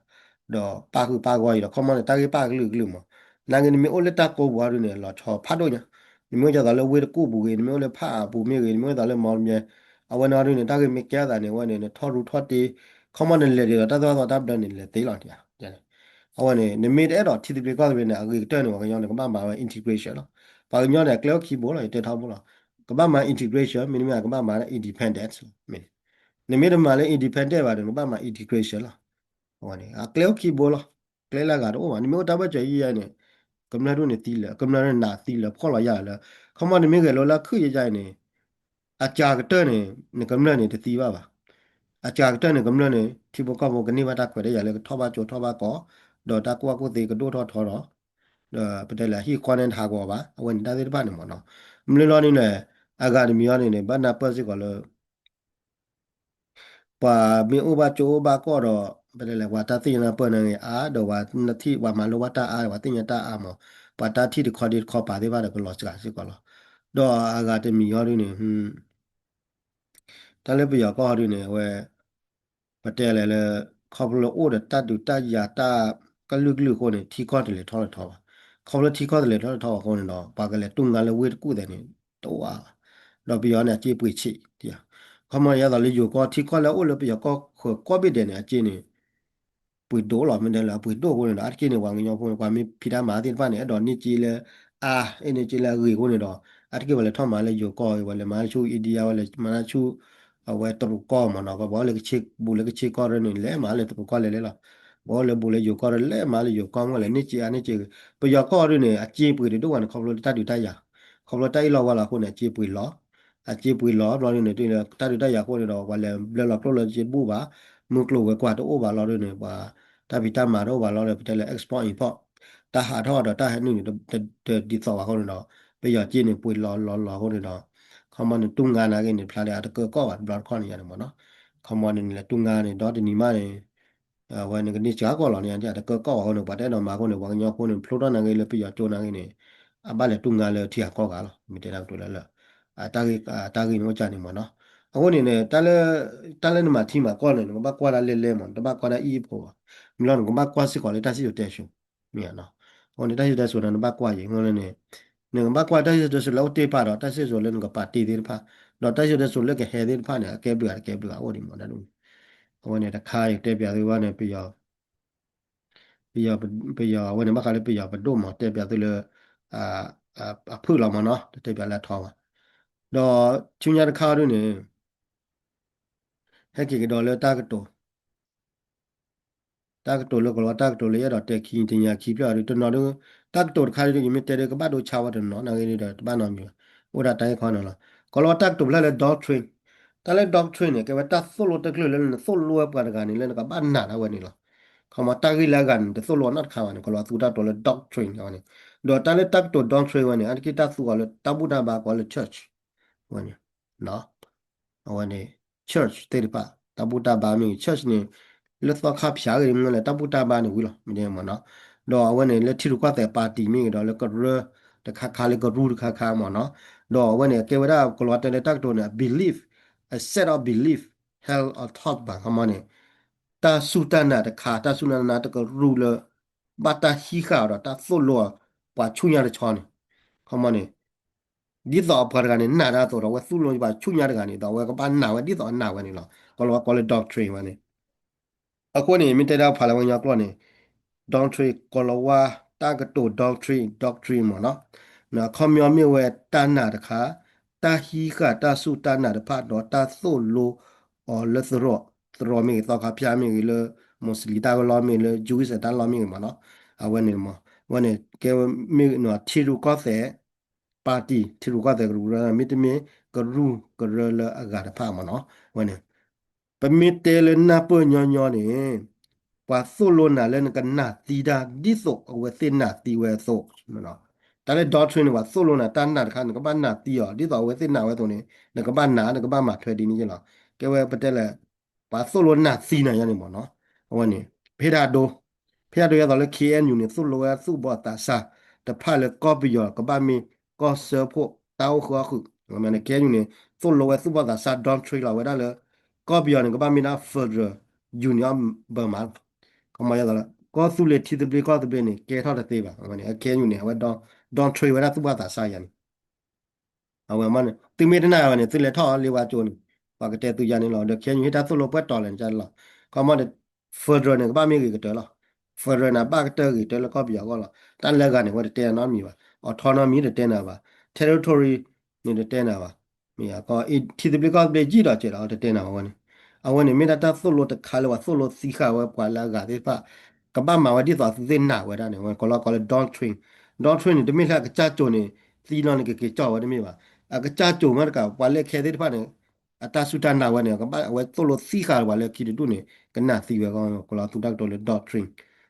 ဒီးပၣ်ဃုာ်ပၣ်ဂီၢ်အံၤဒီး ခီမီန့ၣ် တၢ်ဂ့ၢ်ပၣ်ကလုာ်ကလုာ်မး, နာ်က့နမ့ၢ်အိၣ်လၢတၢ်ကိးပူၤအီၤဒုန့ၣ် လီၤဆီဖးဒိၣ်ညါ, နမ့ၢ်အိၣ်ဒ်သိးလၢဝ့ၢ်တကူၣ်ပူၤဂ့ၤ, နမ့ၢ်အိၣ်လၢဖးအါပူၤမ့ၢ်ဂ့ၤ, နမ့ၢ်အိၣ်ဒ်သိးလၢမီမီၤ, အဝဲန့ၣ်အီၤဒုန့ၣ် တၢ်ဂ့ၢ်မ့ၢ်ကဲသးန့ၣ် အဝဲန့ၣ် နထီၣ်ရူထီၣ်တ့ၢ်, ခီမီနလဲၤဒ်သိးတၢ်သိၣ်တၢ်သီတၢ်ဘျၢန့ၣ် လဲၤသ့လီၤ. အဝဲန့ၣ် နမ့ၢ်တအဲၣ်ဒိးထံသဘျ့ကီၢ်သဘျ့န့ၣ် အဂ့ၤကတၢၢ်န့ၣ် ပှၤကညီန့ၣ် ကဘၣ်မၤဝဲ integration လီၤ. ပှၤကညီန့ၣ် အကျဲအိၣ်ခံဘိလီၤ, ယတဲထီဘိလီၤ. ကဘၣ်မၤ integration မ့တမ့ၢ် ကဘၣ်မၤ independence လီၤ. နမ့ၢ်တမၤလၢ independent ဘၣ်ဒီး နကဘၣ်မၤ integration လီၤ. အကျဲအိၣ်ခံဘိလီၤ. ကျဲလၢအဂၤတအိၣ်ဘၣ်. နမ့ၢ်အိၣ်တၢ်ဘၢၣ်စၢၤယံယါန့ၣ် ကမျၢၢ်ဒိၣ်န့ၣ်သံလၢာ်, ကမျၢၢ်ဒိၣ်န့ၣ်နးသံလၢာ်, ဖှီၣ်လီၤယၢ်လၢာ်. ခီမီနမ့ၢ်ဂဲၤလိာ်လၢခုၣ်ယါယါန့ၣ် အစှၤကတၢၢ်န့ၣ် နကမျၢၢ်န့ၣ်တသံဘၣ်ဘၣ်. အစှၤကတၢၢ်န့ၣ် ကမျၢၢ်န့ၣ် ထံဖိကီၢ်ဖိကန့ၢ်ဘၣ်တၢ်ခွဲးတၢ်ယာ်လၢကထီၣ်ဘၣ်ကၠိထီၣ်ဘၣ်ကီ, ဒီးတၢ်ကူၣ်ဘၣ်ကူၣ်သ့ကဒိၣ်ထီၣ်ထီဒီး, ဒီးပတဲလၢဟံၣ်ဃီန့ၣ်တဟးဂီၤဘၣ်, အဝဲန့ၣ်တၢ်သ့ၣ်တဖၣ်န့ၣ်မ့ၢ်နီၤ. မ့ၢ်လီၤန့ၣ်န့ၣ် အဂၤတမံၤအီၤန့ၣ်န့ၣ် ဘၣ်နၢ်ပၢၢ်စ့ၢ်ကီးလၢ ပှၤမ့ၢ်အိၣ်ဘၣ်ကၠိအိၣ်ဘၣ်ကီၢ်ဒီး ပတဲလဲၣ် ပှၤတၢ်သ့ၣ်ညါနၢ်ပၢၢ်န့ၣ်ဂ့ၤအါ, ဒီးပှၤထံၣ် ပှၤမၤလိဘၣ်တၢ်အါ, ပှၤသ့ၣ်ညါတၢ်အါမး, ပှၤတၢ်ထံၣ်တခီဒ့တခီပာ်သ့ၣ်တဖၣ်ဒီးကလီၤစှၤစ့ၢ်ကီးလီၤ. ဒီးအဂၤတမံၤအီၤဒုန့ၣ် တၢ်လၢပယီၤကီၢ်အီၤဒုန့ၣ် အဝဲ ပတဲလဲၣ်လၢ ခီဖျိလၢအိၣ်ဒီးတၢ်ဒုးတၢ်ယၤတၢ်ကလုာ်ကလုာ်အဃိန့ၣ် ထံကီၢ်တလဲၤထီၣ်လဲၤထီဘၣ်. ခီဖျိထံကီၢ်တလဲၤထီၣ်လဲၤထီဘၣ်အဃိန့ၣ်ဒီး ပှၤကလဲၤတူၢ်ငါလၢဝ့ၢ်တကူၣ်သဲးန့ၣ် တအိၣ်အါဘၣ်. ဒီးပယီၤန့ၣ် အစ့ပှ့ၤဆံး, ခီမီဒ်သိးလၢယိၤကီၢ် ထံကီၢ်လၢအအိၣ်လၢပယီၤကီၢ်ဃၢၤကိးဘ့ၣ်ဒဲးန့ၣ် အစ့န့ၣ် ပှ့ၤဒိၣ်လီၤ. မ့ၢ်တဲလၢအပှ့ၤဒိၣ်အဃိန့ၣ်ဒီး အါတက့ၢ်န့ၣ် ပှၤကညီဖိန့ၣ် ပှၤမ့ၢ်ဖံးတၢ်မၤသ့ၣ်တဖၣ်န့ၣ် အဲၣ်ဒိးန့ၢ်စ့လၢအါ, အဲၣ်န့ၢ်စ့လၢအဂ့ၤအဃိန့ၣ်ဒီး အါတက့ၢ်ပှၤလဲၤထီၣ်မၤလၢယိၤကီၢ်, ပှၤလဲၤမၤဆူ India, ပှၤလဲၤမၤဆူ အဝဲတရူးကီၢ်မ့ၢ်နီၤ, ပှၤအိၣ်လၢကဆ့ဘူးလၢကဆ့ကီၢ်ရၢန့ၣ် လဲၤမၤလၢတရူးကီၢ်လဲၤလဲၤလီၤ. ပှၤအိၣ်လၢဘူးလၢယိၤကီၢ်ရၢ လဲၤမၤလၢယိၤကီၢ်မ့ၢ်လဲၤန့ၢ်စ့အါန့ၢ်စ့, ပယီၤကီၢ်အီၤဒုန့ၣ် အစ့ပှ့ၤတဒိၣ်ဘၣ်န့ၣ် ခီဖျိလၢတၢ်ဒုးတၢ်ယၤ, ခီဖျိတၢ်အ့ၣ်လိာ်ဝါလိာ်အဃိန့ၣ် အစ့ပှ့ၤလီၤ အစ့ပှ့ၤလီၤဘျီဒုန့ၣ် တၢ်ဒုးတၢ်ယၤအဃိန့ၣ်ဒီး ပှၤလဲၤဘျၢလီၤကျိၣ်လၢစ့တဘူၣ်ဘၣ်, မုၢ်ကျိၤဝဲၤကွာ်တအိၣ်ဘၣ်လီၤဒုန့ၣ် ပှၤတၢ်ဖံးတၢ်မၤတအိၣ်ဘၣ်လီၤဒီး ပတဲလၢ export import တၢ်ဟးထီၣ်ဒီးတၢ်ဟဲနုာ်န့ၣ် တဒ်သိးဘၣ်အဃိန့ၣ်ဒီး ပယီၤစ့န့ၣ်ပှ့ၤလီၤလီၤလီၤအဃိန့ၣ်ဒီး ခီမီန့ၣ်တူၢ်ငါနာ်က့န့ၣ် ဖျါဒၣ်အတကၢကီၢ်ဘၣ်တဘျီတခီၣ်န့ၣ်ယါန့ၣ်မ့ၢ်နီၤ, ခီမီန့ၣ်လဲၤတူၢ်ငါန့ၣ် ဒီတနံၤမးန့ၣ် အဝဲန့ၣ်ကန့ၢ်စှၤကီၢ်လီၤန့ၣ် အတကၢကီၢ်ဘၣ်အဃိန့ၣ် ပှၤတအဲၣ်ဒိးမၤအဃိန့ၣ် ပှၤကညီဖိန့ၣ် ဖျိထီၣ်နာ်က့လၢပယီၤကၠိနာ်က့န့ၣ် အဘၣ်လဲၤတူၢ်ငါလၢထံဂၤကီၢ်ဂၤလီၤ. မ့ၢ်တဲဒၣ်ကတိၤလၢလၢ တၢ်ဂ့ၢ်န့ၣ်အိၣ်ကၢ်န့ၣ်မ့ၢ်နီၤ. အဃိန့ၣ်န့ၣ် တၢ်လၢနမၤထံမၤကီၢ်န့ၣ် နကဘၣ်ကွၢ်တၢ်လဲၢ်လဲၢ်မ့ၢ် နတဘၣ်ကွၢ်တၢ်အံၣ်အဖိဘၣ်. မ့ၢ်လီၤနကဘၣ်ကွၢ်စ့ၢ်ကီးလၢတၢ်စံၣ်စိၤတဲစိၤ မ့ၢ်နီၤ. အဃိန့ၣ် တၢ်စံၣ်စိၤတဲစိၤန့ၣ် နဘၣ်ကွၢ်ယံၤအဃိန့ၣ် နကဘၣ်ကွၢ်တၢ်စံၣ်စိၤတဲစိၤလၢအအိၣ်တ့ၢ်ပာ်ဒီး တၢ်စံၣ်စိၤလၢနကပာ်တ့ၢ်သ့ၣ်တဖၣ် ဒီးတၢ်စံၣ်စိၤတဲစိၤလၢကဟဲသ့ၣ်တဖၣ်န့ၣ် အကဲဘျုးဂၤတကဲဘျုးဂၤအိၣ်ဒံးမ့ၢ်ဒၣ်ဒ်န့ၣ်. အဝဲန့ၣ်တခါယကတဲပၠးသုဘၣ်န့ၣ် ပယီၤ ပယီၤအဝဲန့ၣ် ဘၣ်ဃးလၢပယီၤပဒိၣ်မ့ၢ်တဲပၠးသုလၢ အဖုၣ်လီၤမ့ၢ်နီၤ တတဲပၠးလၢအထီဘၣ်. ဒီးဆူညါတခါဒ်န့ၣ် ဟဲက့ၤကဒီးလၢတၢ်ကတိၤ တၢ်ကတိၤလၢကလီၤတၢ်ကတိၤလၢယအဲၣ်ဒိးတဲခံတညါခံဖျၢၣ်အီၤဒ် တနီၤဒ် တၢ်ကတိၤတခါဒ် ယမ့ၢ်တဲဒ်ကဘၣ်ဒိဆါဝဲတနီၤ နာ်ဂ့ၤဒ်ဒီးတဘၣ်နီတမံၤဘၣ် အိၣ်ဒၣ်တၢ်ဂ့ၢ်ခီနီၤလီၤ. ကလီၤတၢ်ကတိၤဖျါလၢ doctrine တၢ်လၢ doctrine န့ၣ် ကဲဝဲတၢ်သိၣ်လိတၢ်ကျၢၢ်လၢနသိၣ်လိဝဲပှၤတဂၤန့ၣ် လၢနကဘၣ်နာ်ဒၣ်ဝဲန့ၣ်လီၤ. ခီမီတၢ်ဂ့ၢ်လၢအဂၤန့ၣ် တသိၣ်လိအီၤနီတခါဘၣ်န့ၣ် ကလီၤသူတၢ်ကတိၤလၢ doctrine ဝဲန့ၣ်. ဒီးတၢ်လၢတၢ်ကတိၤ doctrine ဝဲန့ၣ် အါတက့ၢ်တၢ်သူအီၤလၢတၢ်ဘူၣ်တၢ်ဘါကိးလၢ church ဝဲန့ၣ် အဝဲန့ၣ် church သ့ၣ်တဖၣ် တၢ်ဘူၣ်တၢ်ဘါမ့ၢ်ဂ့ၤ church န့ၣ် လၢသီခါဖၠးဂ့ၤမ့ၢ်လဲၣ် တၢ်ဘူၣ်တၢ်ဘါန့ၣ်ဝံၤလီၤ မ့ၢ်ဒ်မ့ၢ်နီၤ. ဒီးအဝဲန့ၣ် လၢထံရူၢ်ကီၢ်သဲး party မ့ၢ်ဂ့ၤဒီး လၢကရၢတခါခါ လၢကရူၢ်တခါခါမ့ၢ်နီၤ. ဒီးအဝဲန့ၣ် အကဲဝဲဒၣ်ကလီၤတဲလၢတၢ်ကတိၤန့ၣ် belief, a set of belief held or taught by ခီမီန့ၣ် တၢ်စူၢ်တၢ်နာ်တခါ တၢ်စူၢ်တၢ်နာ်တကရူၢ်လၢ ဘၣ်တၢ်ဟံးဃာ်အီၤဒီးတၢ်သိၣ်လိအီၤ ပှၤဆူညါတဆီန့ၣ်, ခီမီန့ၣ် ဒ်သိးအပှၤတဂၤန့ၣ် နာ်တၢ်အသိးဒီး အဝဲသိၣ်လိပှၤဆူညါတဂၤန့ၣ်ဒီး အဝဲကဘၣ်နာ်ဝဲဒ်သိးအနာ်ဝဲန့ၣ်လီၤ. ကီၤလၤဝါကိးလၢ doctrine ဝဲန့ၣ် အဃိန့ၣ် မ့ၢ်တဲဒၣ်ဖးလၢပှၤကညီကျိာ်န့ၣ် doctrine ကီၤလၤဝါတၢ်ကတိၤ doctrine, doctrine မ့ၢ်နီၤ, အခီပညီမ့ၢ်ဝဲတၢ်နာ်တခါ, တၢ်ဟံးဃာ်တၢ်စူၢ်တၢ်နာ်တဖၣ်ဒီးတၢ်သိၣ်လိအီၤလၢသရိာ်, သရိာ်မ့ၢ်ဂ့ၤ သီခါဖၠၣ်မ့ၢ်ဂ့ၤ လၢ Muslim တၢ်ကလီမ့ၢ်ဂ့ၤ လၢ Jewish တၢ်လီမ့ၢ်ဂ့ၤမ့ၢ်နီၤ, အဝဲန့ၣ်မ့ၢ်, အဝဲန့ၣ် ကဲဝဲမ့ၢ်နီၤ ထံရူၢ်ကီၢ်သဲး party ထံရူၢ်ကီၢ်သဲးကရူၢ်ကရၢ မ့တမ့ၢ်ကရူၢ်ကရၢလၢအဂၤတဖၣ်မ့ၢ်နီၤ, အဝဲန့ၣ် ပမ့ၢ်တဲလၢနၢ်ပၢၢ်ညီညီန့ၣ် ပှၤသိၣ်လိနၤလၢနကနာ်သံတၢ် ဒ်သိးအဝဲသ့ၣ်နာ်သံဝဲအသိး, တၢ်လၢ doctrine န့ၣ် ပှၤသိၣ်လိနၤတၢ်နာ်တခါ နကဘၣ်နာ်သံအီၤ ဒ်သိးအဝဲသ့ၣ်နာ်ဝဲအသိးန့ၣ် နကဘၣ်နာ် နကဘၣ်မၤထွဲဒ်န့ၣ်လီၤ. ကဲဝဲပတဲလၢ ပှၤသိၣ်လိနာ်သံနၤယါန့ၣ်မ့ၢ်နီၤ, အဝဲန့ၣ် ဖဲဒၣ်ဒိ ဖဲဒၣ်ဒိယါသိးလၢ K N U န့ၣ် သိၣ်လိဝဲသူၣ်ဘီၣ်သးစၢ်တဖၣ်လၢကီၢ်ပယီၤကဘၣ်မ့ၢ်ကီၢ်စၢဖှိၣ်တၢ်အိၣ်ဃုာ်အီၣ်ဃုာ်, မ့ၢ်န့ၣ် K N U န့ၣ် သိၣ်လိဝဲသူၣ်ဘီၣ်သးစၢ် doctrine လီၤဝဲဒၣ်လၢ ကီၢ်ပယီၤန့ၣ် ကဘၣ်မ့ၢ်ဒၣ် federal union of Burma လီၤ. ခီမီယါသိးလၢ ကီၢ်သူလ့ၤထံသဘျ့ကီၢ်သဘျ့န့ၣ် ကဲထီၣ်တသ့ဘၣ်, အဝဲန့ၣ် K N U န့ၣ် အဝဲ doctrine ဝဲဒၣ်သူၣ်ဘီၣ်သးစၢ်ယါန့ၣ် အဝဲမ့ၢ်န့ၣ် သုမ့ၢ်တနာ်ဝဲန့ၣ် သုလဲၤထီၣ်လ့ဝါကၠိန့ၣ် ပှၤကတဲသုယါန့ၣ်လီၤ. ဒီး K N U ဟ့ၣ်တၢ်သိၣ်လိပှဲၤတီၤလဲၣ်န့ၣ်လီၤ. ခီမီဒီး federal န့ၣ် ကဘၣ်မ့ၢ်ဂ့ၤကတၢၢ်လီၤ. federal န့ၣ် ဘၣ်ကတၢၢ်ဂ့ၤကတၢၢ်လၢကီၢ်ပယီၤအဂီၢ်လီၤ. တၢ်လၢဂၤန့ၣ် ဝဲတတဲနီတမံၤဘၣ်. autonomy တတဲနၤဘၣ်. territory န့ၣ်တတဲနၤဘၣ်. မ့ၢ်ယါကီၢ် ထံသဘျ့ကီၢ်သဘျ့ယံာ်ဒီးစဲးဒီး တတဲနၤဘၣ်ဝဲန့ၣ်. အဝဲန့ၣ်မ့ၢ်ဒၣ်တၢ်သိၣ်လိတခါလၢပှၤသိၣ်လိသံဃာ်ဝဲပှၤလၢအဂၤသ့ၣ်တဖၣ် ကဘၣ်မၤဝဲဒ်သိးသုသ့ၣ်နာ်ဝဲဒၣ်န့ၣ် ဝဲကိးလီၤကိးလၢ doctrine. doctrine န့ၣ် တမ့ၢ်လၢအကစၢ်ကိၤန့ၣ် သံလီၤန့ၣ်ကက့ၤကၠီၣ်ဝဲတမ့ၢ်ဘၣ်. အကစၢ်ကိၤမ့ၢ်တကး ပှၤလၢခဲသ့ၣ်တဖၣ်န့ၣ် အတၢ်စူၢ်တၢ်နာ်ဝဲန့ၣ် ကဘၣ်အဝဲသိၣ်လိသံဃာ်ပှၤလၢခံတဒူၣ်န့ၣ် ကနာ်သံဝဲအဂီၢ် ကိးလီၤသူတၢ်ကတိၤလၢ doctrine.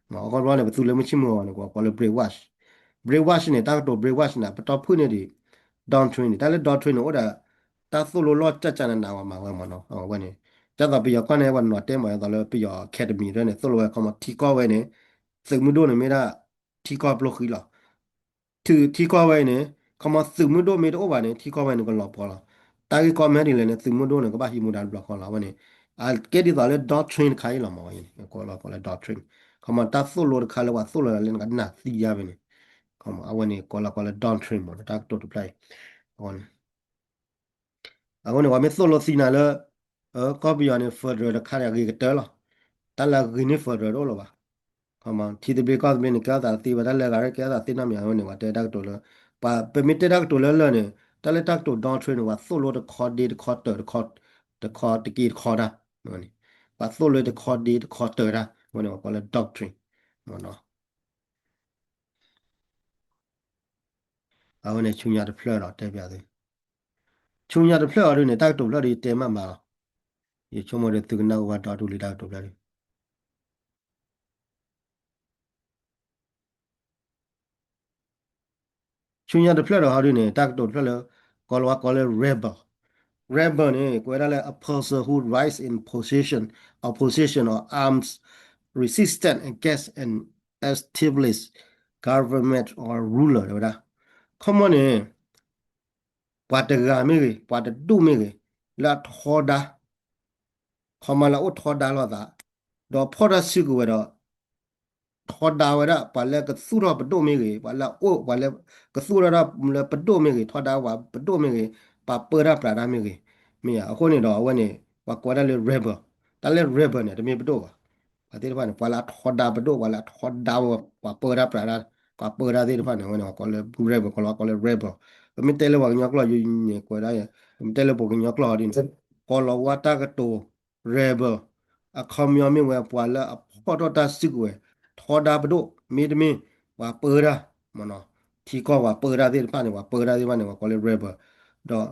အဃိဘျီန့ၣ် ပသူလၢမုၢ်ဆ့ၣ်မုၢ်ဂီၤန့ၣ် ကိးလီၤကိးလၢ brainwash. brainwash န့ၣ် တၢ်ကတိၤ brainwash န့ၣ် ပတီၢ်ဖုၣ်န့ၢ်ဒံး doctrine န့ၣ် တၢ်လၢ doctrine န့ၣ် အိၣ်ဒီး တၢ်သိၣ်လိလီၢ်ကၠၢ်ကၠၢ်နးနးဝဲမၤဝဲမ့ၢ်နီၤ အဝဲန့ၣ်. ဒ်သိးပယီၤကီၢ်န့ၣ် ပှၤနီၤတဲမ့ၢ်ဒ်သိးလၢပယီၤ academy ဒ်န့ၣ် သိၣ်လိဝဲ ခီမီ ထံကီၢ်ဝဲန့ၣ် သုးမုၢ်ဒိၣ်န့ၣ်မ့ၢ်ဒၣ် ထံကီၢ်ပျိၢ်ဃံလီၤ. ထံ, ထံကီၢ်ဝဲအံၤန့ၣ် ခီမီ သုးမုၢ်ဒိၣ်မ့ၢ်တအိၣ်ဘၣ်န့ၣ် ထံကီၢ်ဝဲန့ၣ်ကလီၤပှီၤလီၤ. တၢ်ဂ့ၢ်ကီမ့ၢ်ဒ်လဲၣ်န့ၣ် သုးမုၢ်ဒိၣ်န့ၣ် ကဘၣ်ဟံးမူဒါတဘျီဃီလီၤ အဝဲန့ၣ်. အကဲဒ်သိးလၢ doctrine တခါအံၤလီၤမ့ၢ်ဝဲန့ၣ် ကိးလီၤကိးလၢ doctrine. ခီမီ တၢ်သိၣ်လိတခါလၢပှၤသိၣ်လိလၢနကနာ်သံယါဖဲန့ၣ် အဝဲန့ၣ် ကိးလီၤကိးလၢ doctrine မ့ၢ် တၢ်ကတိၤတဖျၢၣ်အံၤ အဃိန့ၣ် ပှၤမ့ၢ်သိၣ်လိသံနၤလၢ ကီၢ်ပယီၤန့ၣ် federal တခါန့ၣ် အဂ့ၤကတၢၢ်လီၤ. တၢ်လၢအဂ့ၤန့ၢ် federal တအိၣ်လၢၤဘၣ်. ခီမီ ထံသဘျ့ကီၢ်သဘျ့န့ၣ် ကဲထီၣ်သးသ့ဝဲ တၢ်လၢအဂၤကဲထီၣ်သးသ့နီတမံၤ အဝဲန့ၣ် ပှၤတဲတၢ်ကတိၤလၢ ပှၤ ပမ့ၢ်တဲတၢ်ကတိၤလၢလၢာ်န့ၣ် တၢ်လၢတၢ်ကတိၤ doctrine န့ၣ် ပှၤသိၣ်လိတခီဒ့တခီတၢၢ် တခီ, တခီတက့တခီတၢ် ပှၤသိၣ်လိတခီဒ့တခီတၢၢ်တၢ် အဝဲန့ၣ် ပှၤကိးလၢ doctrine မ့ၢ်နီၤ. အဝဲန့ၣ်ဆူညါတဖျၢၣ်ဒီးတဲပျးသု, ဆူညါတဖျၢၣ်အီၤဒ်န့ၣ် တၢ်ကတိၤဖျၢၣ်ဒီးယတဲမးမးလီၤ. ယဆိကမိၣ်ဒီးသုကနၣ်အိၣ်ဝဲဒီတူၢ်လံတၢ်ကတိၤဖျၢၣ်ဒ် ဆူညါတဖျၢၣ်ဒီးဟီဒ်န့ၣ် တၢ်ကတိၤတဖျၢၣ်လၢ ကိးလီၤဝဲကိးလၢ rebel. rebel န့ၣ် ကွဲးဒၣ်လၢ a person who rise in position, opposition or arms resistance against an established government or ruler တဲဝဲဒၣ်. ခီမီန့ၣ် ပှၤတဂၤမ့ၢ်ဂ့ၤ ပှၤတဒူၣ်မ့ၢ်ဂ့ၤ လၢအထီဒါ ခီမီလၢအအိၣ်ထီဒါလိာ်သး ဒီးဖီၣ်တၢ်စုကဝဲၤဒီး ထီဒါဝဲဒၣ် ပှၤလၢကသူၣ်ထီၣ်ပဒိၣ်မ့ၢ်ဂ့ၤ ပှၤလၢအအိၣ် ပှၤလၢကသူၣ်ထီၣ်ဒၣ်လၢပဒိၣ်မ့ၢ်ဂ့ၤ ထီဒါပှၤပဒိၣ်မ့ၢ်ဂ့ၤ ပှၤပၢတၢ်ပြးတၢ်မ့ၢ်ဂ့ၤ မ့ၢ်ဧါ. အဃိန့ၣ်ဒီးအဝဲန့ၣ် ပှၤကိးဝဲဒၣ်လၢ rebel. တၢ်လၢ rebel န့ၣ် တမ့ၢ်ပဒိၣ်ဘၣ်. ပှၤသ့ၣ်တဖၣ်န့ၣ် ပှၤလၢအထီဒါပဒိၣ် ပှၤလၢအထီဒါဝဲ ပှၤပၢတၢ်ပြးတၢ် ပှၤပၢတၢ်သ့ၣ်တဖၣ်န့ၣ် အဝဲန့ၣ် ပှၤကိးလၢ rebel ကိးလီၤကိးလၢ rebel. ပမ့ၢ်တဲလၢပှၤကညီကျိာ်ယုၢ်န့ၣ် ကွဲးဒၣ် ပမ့ၢ်တဲလၢပှၤကညီကျိာ်ဟီဒ်န့ၣ် ကိးလီၤဝဲတၢ်ကတိၤ rebel အခီပညီမ့ၢ်ဝဲပှၤလၢအဖီၣ်ထီၣ်တၢ်စုကဝဲၤ ထီဒါပဒိၣ် မ့တမ့ၢ် ပှၤပၢတၢ် မ့ၢ်နီၤ ထံကီၢ်ပှၤပၢတၢ်သ့ၣ်တဖၣ်န့ၣ် ပှၤပၢတၢ်သ့ၣ်တဖၣ်န့ၣ် ပှၤကိးလၢ rebel ဒီး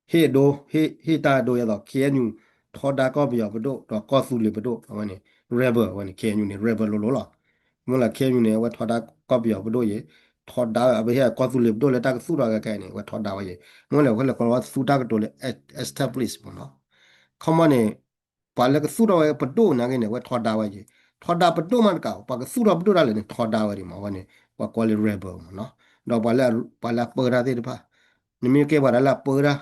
ဟ့ၣ်အဒိ ဟ့ၣ် ဟ့ၣ်တၢ်အဒိယဲသိး K N U ထီဒါကီၢ်ပယီၤပဒိၣ် ဒီးကီၢ်သူလ့ၤပဒိၣ် အဝဲန့ၣ် rebel အဝဲန့ၣ် K N U န့ၣ် rebel လိၤလိၤလီၤ. မ့ၢ်လၢ K N U န့ၣ် အဝဲထီဒါကီၢ်ပယီၤပဒိၣ်ယဲ ထီဒါ အဝဲဟ့ၣ်ကီၢ်သူလ့ၤပဒိၣ်လၢတၢ်ကသူၣ်ထီၣ်ခဲခဲအံၤန့ၣ် အဝဲထီဒါဝဲယဲ မ့ၢ်လၢ အဝဲလၢကိးလီၤဝဲသူတၢ်ကတိၤလၢ establish မ့ၢ်နီၤ ခီမီန့ၣ် ပှၤလၢကသူၣ်ထီၣ်ဝဲပဒိၣ်နာ်က့န့ၣ် အဝဲထီဒါဝဲယဲ ထီဒါပဒိၣ်မးတကး ပှၤကသူၣ်ထီၣ်ပဒိၣ်ဒၣ်လဲာ်န့ၣ် ထီဒါဝဲဒံးမး အဝဲန့ၣ် ပှၤကိးလၢ rebel မ့ၢ်နီၤ ဒီးပှၤလၢ ပှၤလၢအပၢတၢ်သ့ၣ်တဖၣ် နမ့ၢ်ကဲပှၤတၢ်လၢအပၢတၢ်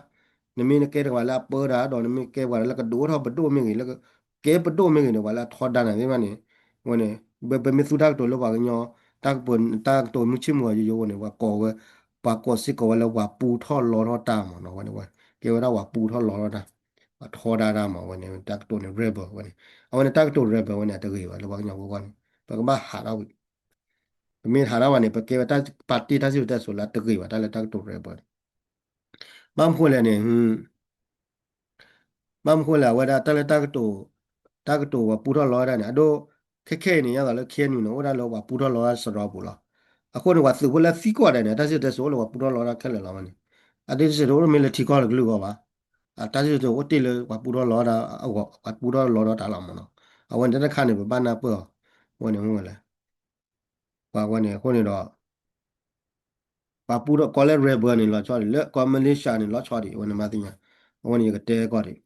နမ့ၢ်ကဲပှၤလၢအပၢတၢ် ဒီးနမ့ၢ်ကဲပှၤတၢ်လၢကဒုးအိၣ်ထီၣ်ပဒိၣ်မ့ၢ်ဂ့ၤ လၢကဲပဒိၣ်မ့ၢ်ဂ့ၤန့ၣ် ပှၤလၢအထီဒါနၤသ့ၣ်တဖၣ်န့ၣ် အဝဲန့ၣ် ပမ့ၢ်သူတၢ်ကတိၤလၢပှၤကညီ တၢ်ကပ တၢ်ကတိၤမုၢ်ဆ့ၣ်မုၢ်ဂီၤယိယိအဃိန့ၣ် ပှၤကိးဝဲ ပှၤကိးစ့ၢ်ကီးဝဲလၢပှၤပူထီၣ်လီထီၣ်တၢ်မ့ၢ်နီၤ ဝဲန့ၣ်ဝဲ ကဲဝဲဒၣ်ပှၤပူထီၣ်လီထီၣ်တၢ် ပှၤထီဒါတၢ်မ့ၢ်ဝဲန့ၣ် တၢ်ကတိၤန့ၣ် rebel ဝဲန့ၣ် အဝဲန့ၣ်တၢ်ကတိၤ rebel ဝဲန့ၣ် အတဂ့ၤဘၣ် လၢပှၤကညီဖိအဂီၢ်န့ၣ် ပကဘၣ်ဟးထီၣ်ဝံၤ ပမ့ၢ်ဟးထီၣ်ဘၣ်န့ၣ် ပကဲဝဲတၢ်ပာ်တ့ၢ်တၢ်စံၣ်စိၤတဲစိၤလၢ အတဂ့ၤဘၣ် တၢ်လၢတၢ်ကတိၤ rebel န့ၣ် ဘၣ်မနုၤဃိလဲၣ်န့ၣ် ဘၣ်မနုၤဃိလဲၣ် အဝဲဒၣ်တၢ်လၢတၢ်ကတိၤ တၢ်ကတိၤပှၤပူထီၣ်လီထီၣ်တၢ်န့ၣ် အဒိ ခဲခဲအံၤန့ၣ် ယသိးလၢ K N U န့ၣ် အိၣ်ဒၣ်လၢပှၤပူထီၣ်လီထီၣ်စရီပူၤလီၤ. အဃိန့ၣ် ပှၤသုးဖိလၢသံကွၢ်ဒၣ်န့ၣ် တၢ်စံၣ်စိၤတဲစိၤအိၣ်လၢပှၤပူထီၣ်လီထီၣ်ခဲလၢာ်လီၤဝဲန့ၣ် အတၢ်စံၣ်စိၤတဲစိၤအိၣ်မ့ၢ်လၢထံကီၢ်တကလုာ်အဂီၢ်ဘၣ်. အတၢ်စံၣ်စိၤတဲစိၤအိၣ်တ့ၢ်လၢပှၤပူထီၣ်လီထီၣ်အဂီၢ် ပှၤပူထီၣ်လီထီၣ်တၢ်လီၤမ့ၢ်နီၤ. အဝဲန့ၣ်တၢ်တခါန့ၣ် ပဘၣ်နၢ်ပၢၢ်အီၤ အဝဲန့ၣ်မ့ၢ်ဝဲလဲၣ် ပှၤဝဲန့ၣ်အဃိန့ၣ်ဒီး ပှၤပူထီၣ်ကီးလၢ rebel န့ၣ် လီၤဆီဒံး လၢကီး militia န့ၣ် လီၤဆီဒံး အဝဲန့ၣ်မၤသ့ၣ်ညါ အဝဲန့ၣ်ယကတဲကီးဒံး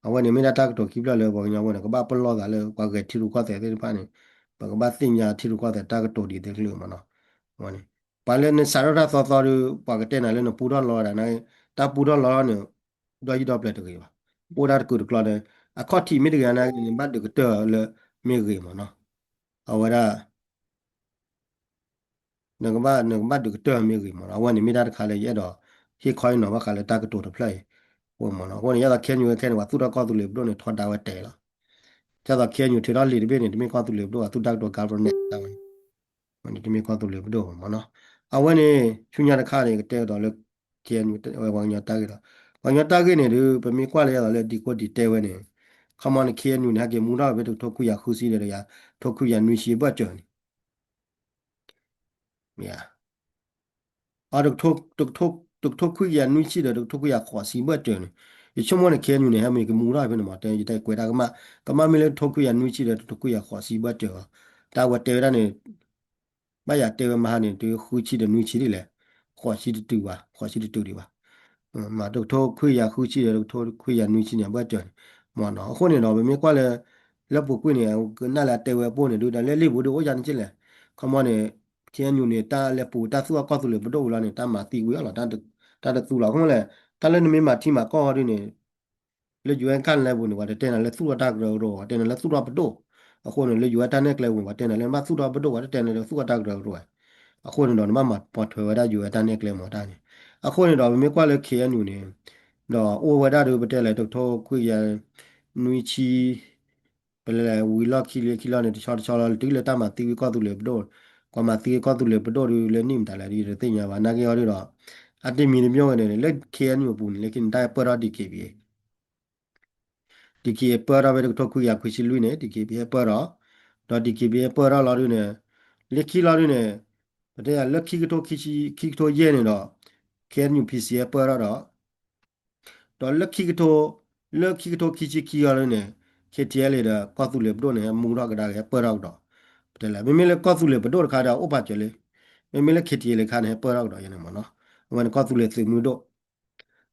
အဝဲန့ၣ်မ့ၢ်ဒၣ်တၢ်ကတိၤခံဖျၢၣ်လၢပှၤကညီဖိန့ၣ် ကဘၣ်ပလီၢ်သးလၢပှၤဂဲၤထံရူၢ်ကီၢ်သဲးသ့ၣ်တဖၣ်န့ၣ် ပကဘၣ်သ့ၣ်ညါထံရူၢ်ကီၢ်သဲးတၢ်ကတိၤဒ်သိးကလုာ်မ့ၢ်နီၤ. အဝဲန့ၣ် ပှၤလၢနစးထီၣ်တၢ်သီသီဒီး ပှၤကတဲနၤလၢနပူထီၣ်လီၤဒၣ်န့ၣ် တၢ်ပူထီၣ်လီၤန့ၣ် ဒီဟံၣ်ဒီပျဲၢ်တဂ့ၤဘၣ်. အိၣ်ဒၣ်တကုာ်တကျီန့ၣ် အခီၣ်ထံးမ့ၢ်တဂ့ၤန့ၣ် နဘၣ်ဒုးကတၢၢ်လၢမ့ၢ်ဂ့ၤမ့ၢ်နီၤ. အဝဲဒၣ် နကဘၣ် နကဘၣ်ဒုးကတၢၢ်မ့ၢ်ဂ့ၤမ့ၢ်နီၤ. အဝဲန့ၣ်မ့ၢ်ဒၣ်တခါလၢယအဲၣ်ဒိး ဟ့ၣ်ခီဟ့ၣ်နီၤဘၣ်ဃးလၢတၢ်ကတိၤတဖျၢၣ်အံၤ အဃိမ့ၢ်နီၤ. အဃိန့ၣ် ယသိး K N U ခဲန့ၣ် ပှၤသူၣ်ထီၣ်ကီၢ်သူလ့ၤပဒိၣ်န့ၣ် ထီဒါဝဲတဲာ်လီၤ. ယသိး K N U ထုးထီၣ်လံာ်တဘ့ၣ်န့ၣ် တမ့ၢ်ကီၢ်သူလ့ၤပဒိၣ် အသူၣ်တၢ်ကတိၤ government တၢ်ဝဲန့ၣ် တမ့ၢ်ကီၢ်သူလ့ၤပဒိၣ်မ့ၢ်နီၤ. အဝဲန့ၣ် ဆူညါတခါန့ၣ် ကတဲကဒီးလၢ K N U ဝဲပှၤကညီတၢ်ဂ့ၢ်လီၤ. ပှၤကညီတၢ်ဂ့ၢ်န့ၣ်ဒီး ပမ့ၢ်ကွၢ်လၢယသိးလၢ ဒံကိဒံတဲဝဲန့ၣ် ခီမီန့ၣ် K N U န့ၣ် ဟဲက့ၤမူထီၣ်ဖဲတကထိခွံကယၤဃုဆံဒီး တကထိခွံကယၤနွံဆံအဘၢၣ်စၢၤန့ၣ် အ တကထိခွံကယၤနွံဆံဒီး တကထိခွံကယၤဃိးဆံဘၢၣ်စၢၤန့ၣ် ယဆိကမိၣ်န့ၣ် K N U န့ၣ် ဟဲမ့ၢ်ကမူထီၣ်ဖဲန့ၣ်မး တဲယတဲကွဲးတၢ်ကမၣ် ကမၣ်မ့ၢ်လၢတကထိခွံကယၤနွံဆံဒီး တကထိခွံကယၤဃိးဆံဘၢၣ်စၢၤလီၤ. တၢ်ဝဲတဲဝဲဒၣ်န့ၣ် ဘၣ်ယၤတဲဝဲမဟါန့ၣ် တဃုဆံဒီးနွံဆံဒ်လဲၣ် ဃိးဆံတတုၤဘၣ် ဃိးဆံတတုၤဒံးဘၣ် မ့ၢ်တကထိခွံကယၤဃုဆံဒီး တကထိခွံကယၤနွံဆံန့ၣ် အဘၢၣ်စၢၤန့ၣ် မ့ၢ်နီၤ. အဃိန့ၣ်ဒီး ပမ့ၢ်ကွၢ်လၢ လၢပူၤကွံာ်န့ၣ် ကနၣ်လၢအတဲဝဲအပိၢ်န့ၣ် ဒုးဒီးလၢလံာ်ပူၤဒုးအိၣ်ယါန့ၣ်ကလဲၣ် ခီမီန့ၣ် K N U န့ၣ် တၢ်လဲၤပူၤတၢ်သူၣ်ထီၣ်ကီၢ်သူလ့ၤပဒိၣ်ဝံၤလီၤန့ၣ် တၢ်မၤသံဝံၤအီၤလီၤ တၢ်တသူလီၤ. အဃိလဲၣ် တၢ်လၢနမ့ၢ်မၤထံမၤကီၢ်ဒ်န့ၣ် လၢ ယူၢ်အဲၣ် ခါလဲပူၤန့ၣ် ပှၤတတဲနၤလၢသူၣ်ထီၣ်တၢ်ကရၢကရိ ပှၤတဲနၤလၢသူၣ်ထီၣ်ပဒိၣ် အဃိန့ၣ် လၢ ယူၢ်အဲၣ် တၢ်နဲၣ်ကျဲပူၤန့ၣ် ပှၤတဲနၤလၢနဘၣ်သူၣ်ထီၣ်ပဒိၣ် ပှၤတတဲနၤလၢသူၣ်ထီၣ်တၢ်ကရၢကရိ အဃိန့ၣ်ဒီး နဘၣ်မၤပိာ်ထွဲဝဲဒၣ် ယူၢ်အဲၣ် တၢ်နဲၣ်ကျဲမ့ၢ်တၢ်န့ၣ် အဃိန့ၣ်ဒီး ပမ့ၢ်ကွၢ်လၢ K N U န့ၣ် ဒီးအိၣ်ဝဲဒၣ်ဒီး ပတဲလဲၣ် တကထိခွံကယၤနွံဆံ ပလဲၤဝံၤလီၢ်ခံလံခံလီၢ်န့ၣ် တဆီတဆီလီၤ တုၤလၢတၢ်မၤသံဝံၤကီၢ်သူလ့ၤပဒိၣ် ပှၤမၤသံဝံၤကီၢ်သူလ့ၤပဒိၣ်ဒုးလၢနံၣ်မတၤလဲၣ်ဒ်ယတသ့ၣ်ညါဘၣ် နာ်က့အီၤဒုးဒီး အတမံၤတမံၤဂ့ၤန့ၣ် လၢ K N U အပူၤန့ၣ် လၢခံန့ၣ် တၢ်ပၢၢ်ထီၣ် D K B A D K ပၢၢ်ထီၣ်ဖဲတကထိခွံကယၤခွံဆံလွံၢ်န့ၣ် D K B A ဟဲပၢၢ်ထီၣ် ဒီး D K B A ဟဲပၢၢ်ထီၣ်လီၤဒုးန့ၣ် လၢခံလီၤဒုးန့ၣ် ပတဲယၤလၢခံကထိခံဆံ ခံကထိယဲၢ်န့ၣ်ဒီး K N U P C ဟဲပၢၢ်ထီၣ်ဒီး ဒီးလၢခံကထိ လၢခံကထိခံဆံခံလီၤဒုးန့ၣ် K T L A ဒီးကီၢ်သူလ့ၤပဒိၣ်န့ၣ် ဟဲမူထီၣ်ကဒါက့ၤ ဟဲပၢၢ်ထီၣ်ကဒီး ပတဲလဲၣ် မ့မ့ၢ်လၢကီၢ်သူလ့ၤပဒိၣ်တခါဒီး အိၣ်ပာ်စၢၤလံ မ့မ့ၢ်လၢ K T L A တခါန့ၣ် ဟဲပၢၢ်ထီၣ်ကဒီးယဲန့ၣ်မ့ၢ်နီၤ အဝဲန့ၣ်ကီၢ်သူလ့ၤသုးမုၢ်ဒိၣ်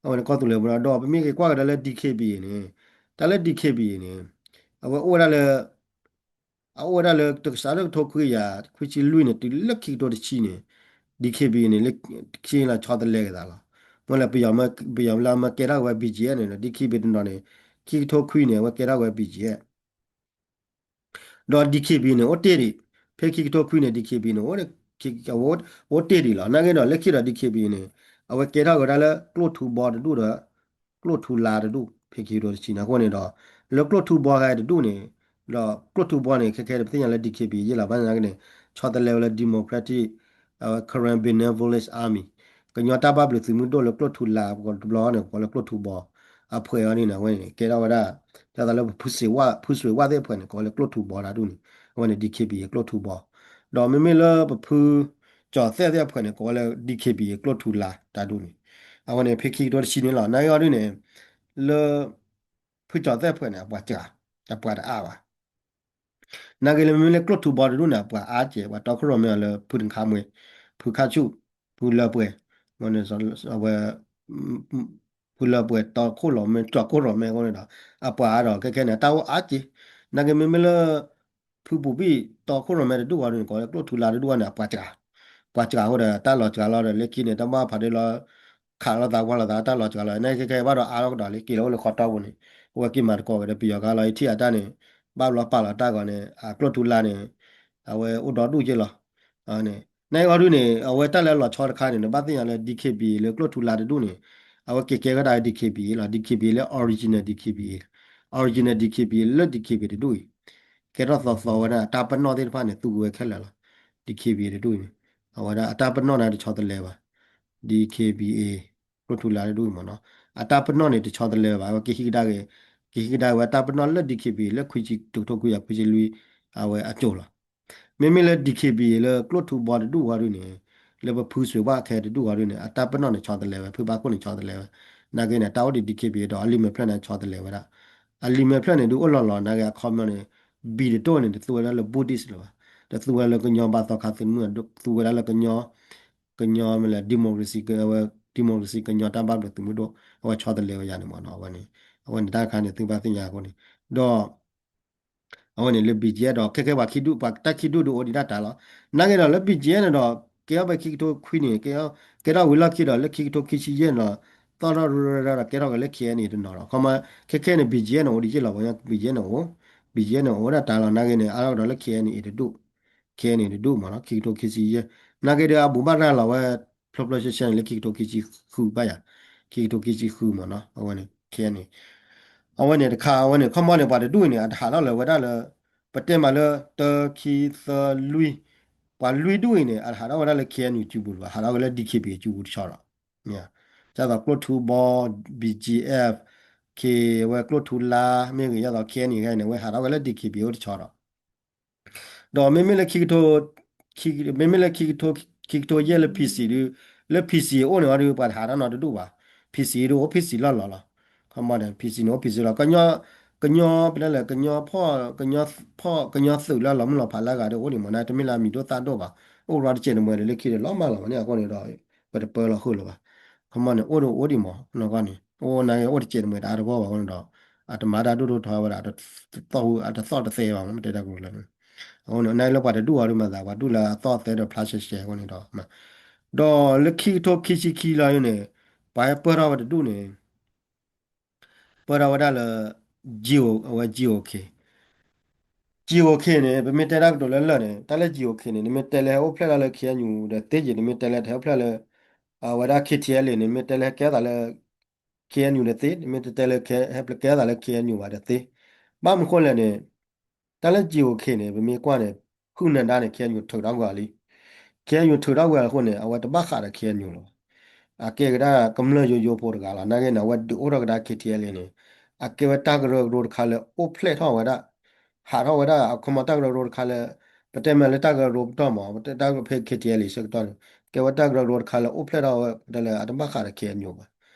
အဝဲန့ၣ်ကီၢ်သူလ့ၤပဒိၣ်ဒီး ပမ့ၢ်က့ၤကွၢ်ကဒီးလၢ D K B A န့ၣ် တၢ်လၢ D K B A န့ၣ် အဝဲအိၣ်ဝဲဒၣ်လၢ အအိၣ်ဝဲဒၣ်လၢတကစးလၢကထိခွံကယၤခွံဆံလွံၢ်န့ၣ် တုၤလၢခံကထိတဆံန့ၣ် D K B A န့ၣ် လၢခံလီၤဆီတလဲက့ၤသးလီၤ. မ့ၢ်လၢပယီၤမ့ၢ်လၢအမ့ၢ်ကဲထီၣ်ဝဲ B G F န့ၣ်ဒီး D K B A တနီၤန့ၣ် ခံကထိခွံန့ၣ် အဝဲကဲထီၣ်ဝဲ B G F ဒီး D K B A န့ၣ် အိၣ်တ့ၢ်ဒံး ဖဲခံကထိခွံန့ၣ် D K B A န့ၣ် အိၣ်တ့ၢ်ဒံးလီၤ. နာ်က့ဒီး လၢခံဒီး D K B A န့ၣ် အဝဲကဲထီၣ်ဝဲဒၣ်လၢကျိၣ်ထူဘီတဒူၣ်ဒီး ကျိၣ်ထူလါတဒူၣ် ဖဲခံကထိတဆံန့ၣ် အဃိန့ၣ်ဒီး လၢကျိၣ်ထူဘီခါတဒူၣ်န့ၣ် ဒီးကျိၣ်ထူဘီန့ၣ် ခဲခဲဒီး ပသ့ၣ်ညါလၢ D K B A ယဲၢ်လီၤ ဘၣ်ဆၣ်သနာ်က့န့ၣ် ဆီတလဲဝဲလၢ Democratic Karen Benevolence Army ကညီတၢ်ဘၣ်ဘျုးသုးမုၢ်ဒိၣ်လၢကျိၣ်ထူလါတဘျီန့ၣ် ကိးလၢကျိၣ်ထူဘီ အဖုအံၤန့ၣ် အဝဲန့ၣ် ကဲထီၣ်ဝဲဒၣ် ဒ်သိးလၢပဖုစ့ဝၣ် ဖုစ့ဝၣ်သ့ၣ်အဖုန့ၣ် ကိးဝဲလၢကျိၣ်ထူဘီတၢ်ဒူၣ်န့ၣ် အဝဲန့ၣ် D K B A ကျိၣ်ထူဘီ ဒီးမ့မ့ၢ်လၢပဖု ကၠီၤသဲၣ်သ့ၣ်အဖုန့ၣ် ကိးဝဲလၢ D K B A ကျိၣ်ထူလါတၢ်ဒူၣ်န့ၣ် အဝဲန့ၣ် ဖဲခံကထိတဆံန့ၣ်လီၤ. နာ်က့အီၤဒ်န့ၣ် လၢ ဖုကၠီၤသဲၣ်အဖုန့ၣ် အပှၤစှၤ အပှၤတအါဘၣ် နာ်က့လၢမ့မ့ၢ်လၢကျိၣ်ထူဘီတဒူၣ်န့ၣ် အပှၤအါစဲး ပှၤတီခိၣ်ရိၣ်မဲအီၤလၢဖုတခါမှဲ ဖုခါဆူၣ် ဖုလၢပှဲၤ အဝဲ ဖုလၢပှဲၤ တီခိၣ်ရိၣ်မဲ တီခိၣ်ရိၣ်မဲအဃိန့ၣ်ဒီး အပှၤအါဒီးခဲခဲန့ၣ် တၢ်အိၣ်အါစဲး နာ်က့မ့မ့ၢ်လၢ ဖုပူၤဘံၣ် တီခိၣ်ရိၣ်မဲတဒူၣ်အီၤဒ်န့ၣ် ကိးလၢကျိၣ်ထူလါတဒူၣ်အီၤန့ၣ် အပှၤစှၤ ပှၤစှၤအဃိဒီး တၢ်လီၤစှၤလီၤဒီး လၢခံန့ၣ် တၢ်ဘၣ်ဖးဒိၣ်လီၤ ခးလိာ်သးဝါလိာ်သး တၢ်လီၤစှၤလီၤ နာ်က့ခဲခဲဘၣ်ဒီးအါထီၣ်ကဒီးလၢက့ၤလၢအိၣ်လၢဃီတီပူၤန့ၣ် အဝဲက့ၤမၤသကိးဝဲဒီးပယီၤကါလီၤ ယထံၣ်အတၢ်န့ၣ် ဘၣ်ဘျီပာ်လီၤတၢ်ဂီၤန့ၣ် အကျိၣ်ထူလါန့ၣ် အဝဲအိၣ်ဒီဒူၣ်က့လီၤ. န့ၣ် နဂီၢ်ဒုန့ၣ် အဝဲတၢ်လၢအလီၤဆီတခါန့ၣ် နဘၣ်သ့ၣ်ညါလၢ DKBA လၢကျိၣ်ထူလါတဒူၣ်န့ၣ် အဝဲက့ၤကဲဝဲဒၣ် DKBA လီၤ. DKBA လၢ original DKBA original DKBA လၢ DKBA တဒူၣ်အံၤ ကဲထီၣ်သီသီဝဲဒၣ် အတၢ်ပနီၣ်သ့ၣ်တဖၣ်န့ၣ် သူဝဲခဲလၢာ်လီၤ. DKBA တဒူၣ်အံၤန့ၣ် အဝဲဒၣ်အတၢ်ပနီၣ်န့ၣ်တဆီတလဲဘၣ်. DKBA ကျိၣ်ထူလါတဒူၣ်အံၤမ့ၢ်နီၤ အတၢ်ပနီၣ်န့ၣ်တဆီတလဲဘၣ် အဝဲကဟံးကဒါက့ၤ ကဟံးကဒါက့ၤဝဲတၢ်ပနီၣ်လၢ DKBA လၢခွံဆံ တကထိခွံကယၤခွံဆံလွံၢ် အဝဲအစိၤလီၤ. မ့မ့ၢ်လၢ DKBA လၢကျိၣ်ထူဘီတဒူၣ်ဝဲဒုန့ၣ် လၢပဖုစွ့ၤဘၣ်ခဲတဒူၣ်ဝဲဒုန့ၣ် အတၢ်ပနီၣ်န့ၣ်ဆီတလဲဝဲ ဖုဘၣ်ခိၣ်န့ၣ်ဆီတလဲဝဲ နာ်က့န့ၣ် တၢ်အိၣ်ဒံး DKBA ဒီးအလံာ်မဲာ်ဖျၢၣ်န့ၣ်ဆီတလဲဝဲဒၣ်. အလံာ်မဲာ်ဖျၢၣ်န့ၣ်ဒုးအိၣ်လီၤလီၤ နာ်က့အခီပညီန့ၣ် ဘံတတိၢ်န့ၣ် တသူဝဲဒၣ်လၢ Buddhist လၢၤဘၣ် တသူဝဲဒၣ်လၢကညီဘါသီခါသနူ သူဝဲဒၣ်လၢကညီ ကညီမ့ၢ်လဲၣ် democracy ကဝဲ democracy ကညီတၢ်ဘၣ်ဘျုးသုးမုၢ်ဒိၣ် အဝဲဆီတလဲဝဲယၤန့ၣ်မ့ၢ်နီၤ အဝဲန့ၣ် အဝဲန့ၣ်တၢ်တခါန့ၣ် သုဘၣ်သ့ၣ်ညါအဃိန့ၣ် ဒီး အဝဲန့ၣ်လၢ BGF ဒီး ခဲခဲပှၤခံဒူၣ် ပှၤတၢ်ခံဒူၣ်ဒုးအိၣ်ဒံးတၢ်တၢ်လီၤ. နာ်က့ဒီးလၢ BGF န့ၣ်ဒီး ကဲထီၣ်ဖဲခံကထိခွံန့ၣ် ကဲထီၣ် ကဲထီၣ်ဝံၤလီၢ်ခံဒီး လၢခံကထိခံဆံယဲၢ်န့ၣ်ဒီး သီၣ်ထီၣ်ရၢရၢဒီး ကဲထီၣ်က့ၤလၢ KNA တနီၤလီၤ. ခီမီ ခဲခဲန့ၣ် BGF န့ၣ်အိၣ်ဒံးယဲၢ်လီၤ ပှၤညီ BGF န့ၣ်အိၣ် BGF န့ၣ်အိၣ်ဒၣ်တၢ်လီၤ နာ်က့န့ၣ် အါထီၣ်ကဒီးလၢ KNA တဒူၣ် KNA တဒူၣ်မ့ၢ်နီၤ ခံကထိခံဆံယဲၢ် နာ်က့ဒီးအဘူးဘၣ်ရၤလီၤဝဲ ဖျိဖျိဆဲဆဲန့ၣ်လၢခံကထိခံဆံဃုဘၣ်ယၤ ခံကထိခံဆံဃုမ့ၢ်နီၤ အဝဲန့ၣ် KNA အဝဲန့ၣ်တခါ အဝဲန့ၣ် ခီမီန့ၣ် ပှၤတဒူၣ်အံၤန့ၣ် အတဟးထီၣ်လၢၤဝဲဒၣ်လၢ ပတဲမးလၢ တၢ ခံ သၢ လွံၢ် ပှၤလွံၢ်ဒူၣ်အံၤန့ၣ် အတဟးထီၣ်ဝဲဒၣ်လၢ KNU စုပူၤလၢၤဘၣ် ဟးထီၣ်ဝဲလၢ DKBA စုပူၤတဆီဒီး ဒ်သိးကျိၣ်ထူဘီ BGF က့ၤဝဲကျိၣ်ထူလါ မ့ၢ်ဂ့ၤ ဒ်သိး KNA ဂ့ၤန့ၣ် ဝဲဟးထီၣ်ဝဲလၢ DKBA အိၣ်တဆီဒီး ဒီးမ့မ့ၢ်လၢခံကထိ မ့မ့ၢ်လၢခံကထိ ခံကထိယဲၢ်လၢ PC ဒုး လၢ PC အိၣ်န့ၣ်အီၤဒုး ပှၤတဟးထီၣ်နီတဒူၣ်ဘၣ် PC ဒုးအိၣ် PC လီၢ်လီၤလီၤ ခီမီန့ၣ် PC န့ၣ်အိၣ် PC လီၤ ကညီ ကညီ ပတဲလဲၣ် ကညီဖီၣ် ကညီဖီၣ် ကညီသုးလၢလီၤမုၢ်လီၤဖးလၢအဂၤဒုးအိၣ်ဒံးမ့ၢ်နီၤ တမ့ၢ်လၢအမံၤဒိၣ်သၣ်ဒိၣ်ဘၣ် အိၣ်ရီတစဲးတမှဲၤလၢခံဒီးလီၤမၢ်လီၤမ့ၢ်န့ၣ် အဃိန့ၣ်ဒီး ပတပၢလီၤဃုာ်လၢၤဘၣ် ခီမီန့ၣ် အိၣ်ဒုးအိၣ်ဒံးမ့ၢ် နီၢ်ကီၢ်န့ၣ် အိၣ်နာ်က့အိၣ်တစဲးတမှဲၤတအါတဂီၢ်ဘၣ်အဃိန့ၣ်ဒီး အတမၤတၢ်ဒိၣ်ဒိၣ်ထီဝဲဒၣ် အတသီၣ်တသဲဘၣ်မ့ၢ် တဲတၢ်ကရူၢ်လၢ အဃိန့ၣ် နာ်က့လၢပှၤတဒူၣ်အီၤဒုးမၤသး ပှၤဒူၣ်လၢအသီၣ်အသဲဒီးဖျါရှဲရှဲအဃိန့ၣ်ဒီး ဒီးလၢခံကထိခံဆံခံလီၤန့ၣ် ပှၤဟဲပၢၢ်ထီၣ်ဝဲတဒူၣ်န့ၣ် ပၢၢ်ထီၣ်ဝဲဒၣ်လၢ G O အဝဲ GOK GOK န့ၣ် ပမ့ၢ်တဲတၢ်ကတိၤလၢလၢာ်န့ၣ် တၢ်လၢ GOK န့ၣ် နမ့ၢ်တဲလၢဟဲအိၣ်ဖျဲၣ်ထီၣ်လၢ KNU ဒီးသ့ယံာ် နမ့ၢ်တဲလၢတဟဲအိၣ်ဖျဲၣ်လၢ အဝဲဒၣ် KTLA န့ၣ် နမ့ၢ်တဲလၢဟဲကဲထီၣ်သးလၢ KNU ဒီးသ့ နမ့ၢ်တတဲလၢ ဟဲကဲထီၣ်သးလၢ KNU ဘၣ်ဒီးသ့ ဘၣ်မနုၤဃိလဲၣ်န့ၣ် တၢ်လၢ GOK န့ၣ် ပမ့ၢ်ကွၢ်န့ၣ် ဖုၣ်နၤဒါန့ၣ် KNU ထုးထီၣ်ကွံာ်အီၤလံ KNU ထုးထီၣ်ကွံာ်အီၤအဃိန့ၣ် အဝဲတဘၣ်ဃးဒီး KNU လီၤ. အကဲကဒါကမျၢၢ်ယိယိဖိတဂၤလီၤ. နာ်က့န့ၣ် အဝဲဒုးအိၣ်ထီၣ်ကဒါ KTLA န့ၣ် အကဲဝဲတၢ်ကရၢကရိတခါလၢအိၣ်ဖျဲၣ်ထီၣ်ဝဲဒၣ် ဟးထီၣ်ဝဲဒၣ် အခီမီတၢ်ကရၢကရိတခါလၢ ပတဲမ့ၢ်လၢတၢ်ကရၢကရိပတီၢ်မး ပတဲတၢ်ကရၢဖဲ KTLA ဆၢကတီၢ်န့ၣ် ကဲဝဲတၢ်ကရၢကရိတခါလၢအိၣ်ဖျဲၣ်ထီၣ်ဝဲဒၣ်လၢအတဘၣ်ဃးဒီး KNU ဘၣ်.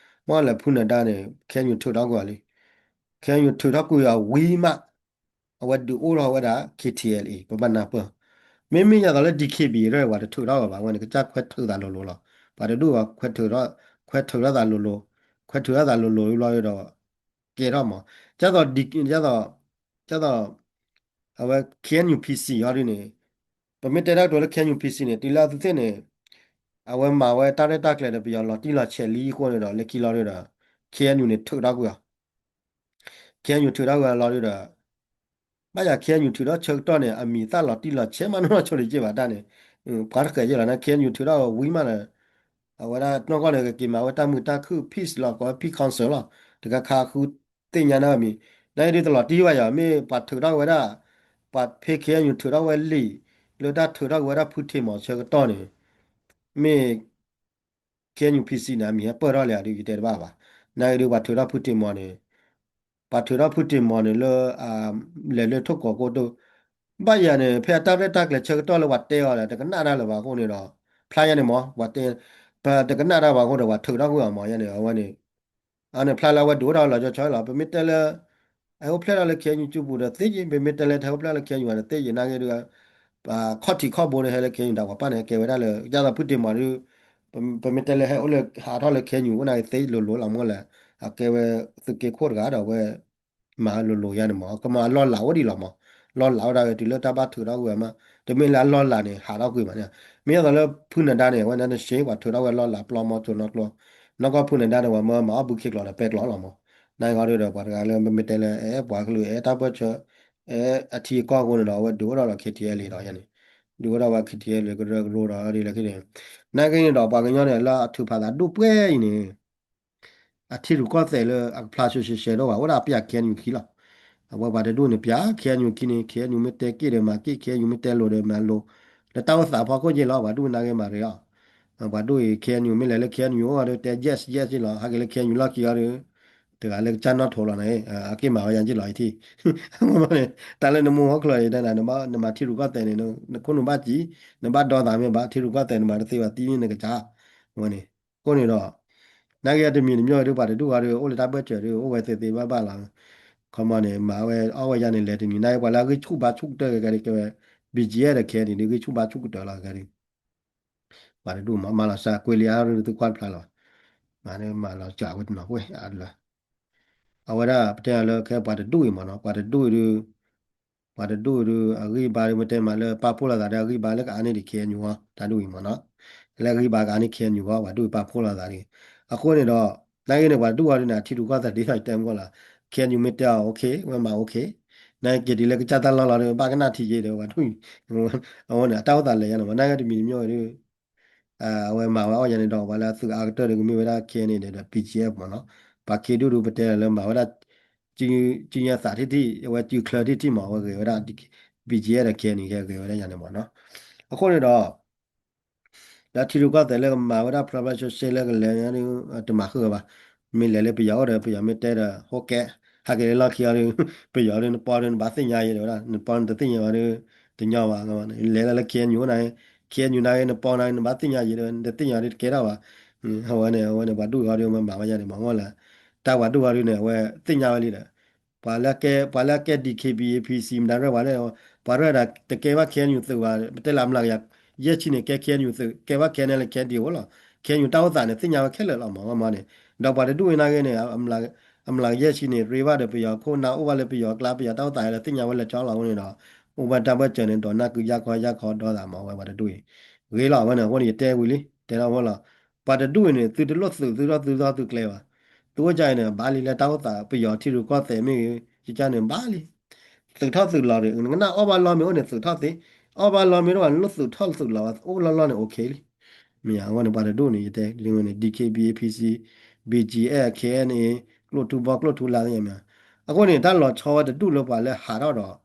မ့ၢ်လၢဖုၣ်နၤဒါန့ၣ် KNU ထုးထီၣ်ကွံာ်အီၤလံ. KNU ထုးထီၣ်ကွံာ်အီၤဝံၤမး အဝဲဒုးအိၣ်ထီၣ်ဝဲဒၣ် KTLA ပဘၣ်နၢ်ပၢၢ်. မ့မ့ၢ်ယၤသိးလၢ DKBA ရဲၣ်ပှၤတထုးထီၣ်ဘၣ် အဝဲန့ၣ် ကစၢ်ခွဲးထုးသးလိၤလိၤလီၤ. ပှၤတဒူၣ်ဘၣ် ခွဲးထုးထီၣ် ခွဲးထုးထီၣ်သးလိၤလိၤ ခွဲးထုးထီၣ်သးလိၤလိၤဘျီဒီး ကဲထီၣ်မး ဒ်သိး ဒ်သိး ဒ်သိး အဝဲ KNU PC အီၤဒ်န့ၣ် ပမ့ၢ်တဲတၢ်ကတိၤလၢ KNU PC န့ၣ် တုၤလၢအသုသ့ၣ်န့ၣ် အဝဲမၤဝဲတၢ်ရဲၣ်တၢ်ကျဲၤဒီးပယီၤလီၤတံၢ်လီၤဆဲးလံအဃိန့ၣ်ဒီး လၢခံလီၤဒုးဒီး KNU န့ၣ် ထုးထီၣ်ကွံာ်အီၤ KNU ထုးထီၣ်ကွံာ်အီၤလီၤဒုးဒီး ဘၣ်ယၤ KNU ထုးထီၣ်ဆၢကတီၢ်န့ၣ် အမံၤသၣ်လီၤတံၢ်လီၤဆဲးမးနီၢ်ဆိတက့ၢ်ဘၣ်တၢ်န့ၣ် ပှၤတဃဲးယဲၢ်လီၤန့ၣ် KNU ထုးထီၣ်ဝံၤမးန့ၣ် အဝဲဒၣ်နီၢ်ကီၢ်န့ၣ် ကက့ၤမၤဝဲတၢ်မုာ်တၢ်ခုၣ် peace လီၤ ကိးဝဲ peace council လီၤ တခါခါဃုသ့ၣ်ညါန့ၣ်အမံၤ နာ်က့ဒုးတလီၤတံၢ်ဘၣ်ယၤ မ့ၢ်ပှၤထုးထီၣ်က့ၤဝဲဒၣ် ပှၤဖဲ KNU ထုးထီၣ်ဝဲလံာ် လၢတၢ်ထုးထီၣ်က့ၤဝဲဒၣ်ဖုထံးမီၤဆၢကတီၢ်န့ၣ် မ့ၢ် KNU PC န့ၣ် အမံၤဟဲပၢၢ်ထီၣ်လံဧါဒုး ယတဲတဘၣ်ဘၣ်. နာ်က့ဒုး ပှၤထုးထီၣ်ဖုထံးမီၤန့ၣ် ပှၤထုးထီၣ်ဖုထံးမီၤန့ၣ်လၢ လဲၤလၢထိၣ်ကီၤကိတိၢ် ဘၣ်ယၤန့ၣ် ဖဲအတၢ်ရဲၣ်တၢ်ကျဲၤဆၢကတီၢ်လၢပှၤတဲအီၤဒီး တကနၣ်တၢ်လၢၤဘၣ်အဃိန့ၣ်ဒီး ဖျါယဲန့ၣ်မး ပှၤတဲ ပတကနၣ်တၢ်ဘၣ်အဃိဒီး ပှၤထုးထီၣ်ကွံာ်အီၤမး ယဲန့ၣ် အဝဲန့ၣ် အန့ၣ်ဖျါလၢအဝဲဒုးအိၣ်ထီၣ်လီၤကၠီဆီလီၤ ပမ့ၢ်တဲလၢ ဟဲအိၣ်ဖျဲၣ်ထီၣ်လၢ KNU စုပူၤဒီးသ့ယံာ် ပမ့ၢ်တဲလၢဟဲအိၣ်ဖျဲၣ်လၢ KNU ဒီးသ့ယံာ် နာ်က့ဒုး ခီၣ်ထံးခီၣ်ဘိန့ၣ် ဟဲလၢ KNU ဒီးပှၤပၢ်န့ၣ် ဟဲကဲဝဲဒၣ်လၢ ဒ်သိးဖုထံးမီၤဒုး ပမ့ၢ်တဲလၢဟဲအိၣ်လၢဟးထီၣ်လၢ KNU အိၣ်နာ်က့သ့လိၤလိၤလီၤမ့ၢ်လဲၣ် အကဲဝဲသုးက့ခိၣ်တဂၤဒီးဝဲ မၤလိၤလိၤယါန့ၣ်မး ကမၤအလီၢ်လၤအိၣ်ဒံးလီၤမး လီၢ်လၤအိၣ်ဒၣ်ဝဲတုၤလၢတၢ်ဘၣ်ထုးထီၣ်ကွံာ်အီၤမး တမ့ၢ်လၢအလီၢ်လၤန့ၣ် ဟးထီၣ်ကွံာ်မးန့ၣ် မ့ၢ်ယသိးလၢဖုနဒါန့ၣ် အဝဲန့ၣ်တဆ့ ပှၤထုးထီၣ်ဝဲလီၢ်လၤပျီမီၤစိၤနီၢ်ကျိ နီၢ်ကီၢ်ဖုနဒါန့ၣ် ပှၤမၢမၤအီၣ်ဘုခ့ကျိးဒီးပဲကျိးလီၤမး နာ်က့ဒီးပှၤတဂၤလၢမ့မ့ၢ်တဲလၢအဲၣ်ပှၤကလုာ်အဲၣ်တၢ်ပၢၢ်ဆၢ အထံအကီၢ်အဃိန့ၣ်ဒီး အဝဲဒုးအိၣ်ထီၣ်ဒီး K T L လံဒီးယၤန့ၣ်, ဒုးအိၣ်ထီၣ်ဝဲ K T L လံ ကရၢကရိဒီးဒ်လဲၣ်ခဲန့ၣ်, နာ်က့န့ၣ်ဒီး ပှၤကညီန့ၣ် လၢအထုးဖးသးဒိၣ်ပှဲၤအံၤန့ၣ် အထံရူၢ်ကီၢ်သဲးလၢအကဖျါဆှဲဆှဲဆှဲဒိၣ်ဘၣ် အိၣ်ဒၣ်ပျၢ် K N U ခံလီၤ. အဝဲပှၤတဒူၣ်န့ၣ် ပျၢ် K N U ခံန့ၣ် K N U မ့ၢ်တဲက့ၣ်ဒီးမၤက့ၣ် K N U မ့ၢ်တဲလိၤဒီးမၤလိၤ, လၢတၢ်အိၣ်သးဖီခိၣ်က့ၢ်လီၤ ပှၤဒူၣ်နာ်က့မၤရ့အီၤ. ပှၤဒူၣ်အံၤ K N U မ့ၢ်လဲၤလၢ K N U အိၣ်ဒီးတဲ yes yes လီၤ ဟဲက့ၤလၢ K N U လီၢ်ခံအီၤဒီး တဂၤလၢကစၢ်နီၣ်ထိးလီၤန့ၣ် အက့ၢ်မၤဝဲယၤက့ၢ်လီၤအံၤထံၣ် မ့ၢ်န့ၣ် တၢ်လၢနမိၢ်ဟီၣ်ချၢအံၤတဲနၤ နမၤထံရူၢ်ကီၢ်သဲးန့ၣ် နခိၣ်နူာ်ဘၣ်ကံ, နဘၣ်ဒီသးမ့ၢ်ဘၣ် ထံရူၢ်ကီၢ်သဲးနမၤတသ့ဘၣ်သံန့ၣ်နကစၢ်, ဝဲန့ၣ်, အဃိန့ၣ်ဒီး နာ်က့တမံၤတမံၤဒီး ပှၤတဒူၣ်အီၤဒီး အိၣ်လၢတၢ်ဘၢၣ်စၢၤဒီး အိၣ်ဝဲသ့သ့ဘၣ်ဘၣ်လီၤ. ခီမီန့ၣ် မၤဝဲအီၣ်ဝဲယၤန့ၣ် လဲၤတနံၤ နာ်က့ပှၤလၢအဂံၢ်ဆူၣ်ဘါဆူၣ်ကတၢၢ်ကဲကဲဒ်ကဲဝဲ B G F ဒီး K N U ဒ်ဂံၢ်ဆူၣ်ဘါဆူၣ်ကတၢၢ်လီၤကဲဒ် ပှၤတဒူၣ်မး မၤလီၤစှၤကွ့လံအါဒုးသုကွၢ်တဖျါလီၤ. မၤန့ၣ်မၤလီၤစှၤဝဲတနီၤဝဲအါဒုးလီၤ. အဝဲဒၣ်ပတဲလၢခဲပှၤတဒူၣ်အံၤမးနီၤ ပှၤတဒူၣ်အံၤဒုး ပှၤတဒူၣ်အံၤဒုး အဂံၢ်ဘါဒုး မ့ၢ်တဲမးလၢပာ်ဖှိၣ်လိာ်သးဒီးအဂံၢ်ဘါလၢကအါန့ၢ်ဒံး K N U အီၤ တၢ်ဒူၣ်အံၤမးနီၤ လၢအဂံၢ်ဘါကအါန့ၢ် K N U အီၤ ပှၤဒူၣ်အံၤပာ်ဖှိၣ်လိာ်သးဒံး အဃိန့ၣ်ဒီး နာ်က့န့ၣ် ပှၤတဒူၣ်အီၤဒုးန့ၣ် အထံရူၢ်ကီၢ်သဲးဒ်သိးယတဲမ့ၢ်လီၤ K N U မ့ၢ်တဲအီၤ okay ဝဲမၤ okay နာ်က့ဒ်လၢကစၢ်တၢ်လီၢ်လီၤဒီး ဘၣ်ကနၣ်ထံယ့ၤဒီး ပှၤဒူၣ်အံၤ အဝဲန့ၣ် အတၢ်အိၣ်သးလဲၤယါန့ၣ်မး နာ်က့တမံၤတမံၤဝဲဒုး အဝဲမၤဝဲအီၣ်ယၤန့ၣ်ဒီး ပှၤလၢအသုးအါကတၢၢ်ဒီးကမ့ၢ်ဝဲဒၣ် K N A ဒီး P G F မးနီၤ ပှၤခ့ဒူၣ်ဒုးပတဲလၢမၤဝဲဒၣ် ကၠံသးထံၣ်ထံၣ် အဝဲကၠံချၢထံၣ်ထံၣ်မး အဝဲဂဲၤဝဲဒၣ် P G F ဒီး K N A ဂဲၤဂဲၤဝဲဒၣ်ယၤန့ၣ်မးနီၤ အဃိန့ၣ်ဒီး ဒီးထံရူၢ်ကီၢ်သဲးလၢကမၤဝဲဒၣ် ဖျါဖျါရှဲရှဲလၢကလဲၤန့ၣ် တမၤဃုာ်ဘၣ် မ့ၢ်လဲၤလၢပယီၤအိၣ်ဒီး ပယီၤမ့ၢ်တဲဒီး ဟိကဲ ဟဲက့ၤလၢလီၢ်ခံအီၤဒီး ပယီၤဒီးနပီဒီးနဘၣ်သ့ၣ်ညါယဲဒီးဝဲဒၣ် နပီနတသ့ၣ်ညါဘၣ်ဒီး တညီဘၣ် လဲၤလၢ K N U အိၣ်န့ၣ် K N U န့ၣ် နပီန့ၣ် နဘၣ်သ့ၣ်ညါယဲဒီး နတသ့ၣ်ညါဒီးတကဲထီၣ်ဘၣ် အဝဲန့ၣ် အဝဲန့ၣ် ပှၤဒူၣ်အီၤဒီးမၤမၤဝဲယၤန့ၣ် မၤဝဲလၢ တၢ်ပှၤဒူၣ်အီၤဒုးန့ၣ် အဝဲသ့ၣ်ညါဝဲလံဒီး ပှၤလၢကဲ ပှၤလၢကဲ D K B A P C မတၤရဲၣ်ပှၤလၢ ပှၤရဲၣ်ဒၣ်တကဲဘၣ် K N U သုးဘၣ် ပတဲလၢအမျးကယၤ ယဲၢ်ဆံန့ၣ် ကဲ K N U သုး ကဲဘၣ် K N L K N D O လီၤ K N U တၢ်အိၣ်သးန့ၣ် သ့ၣ်ညါဝဲခဲလၢာ်လီၤ မၤဝဲမၤန့ၣ် ဒီးပှၤတဒူၣ်အံၤနာ်က့န့ၣ် အမျးကယဲၢ်ဆံန့ၣ် ရ့ဘၣ်ဒီးပယီၤခိၣ်နၢ်အိၣ်ဘၣ်လၢပယီၤကျါ ပယီၤတၢ်အိၣ်သးလၢသ့ၣ်ညါဝဲလၢာ်ကၠီလီၤအဃိန့ၣ်ဒီး အိၣ်ဘၣ်တၢ်ဘၢၣ်စၢၤန့ၣ် ဒိးနၢ်ကုယၢ်ခီယၢ်ခီဒီသးမၤဝဲပှၤတဒူၣ်အံၤ ဂ့ၤလီၤဝဲန့ၣ် အဃိန့ၣ် ယတဲဝံၤလံ တဲထီၣ်ဝဲလီၤ ပှၤတဒူၣ်အံၤန့ၣ် သုတလိၣ်သုး သုထီၣ်သုထီၣ်သုကျဲဘၣ် သုအိၣ်ကၢ်အံၤန့ၣ် ဘၣ်လံလၢတၢ်အိၣ်သး ပယီၤထံရူၢ်ကီၢ်သဲးမ့ၢ်ဂ့ၤ ကကၢ်န့ၣ်ဘၣ်လံ သုးထီၣ်သုးလီၤဒီး နကနၣ်အီၣ်ဘၣ်လီၢ်မ့ၢ်အိၣ်န့ၣ် သုးထီၣ်သ့ အီၣ်ဘၣ်လီၢ်မ့ၢ်တအိၣ်ဘၣ် နလိၣ်သုးထီၣ်သုးလီၤဘၣ် အိၣ်လီၢ်လီၢ်န့ၣ် okay လံ မ့ၢ်အဝဲန့ၣ် ပှၤတဒူၣ်န့ၣ် ယတဲလံဝဲန့ၣ် D K B A P C B G F K N A ကျိၣ်ထူဘီကျိၣ်ထူလါသ့ၣ်ညါမ့ၢ် အဃိန့ၣ် တၢ်လီၤဆီဝဲတဒူၣ်လၢပှၤလၢဟးထီၣ်ဒီး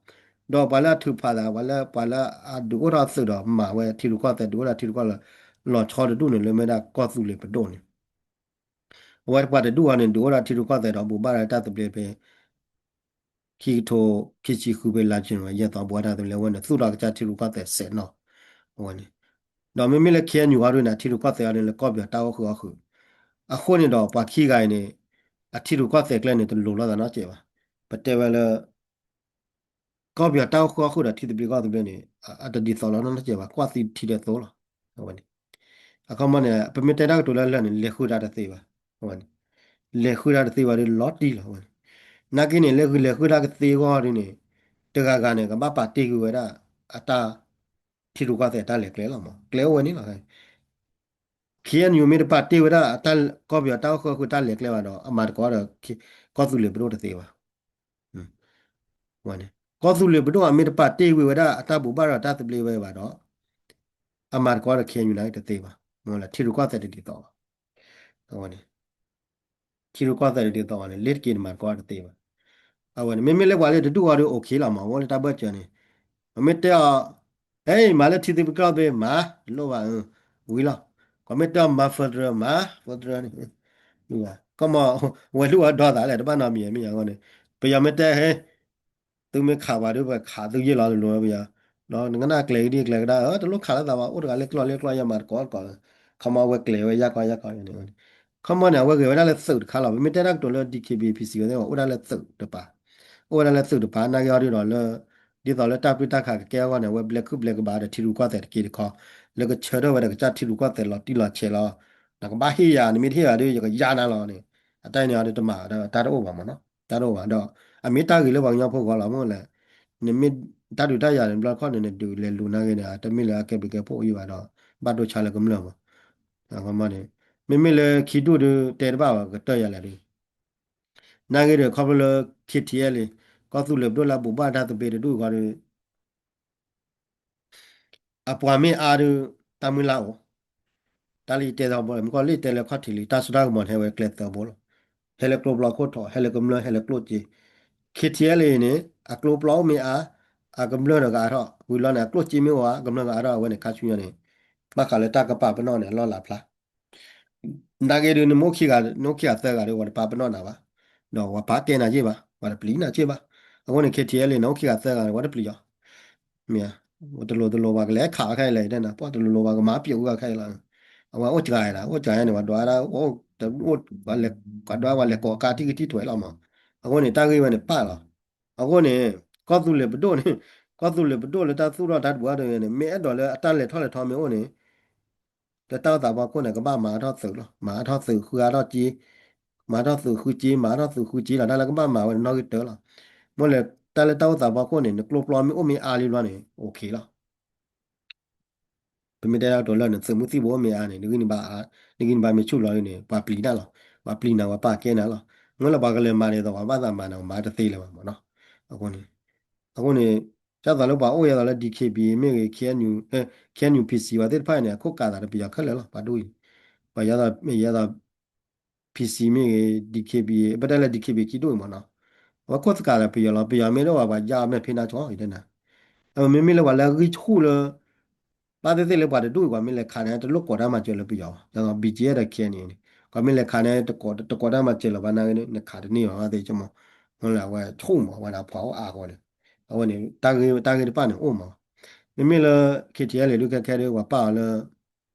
ဒီးပှၤလၢအထုးဖးသး ပှၤလၢ ပှၤလၢအဒုးအိၣ်ထီၣ်သုးဒီးမၤဝဲထံရူၢ်ကီၢ်သဲး ဒုးအိၣ်ထီၣ်ထံရူၢ်ကီၢ်သဲး လီၤဆီတဒူၣ်န့ၣ် လၢမ့ၢ်ဒၣ်ကီၢ်သူလ့ၤပဒိၣ်န့ၣ် အဝဲပှၤတဒူၣ်အီၤန့ၣ် ဒုးအိၣ်ထီၣ်ထံရူၢ်ကီၢ်သဲးဒီး ဘိးဘၣ်ဒီးတၢ်သဘျ့ဖဲ ခံကထိခံဆံဃုဖဲလါ January ယဲၢ်သီ ဘိးဘၣ်တၢ်သဘျ့ အဝဲန့ၣ် သူၣ်ထီၣ်ကစၢ်ထံရူၢ်ကီၢ်သဲးစဲးနီၣ် အဝဲန့ၣ် ဒီးမ့မ့ၢ်လၢ K N U အီၤဒုးန့ၣ် ထံရူၢ်ကီၢ်သဲးအီၤန့ၣ် လၢကီၢ်ပယီၤတၢ်အိၣ်ဃုာ်အီၣ်ဃုာ် အဃိန့ၣ်ဒီး ပှၤခံဂၤအံၤန့ၣ် အထံရူၢ်ကီၢ်သဲးကျဲန့ၣ် တလိၤလိာ်သးနီတစဲးဘၣ်. ပတဲဝဲလၢ ကီၢ်ပယီၤတၢ်အိၣ်ဃုာ်အီၣ်ဃုာ်ဒီးထံသဘျ့ကီၢ်သဘျ့န့ၣ် အတဒ်သိးလီၤနီတစဲးဘၣ် ကွၢ်သံထံဒဲးသိးလီၤ. အဝဲန့ၣ် အခီမီန့ၣ် ပမ့ၢ်တဲတၢ်ကတိၤလၢလၢာ်န့ၣ် လဲၤဃုာ်တၢ်တသ့ဘၣ်. အဝဲန့ၣ် လဲၤဃုာ်တၢ်တသ့ဘၣ်ဒီးလီၤတံၢ်လီၤ အဝဲန့ၣ် နာ်က့န့ၣ် လဲၤဃုာ်လဲၤဃုာ်တၢ်ကသ့အဂီၢ်ဒ်န့ၣ် တဂၤဂၤန့ၣ် ကဘၣ်ပာ်တ့ၢ်ကွံာ်ဝဲဒၣ် အတၢ် ထံရူၢ်ကီၢ်သဲးတၢ်လဲၤကျဲလီၤမး ကျဲအိၣ်ဝဲန့ၣ်လီၤ. K N U မ့ၢ်တပာ်တ့ၢ်ဝဲဒၣ်အတၢ် ကီၢ်ပယီၤတၢ်အိၣ်ဃုာ်အီၣ်ဃုာ်တၢ်လဲၤကျဲဘၣ်ဒီး အမၤတကိးဒီး ကီၢ်သူလ့ၤပဒိၣ်တသ့ဘၣ်. ကီၢ်သူလ့ၤပဒိၣ်အမ့ၢ်တပာ်တ့ၢ်ကွံာ်ဝဲဒၣ်အတၢ်ဘိးဘၣ်ဒီးတၢ်သဘျ့ဝဲဘၣ်ဒီး အမၤတကိးဒီး K N U န့ၣ်တသ့ဘၣ်. မ့ၢ်လၢထံရူၢ်ကီၢ်သဲးတဒ်သိးဘၣ်. အဝဲန့ၣ် ထံရူၢ်ကီၢ်သဲးတဒ်သိးဘၣ်န့ၣ် လ့တက့ၤန့ၣ်မၤတကိးတသ့ဘၣ်. အဝဲန့ၣ် မ့မ့ၢ်လၢပှၤလၢတဒူၣ်အီၤဒီး okay လီၤမး အဝဲလၢတၢ်ဘၢၣ်စၢၤန့ၣ် ပမ့ၢ်တဲအီၤ ဟဲ မၤလၢထံသဘျ့ကီၢ်သဘျ့မၤ တလိၣ်ဘၣ် ဝံၤလီၤ. ကီးမ့ၢ်တဲအီၤမၤ federal မၤ federal န့ၣ် ကမီၤ ဝဲၤဒူၣ်ဝဲဒီသးလဲၣ် တဘၣ်နီတမံၤမ့ၢ်ယါအဂီၢ်န့ၣ် ပယီၤမ့ၢ်တဲဟဲ သုမ့ၢ်ခးပှၤဒီး ပှၤခးသုယ့ၢ်လီၤလိၤပယီၤ ဒီးနကနၣ်ကျဲၤကဒံကျဲၤကဒါ တလိၣ်ခးလိာ်သးဘၣ် အိၣ်တဂၤလၢကျီၢ်လၢကျီၢ် ယမၤတကိးတကိး ခီမီၤအဝဲကျဲၤဝဲယၢ်ကီယၢ်ကီန့ၣ် ခီမီၤန့ၣ် အဝဲဂဲၤဝဲဒၣ်လၢသုးတခါလီၤ. ပမ့ၢ်တဲတၢ်ကတိၤလၢ D K B A P C ဝဲသ့ၣ် အိၣ်ဒၣ်လၢသုးတပၤ အိၣ်ဝဲဒၣ်လၢသုးတပၤ နာ်က့အီၤဒ်ဒီးလၢ ဒ်သိးလၢတၢ်ပျုၢ်တၢ်ခးကကဲအဂီၢ်န့ၣ် အဝဲဘျဲးခုၣ်ဘျဲးကဘၣ်ဒီးထံရူၢ်ကီၢ်သဲးတက့ၢ်တခီ လၢကဆၢထၢၣ်ဝဲဒီးကစၢ်ထံရူၢ်ကီၢ်သဲးလီၤတံၢ်လီၤဆဲးလီၤ. နကဘၣ်ဟ့ၣ်ယၤ နမ့ၢ်တဟ့ၣ်ယၤဒီး ယကယါနၤလီၤန့ၣ် အတၢ်န့ၣ်အီၤဒီးတမၤဒီးတၢ်တအိၣ်ဘၣ်မးနီၤ တၢ်တအိၣ်ဘၣ်ဒီး အမ့ၢ်တၢ်ဂ့ၤလၢပှၤကညီဖိဂီၢ်လီၤမ့ၢ်လဲၣ် နမ့ၢ်တၢ်ဒုးတၢ်ယၤန့ၣ် ဘျီတခီၣ်န့ၣ် နဒုးလဲၤလူၤနာ်က့န့ၣ် တမ့ၢ်လၢအကဲဘျုးကဲဖှိၣ်အံၤဘၣ်ဒီး ဘၣ်ဒိဆါလၢကမျၢၢ်မး မ့မ့ၢ်လၢခံဒူၣ်ဒီး တဲတဘၣ်ဘၣ် ကတၢၢ်ယၤလဲၣ်ဒီး နာ်က့ဒီး ခီဖျိလၢ K T L လံ ကီၢ်သူလ့ၤပဒိၣ်လၢအဘူးဘၣ်တၢ်သဘျ့တဒူၣ်အဂီၢ်ဒီး အပှၤမ့ၢ်အါဒီး တၢ်မုၢ်လၢ်အိၣ်, တၢ်လၢယတဲသီဘိ မ့ၢ်ကီၢ်လၢယတဲလၢခီၣ်ထံးလံ တၢ်စိတၢ်ကမီၤန့ၣ်ဟဲဝဲကျဲသၢဘိလီၤ. ဟဲလၢကျိပျီခိၣ်ထီၣ်, ဟဲလၢကမျၢၢ်, ဟဲလၢကျိၣ်စ့. ခ့ထံအဲလ့န့ၣ် အကျိပျီအိၣ်မ့ၢ်အါ, အကမျၢၢ်ဒီးကအါထီၣ်, ဝံၤလီၤန့ၣ် အကျိၣ်စ့မ့ၢ်အိၣ်ဧါ, ကမျၢၢ်ကအါထီၣ် အဝဲန့ၣ်ခါဆူညါန့ၣ် ဘၣ်ဃးလၢတၢ်ကပာ်ပနီၣ်န့ၣ် အလီၢ်လၤဖျါ နာ်က့ဒုး နမ့ၢ်အိၣ်ခံဂၤ, နအိၣ်ခံဂၤသၢဂၤဒီး ပှၤတပာ်ပနီၣ်နၤဘၣ်, ဒီးပှၤပာ်ကဲနၤက့ၢ်ဘၣ်, ပှၤတပျံၤနၤက့ၢ်ဘၣ်. အဃိန့ၣ် ခ့ထံအဲလ့န့ၣ် အိၣ်ခံဂၤသၢဂၤန့ၣ် ပှၤတပျံၤအီၤ, မ့ၢ်, တလိၤတလိၤ ပှၤကလဲၤခးအီၤခဲအံၤလဲၣ် ယတဲနၤ, ပှၤတလိၤလိၤ ပှၤကမၤပျိးဝဲအီၤခဲအံၤလီၤ. အဝဲအိၣ်တဂၤဒၣ်, အိၣ်တဂၤန့ၣ် ပှၤဒွးဒၣ်, ပှၤဒွးပှၤလဲၤကိးကါထံၣ်ကထံၣ်ထွဲလီၤမး. အဃိန့ၣ် တၢ်ဂ့ၢ်ဝဲန့ၣ်ပာ်လီၤ. အဃိန့ၣ် ကီၢ်သူလ့ၤပဒိၣ်န့ၣ်, ကီၢ်သူလ့ၤပဒိၣ်လၢတၢ်သူၣ်ထီၣ်တၢ်တပှၤဒ်န့ၣ် မ့ၢ်အဲၣ်ဒိးလၢအတၢ်လဲၤထီၣ်လဲၤထီမ့ၢ်အိၣ်န့ၣ် လၢတၢ်အိၣ်သးဖီခိၣ်န့ၣ် ကဘၣ်မၤအါထီၣ်သုးလီၤ. မၤအါထီၣ်သုး ဃုအါထီၣ်စ့, မၤအါထီၣ်သုးဃုစ့, မၤအါထီၣ်သုးဃုစ့လီၤ. တၢ်လၢကဘၣ်မၤဝဲန့ၣ်နီၣ်ဂံၢ်တၢလီၤ. မ့ၢ်လၢတၢ်လၢတၢ်အိၣ်သးဖီခိၣ်န့ၣ် နကျိပျီမ့ၢ်အိၣ်မ့ၢ်အါလံဘျီန့ၣ် OK လီၤ. ပမ့ၢ်တဲဒၣ်ကတိၤလၢနသုးမုၢ်သံၣ်ဘိမ့ၢ်အါန့ၣ် နဂံၢ်နဘါ, နဂံၢ်နဘါမ့ၢ်ဆူၣ်လီၤန့ၣ် ပှၤပျံၤတၢ်လီၤ. ပှၤပျံၤနၤ ပှၤပာ်ကဲနၤလီၤ. မ့ၢ်လၢပှၤကလဲၤမၤန့ၣ်သိး ပှၤဘၣ်သးမၤန့ၣ် မၤတသ့လၢၤဘၣ်မးနီၤ. အဃိန့ၣ်, အဃိန့ၣ် ဒ်သိးလၢပှၤအိၣ်ယဲသိးလၢ DKBA မ့ၢ်ဂ့ၤ, KNU, KNU PC ပှၤသ့ၣ်တဖၣ်န့ၣ် အခိၣ်ကးသးဒီးပယီၤခဲလၢာ်လီၤ. ပှၤဒိၣ်အံၤ, ပှၤယဲသိး ယဲသိး PC မ့ၢ်ဂ့ၤ, DKBA ပတဲလၢ DKBA ခံဒိၣ်အံၤမးနီၤ, အဝဲခိၣ်သကးဒီးပယီၤလီၤ. ပယီၤမ့ၢ်ဒိၣ်ဘၣ် ပှၤယါအမဲာ်ဖံးနါဆီ ယတဲနၤ, အမ့မ့ၢ်လၢပှၤလၢအဂံၢ်ဆူၣ်လၢ ဘၣ်သ့ၣ်သ့ၣ်လၢပှၤတဒူၣ်အံၤ ပှၤမ့ၢ်လဲၤခးန့ၣ် တလိၣ်ကိးတၢ်မၤစၢၤလၢပယီၤဘၣ်. ဒ်သိး BGF ဒီး KNU န့ၣ် ပှၤမ့ၢ်လဲၤခးန့ၣ် တကိးတၢ်မၤစၢၤလၢၤဘၣ်နာ်က့န့ၣ် နခးတန့ၢ်ဘၣ်ဘၣ်သ့ၣ်ဆိကမိၣ်, မ့ၢ်လၢအဝဲဆူၣ်မး အဝဲဒၣ်ပှၤအိၣ်အါအဃိန့ၣ်, အဝဲန့ၣ် တၢ်ဂ့ၢ်တၢ်ဂ့ၢ်တဖၣ်န့ၣ်အိၣ်မး. မ့မ့ၢ်လၢ KTLA ဒုးခဲခဲဒုး ပှၤပာ်အီၤလၢ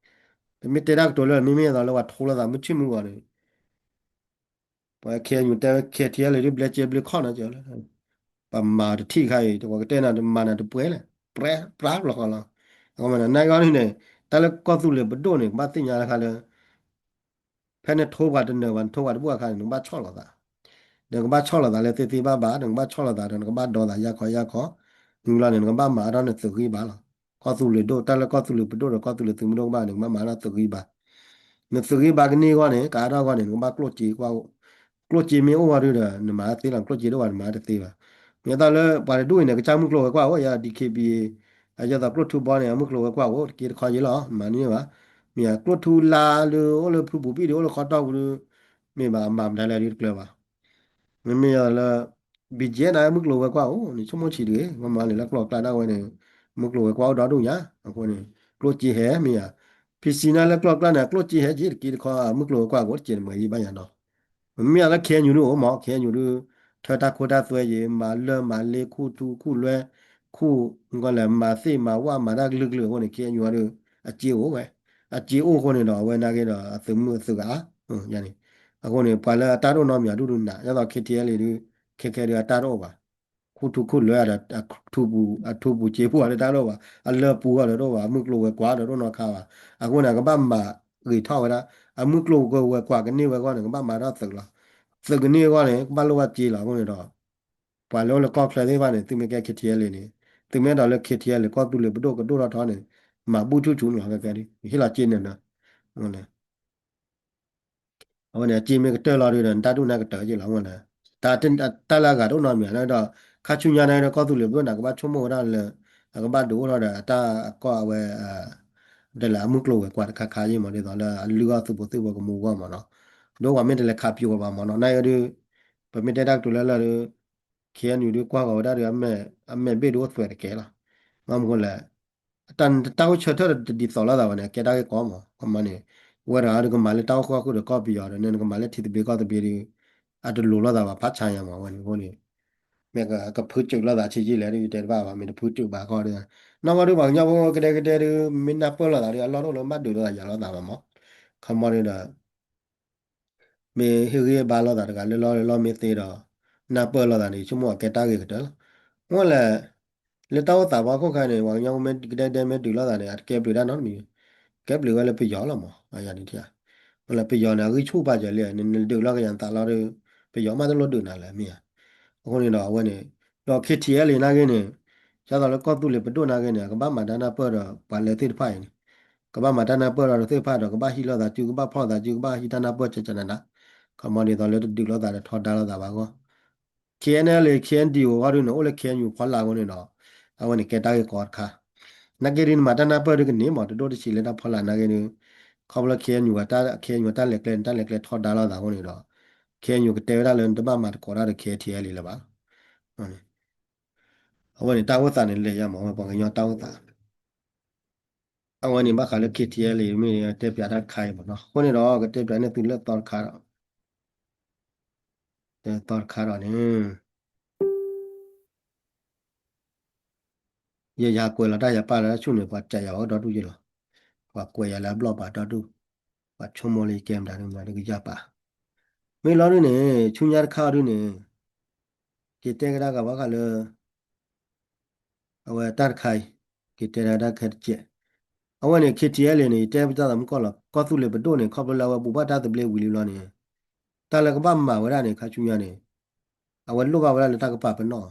ပမ့ၢ်တဲတၢ်ကတိၤလၢ မ့မ့ၢ်သိးလၢပှၤထိလိာ်သးမုၢ်ဆ့ၣ်မုၢ်ဂီၤန့ၣ် ပှၤ KNU တဲဝဲ KTLA ဒုးဘျဲက့ဘျ့ခီၣ်နီၤကၠီလၢ ပမၤတထံၣ်ခါအံၤ ပှၤကတဲနၤတမၤနၤတပှဲၤလဲၣ် ပြဲပြါလီၤဃီလီၤ. အဃိမ့ၢ်နာ်က့န့ၣ် တၢ်လၢကီၢ်သူလ့ၤပဒိၣ်န့ၣ် ကဘၣ်သ့ၣ်ညါတခါလၢ ဖဲနထိပှၤတနၢၤဘၣ် နထိပှၤတဘူၣ်အခါန့ၣ် နကဘၣ်ဆီၣ်လီၤသး, နကဘၣ်ဆီၣ်လီၤသးလၢသ့သ့ဘၣ်ဘၣ် နကဘၣ်ဆီၣ်လီၤသးဒီး နကဘၣ်ဒီသးယါခီယါခီ, မ့ၢ်လီၤန့ၣ် နကဘၣ်မၤအါထီၣ်နသုးဂံၢ်ဘါလီၤ. ကီၢ်သူလ့ၤဒိၣ် တၢ်လၢကီၢ်သူလ့ၤသုးမုၢ်ဒိၣ်ကဘၣ်န့ၣ် နကဘၣ်မၤအါထီၣ်သုးဂံၢ်ဘါ နသုးဂံၢ်ဘါကန့ၢ်အဂီၢ်န့ၣ် ကအါထီၣ်အဂီၢ်န့ၣ် နကဘၣ်ကျိၣ်စ့ကွၢ်အိၣ်, ကျိၣ်စ့မ့ၢ်အိၣ်အဂီၢ်ဒုဒီး နမၤသ့လီၤ ကျိၣ်စ့ဒိၣ်ဘၣ် နမၤတသ့ဘၣ်. မ့ၢ်အသးလၢပှၤတဒူၣ်အံၤန့ၣ် ကစၢ်မုၢ်ကျိၤဝဲၤကွာ်အိၣ် ယဲ DKBA အယဲသိးကျိၣ်ထူဘီန့ၣ် အမုၢ်ကျိၤဝဲၤကွာ်အိၣ် တက့တခီယ့လီၤ နမၤန့ၢ်ဘၣ်. မ့ၢ်ကျိၣ်ထူလါဒု အိၣ်လၢဖုပူၤဘံၣ်ဒု အိၣ်လၢခီတီၢ်ပူၤဒု မ့ၢ်ဘၣ်အမၤမတၤလဲၣ်ဒုတကျၢၤဘၣ်. မ့မ့ၢ်လၢ BGF န့ၣ် မုၢ်ကျိၤဝဲၤကွာ်အိၣ်န့ၣ် ဆိကမိၣ်ဆံးတဂ့ၤ မ့ၢ်မၤလၢကျိၤကျါဒၣ်ဝဲန့ၣ် မုၢ်ကျိၤဝဲၤကွာ်အိၣ်ဒီဒူၣ်ညါ အဃိန့ၣ် ကျိၣ်စ့ဟဲမ့ၢ်ယါ PC န့ၣ်လၢကျိၤကျါန့ၣ် ကျိၣ်စ့ဟဲက့ၤတက့တခီ မုၢ်ကျိၤဝဲၤကွာ်အိၣ်တက့ၢ်တမၤယံၤဘၣ်ယၤနီၤ. မ့မ့ၢ်လၢ KNU ဒုအိၣ်မး KNU ဒု ထၢတၢ်ခိတၢ်သွဲယံၤ မၤလၢမၤလ့ ခူၣ်ထူခူၣ်လွဲ ခူၣ် လဲၤမၤသ့ၣ်မၤဝၣ်မၤတၢ်ကလုာ်ကလုာ်အဃိန့ၣ် KNU ဒု အစ့အိၣ်ဝဲ အစ့အိၣ်အဃိန့ၣ်ဒီး အဝဲနာ်က့ဒီး အသုးမုၢ်အသုးဂၤ ယါန့ၣ် အဃိန့ၣ် ပှၤလၢအတၢ်တအိၣ်နီတမံၤဒုဒုနၤ ဒ်သိး KTLA ဒု ခဲခဲဒုအတၢ်တအိၣ်ဘၣ်. ခူၣ်ထူခူၣ်လွဲဒီး အထူပူၤစ့ပူၤအတၢ်တအိၣ်ဘၣ် အလၢပူၤအီၤဒီးတအိၣ်ဘၣ် အမုၢ်ကျိၤဝဲၤကွာ်ဒီးတအိၣ်နီတခါဘၣ်. အဃိန့ၣ် ကဘၣ်မၤဂ့ၤထီၣ်ဝဲဒၣ် အမုၢ်ကျိၤဝဲၤကွာ်ကန့ၢ်ဝဲအဂီၢ်န့ၣ် ကဘၣ်မၤထီၣ်သုးလီၤ. သုးကန့ၢ်အဂီၢ်န့ၣ် ကဘၣ်လိၣ်ဘၣ်စ့လီၤ အဃိန့ၣ်ဒီး ပှၤလၢအိၣ်လၢကီၢ်ချၢသ့ၣ်တဖၣ်န့ၣ် သုမ့ၢ်ကဲ KTLA န့ၣ် သုမ့ၢ်အဲၣ်ဒိးလၢ KTLA ကီၢ်သူလ့ၤပဒိၣ်ကဒိၣ်ထီၣ်ထီန့ၣ် မၤဘူၣ်ဆူၣ်ဆူၣ်န့ၣ်လီၤ ခဲကဲဒ် ဟ့ၣ်လီၤစ့န့ၣ်လီၤ. အဝဲန့ၣ် အစ့မ့ၢ်ကတၢၢ်လီၤဒုဒီး နတၢ်ဒူၣ်နၢ်ကတၢၢ်က့လီၤ အဝဲန့ၣ် တၢ်လၢအဂၤတအိၣ်နီတမံၤဒီး ခါဆူညါန့ၣ်ဒီး ကီၢ်သူလ့ၤပဒိၣ်န့ၣ် ကဘၣ်ဆိကမိၣ်ဝဲဒၣ်လၢ အကဘၣ်ဒုးအိၣ်ထီၣ်ဒီးအတၢ်အကီၢ်အဝဲ ဒ်လၢအမုၢ်ကျိၤဝဲၤကွာ်တခါခါယ့ၢ်မး ဒ်သိးလၢအလုၢ်အီၣ်သုးဖိသံၣ်ဖိကမူအဂီၢ်မးနီၤ. ဒ်ပှၤမ့ၢ်တလဲၤခးပၠိၤဘၣ်မးနီၤ နာ်က့ဒု ပမ့ၢ်တဲတၢ်ကတိၤလၢလၢဒု KNU ဒုကွၢ်ဃီၤဝဲဒၣ်ဒု အမဲာ်ဘ့ၣ်ဒုအိၣ်သွဲတကဲလီၤ. ဘၣ်မနုၤဃိလဲၣ် တၢ်အိၣ်ဆၢထၢၣ်တဒ်သိးလိာ်သးဘၣ်န့ၣ် ကဲတၢ်ဂ့ၢ်ကီမး ခီမီန့ၣ် ဝဲတဂၤဒုကမၤလၢတၢ်အိၣ်ဃီၣ်ဃုာ်ဒီးကီၢ်ပယီၤဒီး နကမၤလၢထံသဘျ့ကီၢ်သဘျ့ဒု အတလိၤလိာ်သးဘၣ်ဖးဆါညါမး အဝဲန့ၣ်အဃိန့ၣ် မ့ၢ်ကဖုးစုးလိာ်သးဆံးယံာ်လဲၣ်ဒု ယတဲတဘၣ်ဘၣ် မ့ၢ်တဖုးစုးဘၣ်ခီဒု နီၢ်ကီၢ်ဒုပှၤကညီဖိကဒဲကဒဲဒု မ့ၢ်နၢ်ပၢၢ်လိာ်သးဒု အလီၢ်တအိၣ်လၢမၤဒုးလိာ်သးယၤလိာ်သးဘၣ်မး ခီမီဒုဒီး မ့ၢ်ဟ့ၣ်ဂံၢ်ဘါလိာ်သးတဂၤလၢလီၢ်လၢလီၢ်မ့ၢ်သ့ဒီး နၢ်ပၢၢ်လိာ်သးန့ၣ် ဆိကမိၣ်အကဲတၢ်ဂ့ၤကတၢၢ်လီၤ. မ့ၢ်လဲၣ် လၢတၢ်အိၣ်သးဖီခိၣ်ခါန့ၣ် ပှၤကညီဖိမ့ၢ်ကဒဲကဒဲမ့ၢ်ဒုးလိာ်သးန့ၣ် အတကဲဘျုးတၢ်နီတမံၤ ကဲဘျုးဝဲလၢပယီၤလီၤမး အယၤန့ၣ်ထံၣ် မ့ၢ်လဲၣ် ပယီၤန့ၣ် အဂံၢ်ဆူၣ်ပာ်စၢၤလံ နဒုးလိာ်ကယၤနသးလီၤဒီး ပယီၤမ့ၢ်တလိၣ်ဒုးနၤလဲၣ်မ့ၢ်ဧါ. အဃိန့ၣ်ဒီးအဝဲန့ၣ် ဒီး KTLA နာ်က့န့ၣ် ဒ်သိးလၢကီၢ်သူလ့ၤပဒိၣ်နာ်က့န့ၣ် အကဘၣ်မၤတၢ်နၢ်ပၢၢ်ဒီးပှၤလၢသ့ၣ်တဖၣ်အံၤန့ၣ် ကဘၣ်မၤတၢ်နၢ်ပၢၢ်ဒီးသ့ၣ်တဖၣ်ဒီး ကဘၣ်ဟံးလိာ်သးစု ကဘၣ်ဖီၣ်လိာ်သးစု ကဘၣ်ဟံးတၢ်နၢ်ပၢၢ်ကကနၤနၤ ခီမီဒ်သိးလၢတဒုးလိာ်သးဒီးထီဒါလိာ်သးဘၣ်အဂီၢ် K N L A K N D O အဂီၢ်ဒုန့ၣ် အိၣ်လၢ K N U ဖီလာ်အဃိန့ၣ်ဒီး အဝဲန့ၣ်ကဲတၢ်ဂ့ၢ်ကီတခါ နာ်က့ဒုန့ၣ် မၤတၢ်နၢ်ပၢၢ်ဒုကန့ၢ်မး တဒိၣ်တဆံးလၢတၢ်ဖီလာ်နာ်က့ဒု ခီဖျိ K N U ဝဲ K N U ဝဲတၢ်လဲၤကျဲန့ၣ် တၢ်လဲၤကျဲထီဒါလိာ်သးအဃိန့ၣ်ဒီး K N U ကတဲဝဲဒၣ်လၢနတဘၣ်မၤသကိးတၢ်ဒီး K T L A လၢၤဘၣ်. အဝဲန့ၣ်တၢ်အိၣ်သးန့ၣ်လဲၤယါမး အဝဲပှၤကညီတၢ်အိၣ်သး အဝဲန့ၣ်ဘၣ်ဃးလၢ K T L A မ့ၢ်တဲပၠးတၢ်တခါအံၤမးနီၤ အဃိန့ၣ်ဒီး ကတဲပၠးန့ၢ်သုလၢသီတခါဒီး သီတခါဒီးန့ၣ် ယယၤကွဲးလီၤတၢ်ယၤပာ်လီၤတၢ်ဆူၣ်န့ၣ် ပှၤစံးယၤအီၤဒီဒူၣ်ယဲလီၤ. ပှၤကွဲးယၤလၢအဘျီၣ်ပာ်ဒီဒူၣ်, ပှၤဆိကမိၣ်လၢယကဲမတၤဒုမတၤဒုကယၢ်ပာ်. မ့ၢ်လီၤဒုန့ၣ် ဆူညါတခါအီၤဒုန့ၣ် က့ၤတဲကဒါက့ၤဘၣ်ဃးလၢ အဝဲတၢ်တခါအံၤ က့ၤတဲဒၣ်တၢ်ခဲတကဲး. အဝဲန့ၣ် K T L A န့ၣ် ယတဲပတၢ်သးမုၢ်ကီၢ်လီၤ. ကီၢ်သူလ့ၤပဒိၣ်န့ၣ် ခီဖျိလၢအဝဲဘူးဘၣ်တၢ်သဘျ့ဝံၤလံလီၤန့ၣ် တၢ်လၢကဘၣ်မၤဝဲဒၣ်န့ၣ် ခါဆူညါန့ၣ် အဝဲလိၣ်ဘၣ်ဝဲဒၣ်လၢတၢ်ကပာ်ပနီၣ်.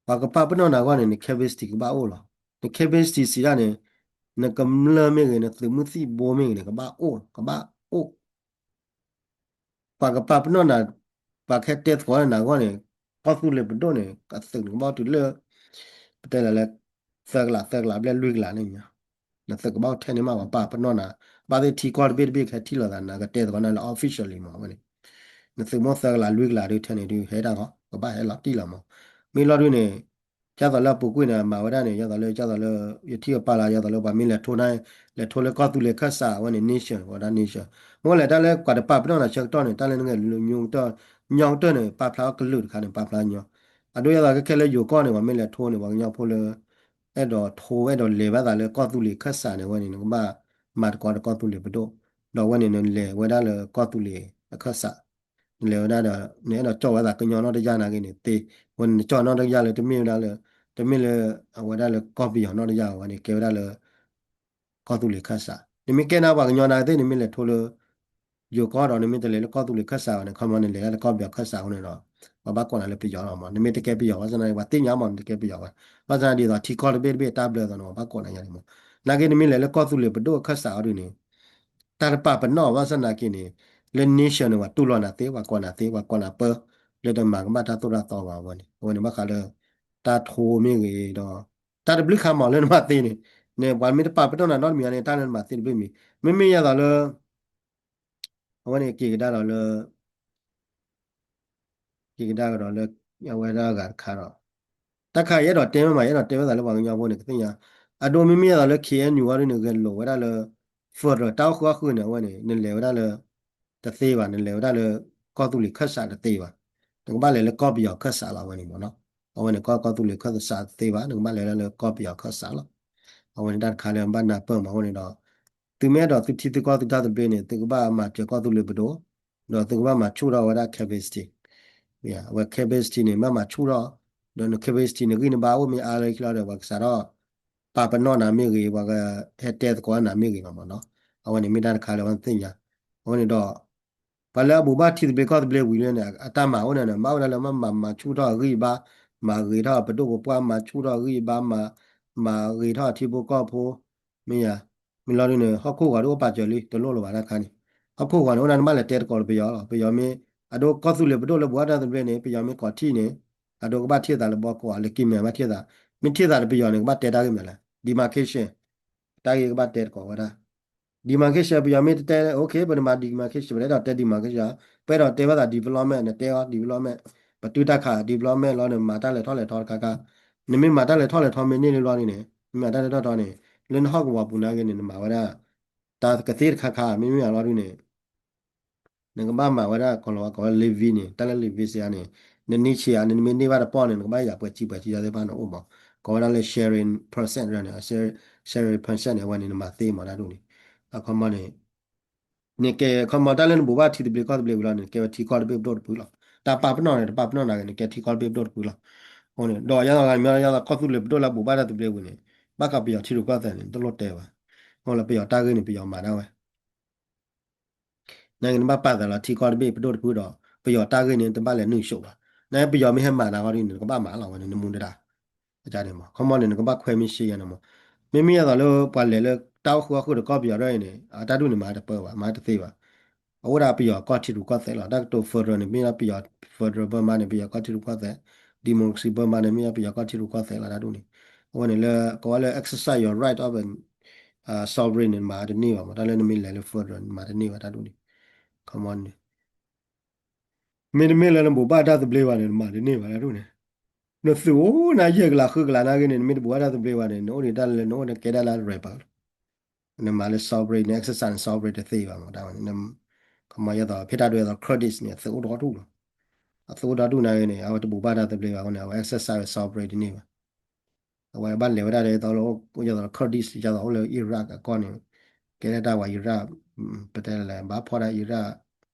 ပှၤကပာ်ပနီၣ်နၤအဂီၢ်န့ၣ် န capacity ကဘၣ်အိၣ်လီၤ. န capacity စံးဒၣ်န့ၣ် နကမျၢၢ်မ့ၢ်ဂ့ၤ နသုးမုၢ်သံၣ်ဘိမ့ၢ်ဂ့ၤန့ၣ် ကဘၣ်အိၣ် ကဘၣ်အိၣ် ပှၤကပာ်ပနီၣ်နၤ, ပှၤကဟဲတဲသကိးနၤအဂီၢ်န့ၣ် ကီၢ်သူလ့ၤပဒိၣ်န့ၣ် အသုးန့ၣ်ကဘၣ်အိၣ်တုၤလၢ ပတဲလၢ သၢကလး သၢကလးဘျဲၣ်လွံၢ်ကလးန့ၣ် နသုးကဘၣ်အိၣ်ထဲန့ၣ်မး ပှၤပာ်ပနီၣ်နၤ, ဘၣ်သ့ၣ်ထံကီၢ်တဘ့ၣ်တဘ့ၣ်ကဟဲထံၣ်လိာ်သးနၤ ကတဲသကိးနၤလၢ officially မးဝဲန့ၣ်, နသုးမ့ၢ်သၢကလးလွံၢ်ကလးဒုးထဲန့ၣ်ဒုးဟဲဒၣ်ဂီၢ် ကဘၣ်ဟဲလီၤတံၢ်လီၤမး. မ့ၢ်လီၤဒုးန့ၣ် ဒ်သိးလၢအပူၤကွံာ်န့ၣ် မၤဝဲဒၣ်န့ၣ် ဒ်သိးလၢ ဒ်သိးလၢ ယထံၣ်အပာ်လီၤ ဒ်သိးလၢပှၤမ့ၢ်လဲၤထိန့ၣ် လဲၤထိလၢကီၢ်သူလ့ၤခၢၣ်စး အဝဲန့ၣ် nation ဝဲဒၣ် nation မ့ၢ်လဲၤတၢ်လၢပှၤတပာ်ပနီၣ်နၤဆၢကတီၢ်န့ၣ် တၢ်လၢနဂဲၤလၢညီကတၢၢ် ညီကတၢၢ်န့ၣ် ပာ်ဖျါအီၤကလုာ်တခါန့ၣ် ပာ်ဖျါညီ, အဒိဒ်သိးခဲခဲလၢယိၤကီၢ်န့ၣ် ပှၤမ့ၢ်လဲၤထိန့ၣ် ပှၤကညီဖိလၢ အဲၣ်ဒိးထိအဲၣ်ဒိးလဲၤဘၣ်သးလၢကီၢ်သူလ့ၤခၢၣ်စးန့ၣ် အဝဲန့ၣ် နကဘၣ်မၤသကိးဒီးကီၢ်သူလ့ၤပဒိၣ်, ဒီးအဝဲန့ၣ် နလဲၤဝဲဒၣ်လၢကီၢ်သူလ့ၤအခၢၣ်စး နလဲၤဝဲဒၣ်ဒီး နအဲၣ်ဒိးကၠီၣ်ဝဲသးကညီနီၢ်တယၢ်နာ်က့န့ၣ်သ့, အဝဲန့ၣ် နကၠီၣ်နီၢ်တယၢ်လၢတမ့ၢ်ဝဲဒၣ်လၢ တမ့ၢ်လၢ အဝဲဒၣ်လၢကီၢ်ပယီၤနီၢ်တယၢ် အဝဲန့ၣ်ကဲဝဲဒၣ်လၢ ကီၢ်သူလ့ၤခၢၣ်စး, နမ့ၢ်ကဲနၤပှၤကညီနာ်က့သ့ၣ် နမ့ၢ်လဲၤထိလၢ ယိၤကီၢ်ဒီး နမ့ၢ်တလဲၤလၢကီၢ်သူလ့ၤခၢၣ်စးဘၣ်န့ၣ် ခီမီ နလဲၤဒၣ်လၢကီၢ်ပယီၤခၢၣ်စးအဃိန့ၣ်ဒီး ပှၤဘၣ်ကိးနၤလၢပယီၤလီၤမး, နမ့ၢ်တကဲပယီၤဘၣ်ဆၣ်သနာ်က့ ပှၤသ့ၣ်ညါမး နတကဲပယီၤဘၣ်, ဘၣ်ဆၣ်သနာ်က့ဒ်သိးထံကီၢ်တဘ့ၣ်တဘ့ၣ် တၢ်ဘျၢသီန့ၣ် ပှၤဘၣ်ကိးနၤညါန့ၣ်မး, နာ်က့နမ့ၢ်လဲၤလၢကီၢ်သူလ့ၤပဒိၣ်အခၢၣ်စးအီၤဒုးန့ၣ် တၢ်တပာ်ပနီၣ်ဘၣ်ဆၣ်သနာ်က့န့ၣ် လၢ nation န့ၣ် ပှၤတူၢ်လိာ်နၤသ့ ပှၤကိးနၤသ့ ပှၤကိးနၤပၢ လၢတမၤကမၣ်တၢ်သိၣ်တၢ်သီဘၣ်အဝဲန့ၣ်, အဝဲန့ၣ်ဘၣ်ဃးလၢ တၢ်ထိမ့ၢ်ဂ့ၤဒီး တၢ်တဘျုးခါမးလၢနမၤသ့န့ၣ်, န့ၣ် ပှၤမ့ၢ်တပာ်ပနီၣ်နၤနီတမံၤန့ၣ် တၢ်လၢနမၤသ့တဘ့ၣ်မံၤ, မ့မ့ၢ်ယဲသိးလၢ အဝဲန့ၣ်က့ၤကဒါဒီးလၢ က့ၤကဒါကဒီးလၢ အဝဲဒၣ်အဂၤတခါဒီး တၢ်ခါအံၤအဲၣ်ဒိးတဲမ့ၢ်မး ယအဲၣ်ဒိးတဲဝဲသးလၢပှၤကညီဖိန့ၣ် ကသ့ၣ်ညါ, အဒိမ့မ့ၢ်ယဲသိးလၢ K N U အီၤဒုးန့ၣ် ဂဲၤလိာ်ဝဲဒၣ်လၢ federal တၢ်အိၣ်ဃုာ်အီၣ်ဃုာ်န့ၣ် အဝဲန့ၣ် နလဲၤဝဲဒၣ်လၢ တသ့ဘၣ်, နလဲၤဝဲဒၣ်လၢ ကီၢ်သူလ့ၤခၢၣ်စးတသ့ဘၣ်, နကဘၣ်လဲၤလၢကီၢ်ပယီၤခၢၣ်စးလီၤ အဝဲန့ၣ်မးနီၤ, အဝဲန့ၣ် ကီၢ် ကီၢ်သူလ့ၤခၢၣ်စးတသ့ဘၣ် နကဘၣ်လဲၤဝဲဒၣ်လၢကီၢ်ပယီၤခၢၣ်စးလီၤ, အဝဲန့ၣ်တၢ်တခါလၢဘၣ်နၢ်ပၢၢ်မးအဃိန့ၣ်ဒီး သုမ့ၢ်အဲၣ်ဒိးသုထံသုကီၢ်သုတၢ်သဘျ့န့ၣ် သုကဘၣ်မၤစၢၤကီၢ်သူလ့ၤပဒိၣ်, ဒီးသုကဘၣ်မၤဆူၣ်ထီၣ်ဝဲဒၣ် capacity, အဝဲ capacity န့ၣ် ဘၣ်မၤဆူၣ်ထီၣ်, ဒီးန capacity န့ၣ် ဂံၢ်နဘါအိၣ်မ့ၢ်အါလၢခံလီၤဒီး ပှၤကစးထီၣ် ပာ်ပနီၣ်နၤမ့ၢ်ဂ့ၤ ပှၤကဟဲတဲသကိးနၤမ့ၢ်ဂ့ၤလီၤမးနီၤ, အဝဲန့ၣ်မ့ၢ်တၢ်တခါလၢပသ့ၣ်ညါ, အဝဲန့ၣ်ဒီး ပှၤလၢအဘူးဘၣ်ထံသဘျ့ကီၢ်သဘျ့ဝံၤလၢန့ၣ် အတၢ်မၤအိၣ်န့ၣ် မၤအိၣ်ဒၣ်လၢမၤမၤဆူၣ်ထီၣ်အဂံၢ်အဘါ, မၤဂ့ၤထီၣ်အပဒိၣ်ပပှၢ် မၤဆူၣ်ထီၣ်အဂံၢ်အဘါ, မၤဂ့ၤထီၣ်အထံဖိကီၢ်ဖိ, မ့ၢ်ယါ, မ့ၢ်လီၤဒုးန့ၣ် ဟီၣ်ခိၣ်ဂီၤဒုးအိၣ်ပာ်စၢၤလံ တလိၣ်လၢၤဘၣ်တၢ်ခါန့ၣ်, ဟီၣ်ခိၣ်ဂီၤန့ၣ် အိၣ်ဒၣ်နဘၣ်လဲၤတဲသကိးလၢပယီၤလီၤ, ပယီၤမ့ၢ် အဒိကီၢ်သူလ့ၤပဒိၣ်လၢဘူးဘၣ်တၢ်သဘျ့န့ၣ် ပယီၤမ့ၢ်ကိးထံၣ်န့ၣ်, အဒိကဘၣ်ထံၣ်သးလၢဘီကီး လၢကံၢ်မဲာ်ဘၣ်ထံၣ်သး, မ့ၢ်ထံၣ်သးဒီးပယီၤန့ၣ် ကဘၣ်တဲတၢ်ဂ့ၢ်မနုၤလဲၣ်, demarcation, တၢ်ဂ့ၢ်ကဘၣ်တဲသကိးဝဲဒၣ် demarcation ပယီၤမ့ၢ်တတဲ okay ပနမၤ demarcation ပတအဲၣ်ဒိးတဲ demarcation, ပအဲၣ်ဒိးတဲဘၣ်သး development နတဲအီၤ development, ပတုၤတၢ်ခး development လီၤန့ၣ် မၤတၢ်လဲၤထီၣ်လဲၤထီတခါခါ, နမ့ၢ်မၤတၢ်လဲၤထီၣ်လဲၤထီမ့ၢ်န့ၢ်လၢလီၤဒုးန့ၣ် မ့ၢ်မၤတၢ်လဲၤထီၣ်လဲၤထီန့ၣ် လၢနဟီၣ်ကဝီၤပူၤနာ်က့န့ၣ် နမၤဝဲဒၣ် တၢ်ကသ့တခါခါ မ့မ့ၢ်အလီၤဒုးန့ၣ် နကဘၣ်မၤဝဲဒၣ် ကီၤလၤဝါကိးဝဲ levy န့ၣ် တၢ်လၢ levy စ့ၢ်န့ၣ် နန့ၢ်ဆံးဧါ နမ့ၢ်န့ၢ်ဘၣ်တပီၢ်န့ၣ် နကဘၣ်ယၤပှဲၤဆံပှဲၤဆံယၤသ့ၣ်တဖၣ်န့ၣ်အိၣ်မး ကိးဝဲဒၣ်လၢ sharing percent န့ၣ် sharing percent န့ၣ် အဝဲန့ၣ် နမၤသ့မးတၢ်ဒ်န့ၣ် အခီမီန့ၣ် နကဲခီမီတၢ်လၢနဘူးဘၣ်ထံသဘျ့ကီၢ်သဘျ့ဝံၤလီၤန့ၣ် နကဲဝဲထံကီၢ်တဘ့ၣ်ပဒိၣ်တဖုလီၤ. တၢ်ပာ်ပနီၣ်န့ၣ် တပာ်ပနီၣ်နၤဂ့ၤ နကဲထံကီၢ်တဘ့ၣ်ပဒိၣ်တဖုလီၤ. အဃိန့ၣ် ဒီးယါသးဂၤမ့ၢ်ယါသးကီၢ်သူလ့ၤပဒိၣ်လၢဘူးဘၣ်တၢ်သဘျ့ဝံၤန့ၣ် ဘၣ်ဃးပယီၤထံရူၢ်ကီၢ်သဲးန့ၣ် တလိၣ်တဲဘၣ်. အဃိလၢပယီၤတၢ်ဂ့ၢ်န့ၣ် ပယီၤမၤဒၣ်ဝဲ နာ်က့နဘၣ်ပာ်သးလီၤထံကီၢ်တဘ့ၣ်ပဒိၣ်တဖုဒီး ပယီၤတၢ်ဂ့ၢ်န့ၣ် တဘၣ်လဲၤနုာ်စိးဘၣ်. နာ်က့ပယီၤမ့ၢ်ဟဲမၤနၤဃီဒ်န့ၣ် နကဘၣ်မၤလီၤဝဲန့ၣ် နမူဒါ အခီမီန့ၣ် နကဘၣ်ခွဲမ့ၢ်ရှ့ယဲန့ၣ်မး. မ့မ့ၢ်ယါသးလၢပှၤလဲၤလၢတၢ်အိၣ်ဃုာ်အီၣ်ဃုာ်ဒီးကီၢ်ပယီၤဒ်အံၤန့ၣ် အတၢ်ဒ်န့ၣ်မၤတပၢဘၣ် မၤတသ့ဘၣ်. အဝဲဒၣ်ပယီၤကီၢ်ထံရူၢ်ကီၢ်သဲးလီၤ. တၢ်ကတိၤ federal န့ၣ် မ့ၢ်ဒၣ်ပယီၤ federal ဘၢမါန့ၣ် ပယီၤကီၢ်ထံရူၢ်ကီၢ်သဲး, democracy ဘၢမါန့ၣ် မ့ၢ်ဒၣ်ပယီၤကီၢ်ထံရူၢ်ကီၢ်သဲးလီၤ တၢ်ဒ်န့ၣ်. အဝဲန့ၣ်လၢ ကိးဝဲလၢ exercise your right of a sovereign န့ၣ် မၤတန့ၢ်ဘၣ်မး, တၢ်လၢနမ့ၢ်လဲၤလၢ federal န့ၣ် မၤတန့ၢ်ဘၣ် တၢ်ဒ်န့ၣ်. ခီမီန့ၣ် မ့တမ့ၢ်လၢနဘိးဘၣ်တၢ်သဘျ့ဘၣ်န့ၣ် နမၤတန့ၢ်ဘၣ် တၢ်ဒ်န့ၣ်. နသုးအိၣ်နၤယဲၢ်ကလးဃုကလးနာ်က့န့ၣ် နမ့ၢ်တဘိးဘၣ်တၢ်သဘျ့ဘၣ်န့ၣ် နအိၣ်ဒံးတၢ်လၢနအိၣ်နကဲဒၣ်လၢ rebel လီၤ. နမၤလၢ sovereign န exercise န sovereign တသ့ဘၣ်မး တၢ်ဝဲန့ၣ်. ခီမီယဲသိး ဖဲတၢ်ဒိယဲသိး Kurdish န့ၣ် အသုးအိၣ်ဒီဒူၣ်လီၤ. အသုးအိၣ်ဒီဒူၣ်နာ်က့န့ၣ် အဝဲတဘိးဘၣ်တၢ်သဘျ့ဘၣ်အဃိန့ၣ် အဝဲ exercise sovereign တန့ၢ်ဘၣ်. အဝဲဘၣ်လဲၤဝဲဒၣ်ဒီး ယဲသိးလၢ Kurdish ယဲသိးအိၣ်လၢ Iraq အကီၢ်န့ၣ် ကဲဒၣ်တၢ်ဝဲ Iraq ပတဲလဲၣ် ဘၣ်ဖီၣ်ဒၣ် Iraq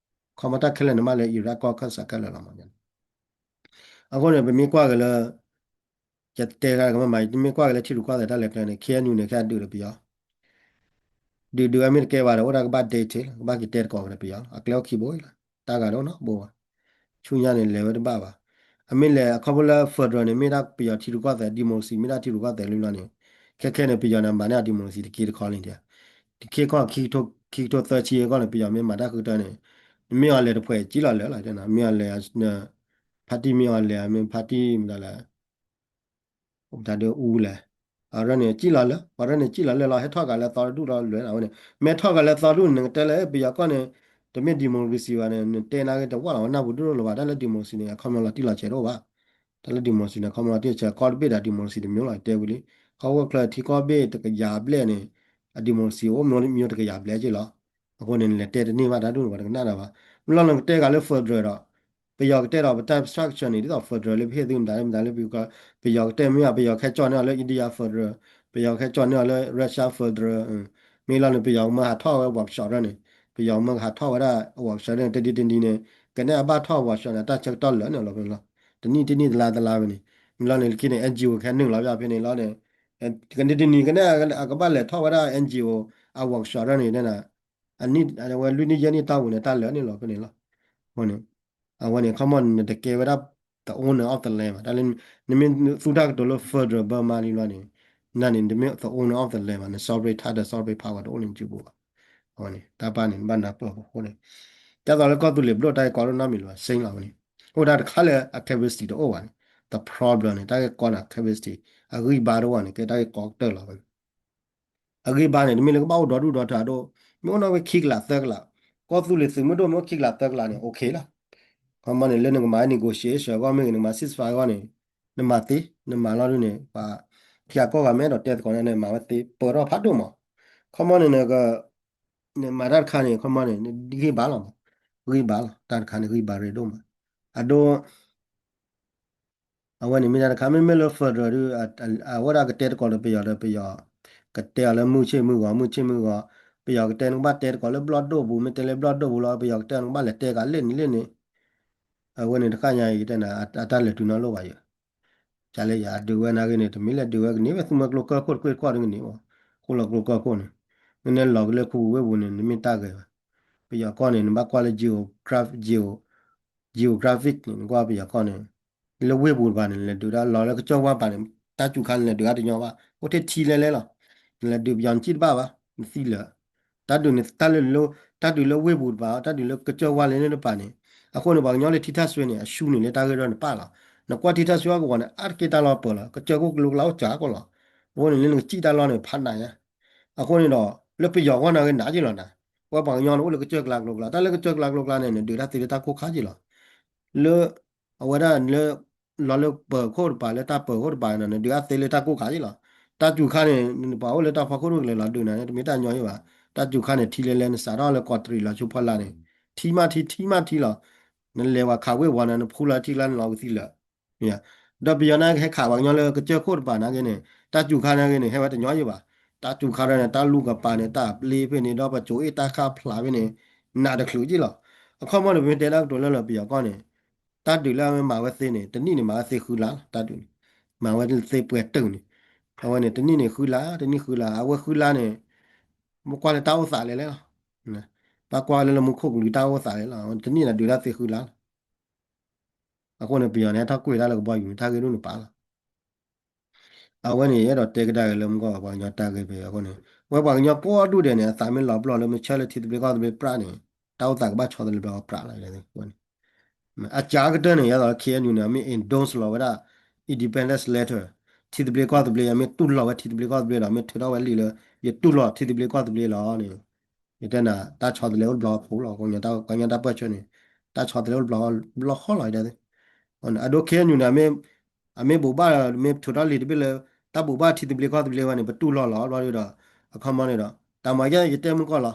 ခီမီတၢ်ခဲလၢာ်န့ၣ်မးလၢ Iraq ကီၢ်ခၢၣ်စးခဲလၢာ်လီၤမး. အဃိန့ၣ် ပမ့ၢ်ကွၢ်က့ၤလၢ ယတဲတၢ်ကမၣ်မး မ့ၢ်ကွၢ်က့ၤလၢထံရူၢ်ကီၢ်သဲးတၢ်လဲၤကျဲန့ၣ် K N U န့ၣ် ခဲအဒုးဒီးပယီၤ ဒုးဒုးအမ့ၢ်တကဲဘၣ်ဒီး အိၣ်ဒၣ်ကဘၣ် detail ကဘၣ်က့ၤတဲသကိးကဒီးပယီၤလီၤ. အကျဲအိၣ်ခံဘိလီၤ. တၢ်ဂၤဒိၣ်နီတဘိဘၣ်. ဆူညါန့ၣ် လဲၤဝဲတဘၣ်ဘၣ်. အမ့ၢ်လဲၤအခီဖျိလၢ federal န့ၣ် မ့ၢ်ဒၣ်ပယီၤထံရူၢ်ကီၢ်သဲး democracy မ့ၢ်ဒၣ်ထံရူၢ်ကီၢ်သဲးလံလီၤန့ၣ် ခဲခဲန့ၣ် ပယီၤန့ၣ် မၤန့ၢ်အ democracy တက့တခီလံဒီး တခ့ခီ ခံကထိသၢဆံအဂီၢ်န့ၣ် ပယီၤမ့ၢ်မၤတၢ်ဃုထၢန့ၣ် မ့ၢ်အီၤလဲၤတဖှဲးကံလီၤလၢာ်လီၤ. မ့ၢ်အီၤလဲၤ ဖါတံၢ်မ့ၢ်အီၤလဲၤ မ့ၢ်ဖါတံၢ်မ့ၢ်အီၤလဲၤ မ့ၢ် တၢ်ဒုးအူလဲၣ်. အရၢန့ၣ် ကံၣ်လီၤလၢာ် ပှၤရၢန့ၣ် ကံၣ်လီၤလၢာ်လီၤ ဟဲထီၣ်ကးလၢသီတဒူၣ်ဒီးလွဲၢ်လီၤဝဲန့ၣ် မ့ၢ်ထီၣ်ကးလၢသီတဒူၣ်န့ၣ် နကတဲလၢ ပယီၤကီၢ်န့ၣ် တမ့ၢ် democracy ဘၣ်န့ၣ် နတဲနာ်က့တဝၣ်လီၤဝဲနၢ်ပူၤဒိၣ်ဒိၣ်လၢၤဘၣ် တၢ်လၢ democracy န့ၣ် အခီပညီလီၤတံၢ်လီၤဆဲးတအိၣ်ဘၣ်. တၢ်လၢ democracy န့ၣ် အခီပညီလီၤတံၢ်လီၤဆဲး ကီၢ်တဘ့ၣ်ဒီး democracy တမျိုးလီၤ တဲဝံၤလံ. ခီဝဲကျၢထံကီၢ်ဘ့ၣ်တကယၤဘျဲၣ်န့ၣ် အ democracy အိၣ်မျိုးတကယၤဘျဲၣ်က့လီၤ. အဃိန့ၣ် နလဲၤတဲတန့ၢ်ဘၣ်တၢ်ဒ်န့ၣ် ပှၤတကနၣ်ဒီးဘၣ်. မ့ၢ်လီၤနကတဲကးလၢ federal ဒီး ပယီၤကတဲဒီးပတၢ် structure န့ၣ် ဒ်သိး federal လၢပဟ့ၣ်သုမတၤလၢမတၤလၢ ပယီၤကတဲမ့ၢ် ပယီၤကဟဲကၠီၣ်န့ၢ်အီၤလၢ India federal ပယီၤကဟဲကၠီၣ်န့ၢ်အီၤလၢ Russia federal မ့ၢ်လီၤန့ၣ် ပယီၤမၢဟးထီၣ်ဝဲ workshop ရၢန့ၣ် ပယီၤမၢကဟးထီၣ်ဝဲဒၣ် workshop ရၢန့ၣ် တနံၤတနံၤန့ၣ် ကနဲအဘၣ်ထီၣ် workshop န့ၣ် တၢ်ဆၢကတီၢ်လၢာ်န့ၣ်လီၤဖဲန့ၣ်လီၤ. တနံၣ်တနံၣ်တလါတလါဖဲန့ၣ် မ့ၢ်လီၤန့ၣ် လၢခံန့ၣ် N G O ကဟဲနုာ်လီၤဘၣ်ဖဲန့ၣ်လီၤန့ၣ် ကနံၣ်တနံၤကနဲအကဘၣ်လဲၤထီၣ်ဝဲဒၣ် N G O အ workshop ရၢန့ၣ် အနံၣ် အဝဲလွံၢ်နံၣ်ယဲၢ်နံၣ်တၢ်ပူၤန့ၣ် တၢ်လၢာ်န့ၣ်လီၤဖဲန့ၣ်လီၤ. အဃိန့ၣ် အဝဲန့ၣ် ခီမီန့ၣ် နတကဲဝဲဒၣ် the owner of the land ဘၣ်. တၢ်လၢ နမ့ၢ်သူတၢ်ကတိၤလၢ federal ဘၢမါလံလီၤန့ၣ် နန့ၣ် နတမ့ၢ် the owner of the land ဘၣ်. န sovereign title sovereign power တအိၣ်လၢနစုပူၤဘၣ်. အဝဲန့ၣ် တၢ်ပၢ်န့ၣ် နဘၣ်နၢ်ပၢၢ်အဃိန့ၣ် ဒ်သိးလၢကီၢ်သူလ့ၤဘျိၣ်တၢ်ဂ့ၢ်ကီဒိၣ်နီတမံၤလၢၤဘၣ် same လီၤဝဲန့ၣ် အိၣ်ဒၣ်တခါလၢအ capacity တအိၣ်ဘၣ်န့ၣ် the problem န့ၣ် တၢ်ဂ့ၢ်ကီန့ၣ် capacity အဂံၢ်ဘါတအိၣ်ဘၣ်န့ၣ် ကဲတၢ်ဂ့ၢ်ကီကတၢၢ်လီၤဝဲန့ၣ် အဂံၢ်ဘါန့ၣ် တမ့ၢ်လၢကဘၣ်အိၣ်ဒီဒူၣ်ဒီထၢအဒိၣ်, မ့ၢ်အိၣ်နီၣ်ဝဲခံကလးသၢကလး, ကီၢ်သူလ့ၤသုးမုၢ်ဒိၣ်မ့ၢ်အိၣ်ခံကလးသၢကလးန့ၣ် okay လီၤ. ခီမီန့ၣ် လၢနကမၤ negotiation အဂီၢ်မ့ၢ်ဂ့ၤ နကမၤ ceasefire အဂီၢ်န့ၣ် နမၤသ့, နမၤလီၤဒ်န့ၣ် ပှၤ ထံဂၤကီၢ်ဂၤမ့ၢ်အဲၣ်ဒိးတဲသကိးန့ၣ် နမၤဝဲသ့ ပၢၢ်ထီၣ်ဖးဒိၣ်မး. ခီမီန့ၣ် နက နမၤတၢ်တခါန့ၣ် ခီမီန့ၣ် ဂံၢ်ဘါလီၤမး, ဂံၢ်ဘါလီၤ, တၢ်တခါန့ၣ် ဂံၢ်ဘါရ့ဒိၣ်မး. အဒိ အဝဲန့ၣ်မ့ၢ်တၢ်တခါ မ့မ့ၢ်လၢ federal ဒီး အဝဲဒၣ်ကတဲသကိးဒီးပယီၤဒီးပယီၤ ကတဲအီၤလၢမုၢ်ဆ့ၣ်မုၢ်ဂီၤ မုၢ်ဆ့ၣ်မုၢ်ဂီၤ, ပယီၤကတဲနကဘၣ်တဲသကိးလၢဘျီၣ်ဒိၣ်ပူၤ မ့ၢ်တဲလၢဘျီၣ်ဒိၣ်ပူၤလီၤ ပယီၤကတဲနကဘၣ်လဲၤတဲကးလၢန့ၣ်လၢန့ၣ်, အဝဲန့ၣ်တခါညါအံၤကတဲနၤ အတၢ်လဲၤတုၤနီၣ်လိၣ်ဘၣ်ယၤ ကလဲၣ်ယၤ အဒုးဝဲနာ်ဂ့ၤန့ၣ် တမ့ၢ်လၢဒုးဝဲကန့ၢ်ဝဲ သူမွဲကျိကၢၢ်ခိၣ်တခွ့ၣ်တခွ့ၣ်တဂ့ၤန့ၣ်, ဃိလီၤကျိကၢၢ်ခိၣ်န့ၣ်, နနဲလီၤကလၢခူပူၤဝ့ၢ်ပူၤန့ၣ် နမ့ၢ်တၢ်ဂဲၤဘၣ်. ပယီၤကီၢ်န့ၣ် နဘၣ်ကွၢ်လၢ geograph- geo- geographic န့ၣ် နကွၢ်ပယီၤကီၢ်န့ၣ် လၢဝ့ၢ်ပူၤတပၤန့ၣ် နလဲၤဒုးဒၣ်လီၤလၢကစၢၢ်ဝါပၤန့ၣ် တၢ်စူၤခါန့ၣ် နလဲၤဒုးဒၣ်တညီဘၣ် အိၣ်ထဲထံလဲလဲလီၤ. နလဲၤဒုးပယီၤနစံၣ်တဘၣ်ဘၣ် နသံလၢာ် တၢ်ဒုးန့ၣ် တၢ်လၢ တၢ်ဒုးလၢဝ့ၢ်ပူၤတပၤ တၢ်ဒုးလၢကစၢၢ်ဝါလၢန့ၣ်တပၤန့ၣ်, အဃိန့ၣ် ပှၤကညီလၢထံထၣ်စွ့န့ၣ် အရှုံးန့ၣ်လၢတၢ်ဂ့ၢ်ရၢၢ်န့ၣ်ပၣ်လီၤ. နကွၢ်ထံထၣ်စွ့အကဝီၤန့ၣ် အါတက့ၢ်တၢ်လီၢ်ပၢၤလီၤ ကစၢၢ်ခိၣ်ကလိကလါအိၣ်စှၤကီးလီၤ. အဃိန့ၣ် လၢနကစံၣ်တၢ်လီၢ်န့ၣ် ဖးနးညါ. အဃိန့ၣ်ဒီး လၢပယီၤဂီၢ်နာ်ဂ့ၤနးက့လီၤနၤ, ပဝဲပှၤကညီန့ၣ်အိၣ်လၢကစၢၢ်ကျါကလိကျါ တၢ်လၢကစၢၢ်ကျါကလိကျါန့ၣ် နဒုးတၢ်သ့လၢတၢ်ကိၢ်ခါက့လီၤ. လၢ အဝဲဒၣ်လၢ လီၤလၢပၢၤခိၣ်တပၤ လၢတၢ်ပၢၤခိၣ်တပၤန့ၣ် နဒုးတၢ်သ့လၢတၢ်ကိၢ်ခါက့လီၤ. တၢ်စူၤခါန့ၣ် နပှၤအိၣ်လၢတၢ်ဖီခိၣ်ဒိၣ်ကလဲာ်လီၤဒုးနၤန့ၣ် တမ့ၢ်တၢ်ညီယံၤဘၣ်. တၢ်စူၤခါန့ၣ် ထံလဲလဲ နစးထီၣ်လၢကီးတရံးလီၤဆူဖီလာ်န့ၣ် ထံမးထံ ထံမးထံလီၤ. နလဲၤဝဲခးဝ့ၢ်ဝီၤန့ၣ် နဖူလီၤထံကျါန့ၣ်လီၤကသံၣ်လၢာ် ဒီးပယီၤနာ်က့ဟဲခးပှၤကညီလၢကစၢၢ်ခိၣ်တပၤနာ်က့န့ၣ် တၢ်စူၤခါနာ်က့န့ၣ် ဟဲဝဲတညီယံၤဘၣ်. တၢ်စူၤခါန့ၣ် တၢ်လူၢ်ကပၤန့ၣ် တၢ်ပျ့ဖဲန့ၣ် ဒီးပစိၤအ့ၣ်တၢ်ခၣ်ဖျးဖဲန့ၣ် နးတချုးက့လီၤ. အခီမီန့ၣ် ပမ့ၢ်တဲတၢ်ကတိၤလၢလၢပယီၤကီၢ်န့ၣ် တၢ်ဒုးလၢအဝဲမၤဝဲသ့န့ၣ် တနံၣ်န့ၣ် မၤဝဲသ့ဃုလါလီၤ. တၢ်ဒုးန့ၣ် မၤဝဲသ့ပှဲၤတုာ်န့ၣ် အဝဲန့ၣ် တနံၣ်န့ၣ် ဃုလါ တနံၣ်ဃုလါ အဝဲဃုလါန့ၣ် မ့ၢ်ကွၢ်လၢတၢ်အိၣ်သးလဲၣ်လဲၣ်လီၤ. ဘၣ်ကွၢ်လၢလၢမူခိၣ်ကလူးတၢ်အိၣ်သးလဲၣ်လီၤ. တနံၣ်န့ၣ် ဒုးတၢ်သ့ဃုလါလီၤ. အဃိန့ၣ် ပယီၤန့ၣ် ဟဲထီၣ်ကွံာ်တၢ်လၢကဘီယူၤန့ၣ် တၢ်ဂ့ၢ်ဒိၣ်န့ၣ်ပာ်လီၤ. အဝဲန့ၣ် ယအဲၣ်ဒိးတဲကဒါက့ၤလၢမုၢ်ဂီၢ်ပှၤကညီတၢ်ဂ့ၢ်ဖဲအဃိန့ၣ် ဝဲပှၤကညီကိးဒူၣ်ဒဲးန့ၣ် အသးမ့ၢ်လီၤပျီၢ်လၢမ့ၢ်ဆၢလၢထံသဘျ့ကီၢ်သဘျ့ပြၣ်န့ၣ် တၢ်အိၣ်သးကဘၣ်ဆီတလဲဘျီပြးလီၤ. အစှၤကတၢၢ်န့ၣ် ယဲသိး K N U န့ၣ် အမ့ၢ် endorse လီၤဝဲဒၣ် independence letter ထံသဘျ့ကီၢ်သဘျ့ အမ့ၢ်တူၢ်လိာ်ဝဲထံသဘျ့ကီၢ်သဘျ့ဒီး မ့ၢ်ထုးထီၣ်ဝဲလံာ်လၢ ယတူၢ်လိာ်ထံသဘျ့ကီၢ်သဘျ့လီၤန့ၣ် ယတဲနၤ တၢ်ဆီတလဲအိၣ်တဘျီဖိလီၤ. ကညီတၢ်ပၢၢ်ဆၢန့ၣ် တၢ်ဆီတလဲအိၣ်တဘျီ ဘျီဃီလီၤ ယတဲသ့ အဒိ K N U န့ၣ် အမ့ၢ်ဘိးဘၣ် မ့ၢ်ထုးထီၣ်လံာ်တဘ့ၣ်လၢ တၢ်ဘိးဘၣ်ထံသဘျ့ကီၢ်သဘျ့ဝဲန့ၣ် ပတူၢ်လိာ်လီၤဘျီဒီး အခီမီန့ၣ်ဒီး တၢ်မၤယဲယတဲမုၢ်ကီၢ်လီၤ.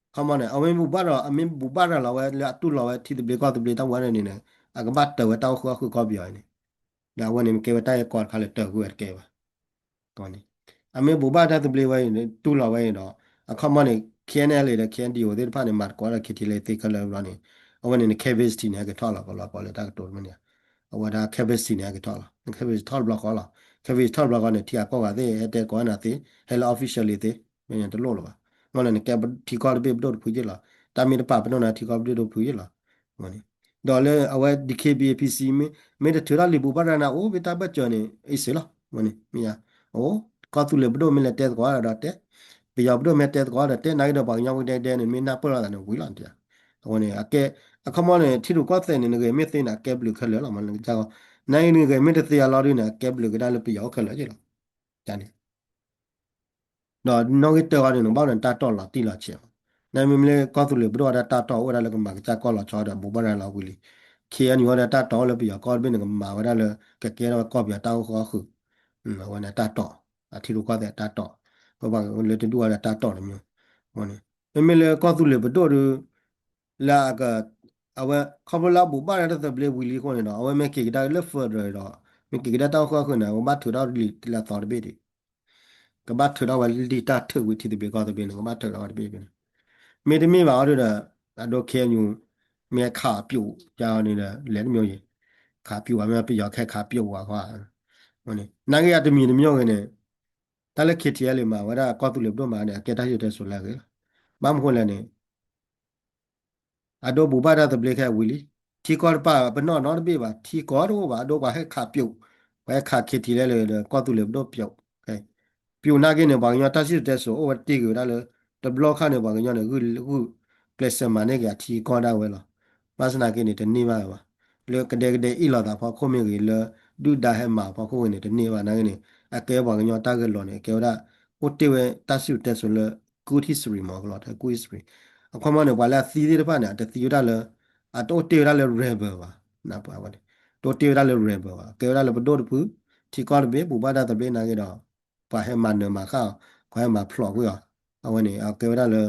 အခီမီန့ၣ် အဝဲမ့ၢ်ဘိးဘၣ်ဒီး အမ့ၢ်ဘိးဘၣ်ရၤလီၤဝဲလၢအတူၢ်လိာ်ဝဲထံသဘျ့ကီၢ်သဘျ့တၢ်ဝဲန့ၣ်န့ၣ် အကဘၣ်တၢၤဝဲတၢ်အိၣ်ဃုာ်အီၣ်ဃုာ်ကီၢ်ပယီၤန့ၣ် ဒီးအဝဲန့ၣ်မ့ၢ်ကဲဝဲတၢ်ဂ့ၢ်ကီတခါလၢတၢၤကွံာ်ဝဲတကဲဘၣ် အမ့ၢ်ဘိးဘၣ်တၢ်သဘျ့ဝဲအံၤ တူၢ်လိာ်ဝဲအံၤဒီး အခီမီန့ၣ် K N L A ဒီး K N D O သ့ၣ်တဖၣ်န့ၣ် မၤသကိးဒီး K T L A သ့ခဲလၢာ်ဘျီန့ၣ် အဝဲန့ၣ်န့ၣ် capacity န့ၣ် ဟဲက့ၤထီၣ်လီၤကလီၤကီးလၢတၢ်ကတိၤတမ့ၢ်န့ၣ် အဝဲဒၣ် capacity န့ၣ် ဟဲက့ၤထီၣ်လီၤ capacity ထီၣ်တဘျီဃီလီၤ capacity ထီၣ်တဘျီဃီန့ၣ် ထံအကီၢ်ဂၤသ့ၣ် ဟဲတဲကိးနၤသ့ ဟဲလၢ officially သ့ မ့ၢ်န့ၣ်တလိၣ်လၢၤဘၣ် မ့ၢ်လၢနကဲထံကီၢ်တဘ့ၣ်ပဒိၣ်တဖုယ့ၢ်လီၤ တၢ်မ့ၢ်တပာ်ပနီၣ်နၤထံကီၢ်ပဒိၣ်တဖုယ့ၢ်လီၤ ဒီးလၢအဝဲ D K B A P C မ့ၢ်တထုးထီၣ်လံာ်ဘိးဘၣ်ရၤနၤအိၣ်ဖဲတၢ်ဘၢၣ်စၢၤန့ၣ် အ့ၣ်စ့လီၤ မ့ၢ်န့ၣ် မ့ၢ်ယါ အိၣ် ကီၢ်သူလ့ၤပဒိၣ်မ့ၢ်လဲၤတဲသကိးဒီးတဲ ပယီၤပဒိၣ်မ့ၢ်တဲသကိးဒီးတဲ နာ်က့ဒီးပှၤကညီဖိကဒဲကဒဲန့ၣ် မ့ၢ်နၢ်ပၢၢ်လိာ်သးန့ၣ်ဝံၤလီၤ အခီမီန့ၣ် အခီမီန့ၣ် ထံရူၢ်ကီၢ်သဲးန့ၣ် နဂဲၤမ့ၢ်သ့န့ၣ် အကဲဘျုးခဲလၢာ်လီၤ မ့ၢ်နကစၢ်ဂီၢ် နာ်က့နဂဲၤမ့ၢ်တသ့အလီၤဒုန့ၣ် အကဲဘျုးကဒါလၢပယီၤအိၣ်ခဲလၢာ်က့လီၤ န့ၣ် ဒီးနီၣ်ဂံၢ်တၢအီၤဒုန့ၣ် ဘၣ်န့ၣ်တၢ်တီၢ်လီၤတံၢ်လီၤဆဲးမး နမ့မ့ၢ်လၢကီၢ်သူလ့ၤပဒိၣ်အီၤဒီးတၢ်တီၢ်အိၣ်ဝဲဒၣ်လၢကမၤကစၢ်ကီၢ်လီၤဆီဒီးဘိးဘၣ်ရၤလီၤဝံၤလံ K N U အီၤဒီးတၢ်တီၢ်အိၣ်လၢပယီၤကီၢ်တဘ့ၣ်န့ၣ် ကမၤဝဲဒၣ်လၢကကဲထီၣ်ဝဲကီၢ်ပယီၤတၢ်အိၣ်ဃုာ်အီၣ်ဃုာ် အဝဲန့ၣ်တၢ်တီၢ် အထံရူၢ်ကီၢ်သဲးတၢ်တီၢ် ပဘၣ်လၢတဒူၣ်အီၤဒီးတၢ်တီၢ်တမံၤ မ့မ့ၢ်လၢကီၢ်သူလ့ၤပဒိၣ်ဒီး လၢအက အဝဲခီဖျိလၢအဘိးဘၣ်ရၤတၢ်သဘျ့ဝံၤလံအဃိန့ၣ်ဒီး အဝဲမ့ၢ်က့ၤကဒါလၢ federal ဒီး မ့ၢ်က့ၤကဒါတၢ်အိၣ်ဃုာ်အီၣ်ဃုာ်န့ၣ် အဝဲဘၣ်ထုးထီၣ်လံာ်လၢအသီတဘ့ၣ်ဒံး ကဘၣ်ထုးထီၣ်ဝဲလံာ်တၢ်ထုးဝံၤထံသဘျ့ကီၢ်သဘျ့န့ၣ် ကဘၣ်ထုးထီၣ်ဝဲတဘ့ၣ်ဘ့ၣ်န့ၣ် မ့တမ့ၢ်ဘၣ်အီၤဒုဒီး အဒိ K N U မ့ၢ်ခးပျိးကန့ၣ်ဒီး လဲၤတမံၤယံၤ ခးပျိးဘၣ်မ့ၢ်ပယီၤခဲခးပျိးဝဲဃီ နာ်က့အတမံၤတမံၤဂ့ၤန့ၣ် တၢ်လၢ K T L A မၤဝဲဒၣ်ကီၢ်သူလ့ၤပဒိၣ်မၤန့ၣ် အကဲတၢ်စံၣ်စိၤတဲစိၤလၢအဂ့ၤလီၤ ဘၣ်မနုၤဃိလဲၣ်န့ၣ် အဒိဘိးဘၣ်တၢ်သဘျ့ခဲဝံၤလံ ထံကီၢ်တပာ်ပနီၣ်နီတဘ့ၣ်ဘၣ် ထံကီၢ်တအိၣ်ဘၣ် အဒိပှၤဟဲခးပျိး ပှၤဟဲခး K T L A ဒီးကီၢ်သူလ့ၤပဒိၣ်ပျိး ပျိးနာ်က့န့ၣ် ပှၤကညီတၢ်စံၣ်စိၤတဲစိၤအိၣ်ဝဲတ့ၢ်ဂ့ၤဝဲဒၣ်လၢ တဘျီခါန့ၣ် ပှၤကညီန့ၣ် ဂုာ်ဂုာ် ကျဲးစၢးမၤန့ၢ်က့ၤအထံအကီၢ်ဒၣ်ဝဲလီၤ ဘၣ်ဆၣ်သနာ်က့န့ၣ် တန့ၢ်ဘၣ်ဝဲဘၣ် လၢကဒဲကဒဲအ့ၣ်လိာ်သးဖီခိၣ်မ့ၢ်ဂ့ၤ လၢဒုၣ်ဒါဟဲမၤဖီခိၣ်ဂ့ၤန့ၣ် တန့ၢ်ဘၣ်နာ်က့န့ၣ် အကဲပှၤကညီတၢ်ဂဲၤလိာ်န့ၣ် အကဲဝဲဒၣ် အိၣ်တ့ၢ်ဝဲတၢ်စံၣ်စိၤတဲစိၤလၢ good history မ့ၢ်ကလီၤတဲ good history အခီမီန့ၣ် ပှၤလၢအသံသ့ၣ်တဖၣ်န့ၣ် အတသံဝဲဒၣ်လၢ အတအိၣ်တ့ၢ်ဝဲဒၣ်လၢ rebel ဘၣ် တအိၣ်တ့ၢ်ဝဲဒၣ်လၢ rebel ဘၣ် ကဲဝဲဒၣ်လၢပဒိၣ်တဖု ထံကီၢ်တဘ့ၣ် ဘိးဘၣ်တၢ်သဘျ့နာ်က့ဒီး ပှၤဟဲမၤနၢၤမၤဃၣ်အီၤ ပှၤဟဲမၤဖျိးကွံာ်အီၤ အဝဲန့ၣ် အကဲဝဲဒၣ်လၢ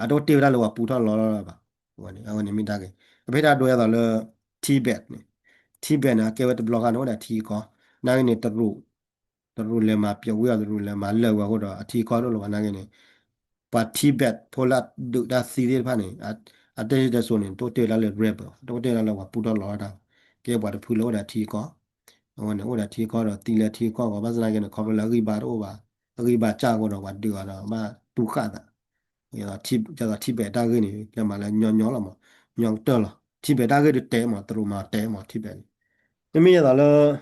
အတအိၣ်တ့ၢ်ဝဲဒၣ်လၢပှၤပူထီၣ်လီထီၣ်ဘၣ် အဝဲန့ၣ် အဝဲန့ၣ်မ့ၢ်တၢ်ဂ့ၤ အဖဲတၢ်ဒိယဲသိးလၢ Tibet န့ၣ် Tibet န့ၣ် အကဲဝဲတဘျီဃီန့ၣ် အိၣ်ဒီးထံကီၢ် နာ်က့န့ၣ် တရူး တရူးလဲၤမၤပျိးဝံၤအီၤ တရူးလဲၤမၤလၢာ်ဝံၤအဃိဒီး အထံကီၢ်တအိၣ်လၢၤဘၣ်နာ်က့န့ၣ် ပှၤ Tibet ဖိလၢအဒုးတၢ်သံသ့ၣ်တဖၣ်န့ၣ် အတၢ်စံၣ်စိၤတဲစိၤန့ၣ် တအိၣ်တ့ၢ်ဝဲဒၣ်လၢ rebel တအိၣ်တ့ၢ်ဝဲဒၣ်လၢပှၤပူထီၣ်လီထီၣ်တၢ် ကဲပှၤတဖုလၢအိၣ်ဒီးထံကီၢ် အဝဲန့ၣ် အိၣ်ဒီးထံကီၢ်ဒီးသံလၢထံကီၢ်ဂီၢ် ဘၣ်ဆၣ်သနာ်က့န့ၣ် ခီဖျိလၢအဂံၢ်ဘါတအိၣ်ဘၣ် အဂံၢ်ဘါစၢ်အဃိဒီး ပှၤဒုးအီၤဒီးဘၣ်တူၢ်ဃာ်သး ဒ်သိး Tibet တၢ်ဂ့ၢ်န့ၣ် လဲၤမၤလၢညီညီလီၤမး ညီကတၢၢ်လီၤ Tibet တၢ်ဂ့ၢ်ဒုးတဲမး တရူးမၤတဲမး Tibet န့ၣ် တမ့ၢ်ယဲသိးလၢ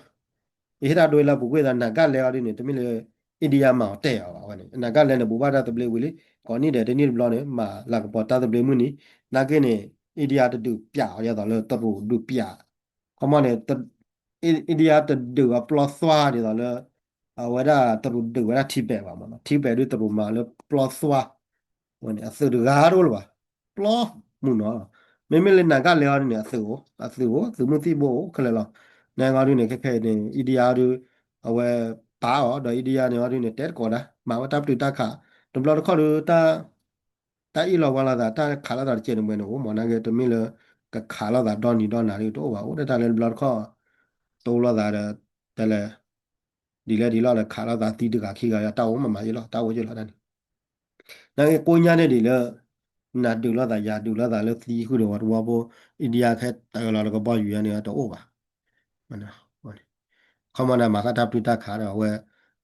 ယဟ့ၣ်တၢ်ဒိလၢပူၤကွံာ်သး Naga လဲအီၤဒ်န့ၣ် တမ့ၢ်လၢ India မၤအီၤတဲအီၤဘၣ်ဝဲန့ၣ် Naga လဲန့ၣ် ဘိးဘၣ်တၢ်သဘျ့ဝံၤလံ ကိးနံၣ်ဒဲးတနံၣ်တဘျီန့ၣ် မၤလၤကပီၤတၢ်သဘျ့မုၢ်နံၤ နာ်က့န့ၣ် India တဒုးပျးအီၤဒ်သိးလၢတရူးဒုးပျး ခီမီန့ၣ် India တဒုးအပျီသွါဒ်သိးလၢ အဝဲဒၣ်တရူးဒုးဝဲဒၣ် Tibet ဘၣ်မး Tibet ဒုးတရူးမၤလၢပျီသွါ ဝဲန့ၣ် အသုးတဂၤတအိၣ်လၢၤဘၣ် ပျီမုၢ်နီၤ မ့မ့ၢ်လၢ Naga လဲအီၤဒ်န့ၣ် အသုးအိၣ် အသုးအိၣ် သုးမုၢ်သံၣ်ဘိအိၣ်ခဲလၢာ်လီၤ နဂီၢ်ဒ်န့ၣ် ခဲခဲအံၤန့ၣ် India ဒုး အဝဲပာ်အီၤ ဒီး India န့ၣ်အီၤဒ်န့ၣ် တဲတကိးဒၣ် မၤဝဲတၢ်ပတုာ်တၢ်ခး တဘျီတခီၣ်ဒုး တၢ် တၢ်အ့ၣ်လိာ်ဝါလိာ်သး တၢ်ခးလိာ်သးတကဲးန့ၣ်ဝဲန့ၣ်အိၣ်မး နာ်က့တမ့ၢ်လၢ ကခးလိာ်သးဒီနံၤဒီနၤဒ်တအိၣ်ဘၣ် အိၣ်ဒၣ်တၢ်လၢတဘျီတခီၣ် တိလိာ်သးဒီး တဲလဲၣ် ဒ်လဲၣ်ဒ်လဲၣ်လၢခးလိာ်သးသံတဂၤခံဂၤ တၢ်အိၣ်မးမးယ့ၢ်လီၤ တၢ်အိၣ်ယ့ၢ်လီၤတၢ်န့ၣ် နာ်က့ကိးညါန့ၣ်ဒ်လၢ နၤဒုးလိာ်သးယၤဒုးလိာ်သးလၢသံဃုာ်ဒီးဝဲတဝီဖိ India ခဲတၢၢ်လီၤလၢကဘီယူၤယါန့ၣ်တအိၣ်ဘၣ် ခီမီန့ၣ် မၤဃၣ်တၢ်ပတုာ်တၢ်ခးဒီးအဝဲ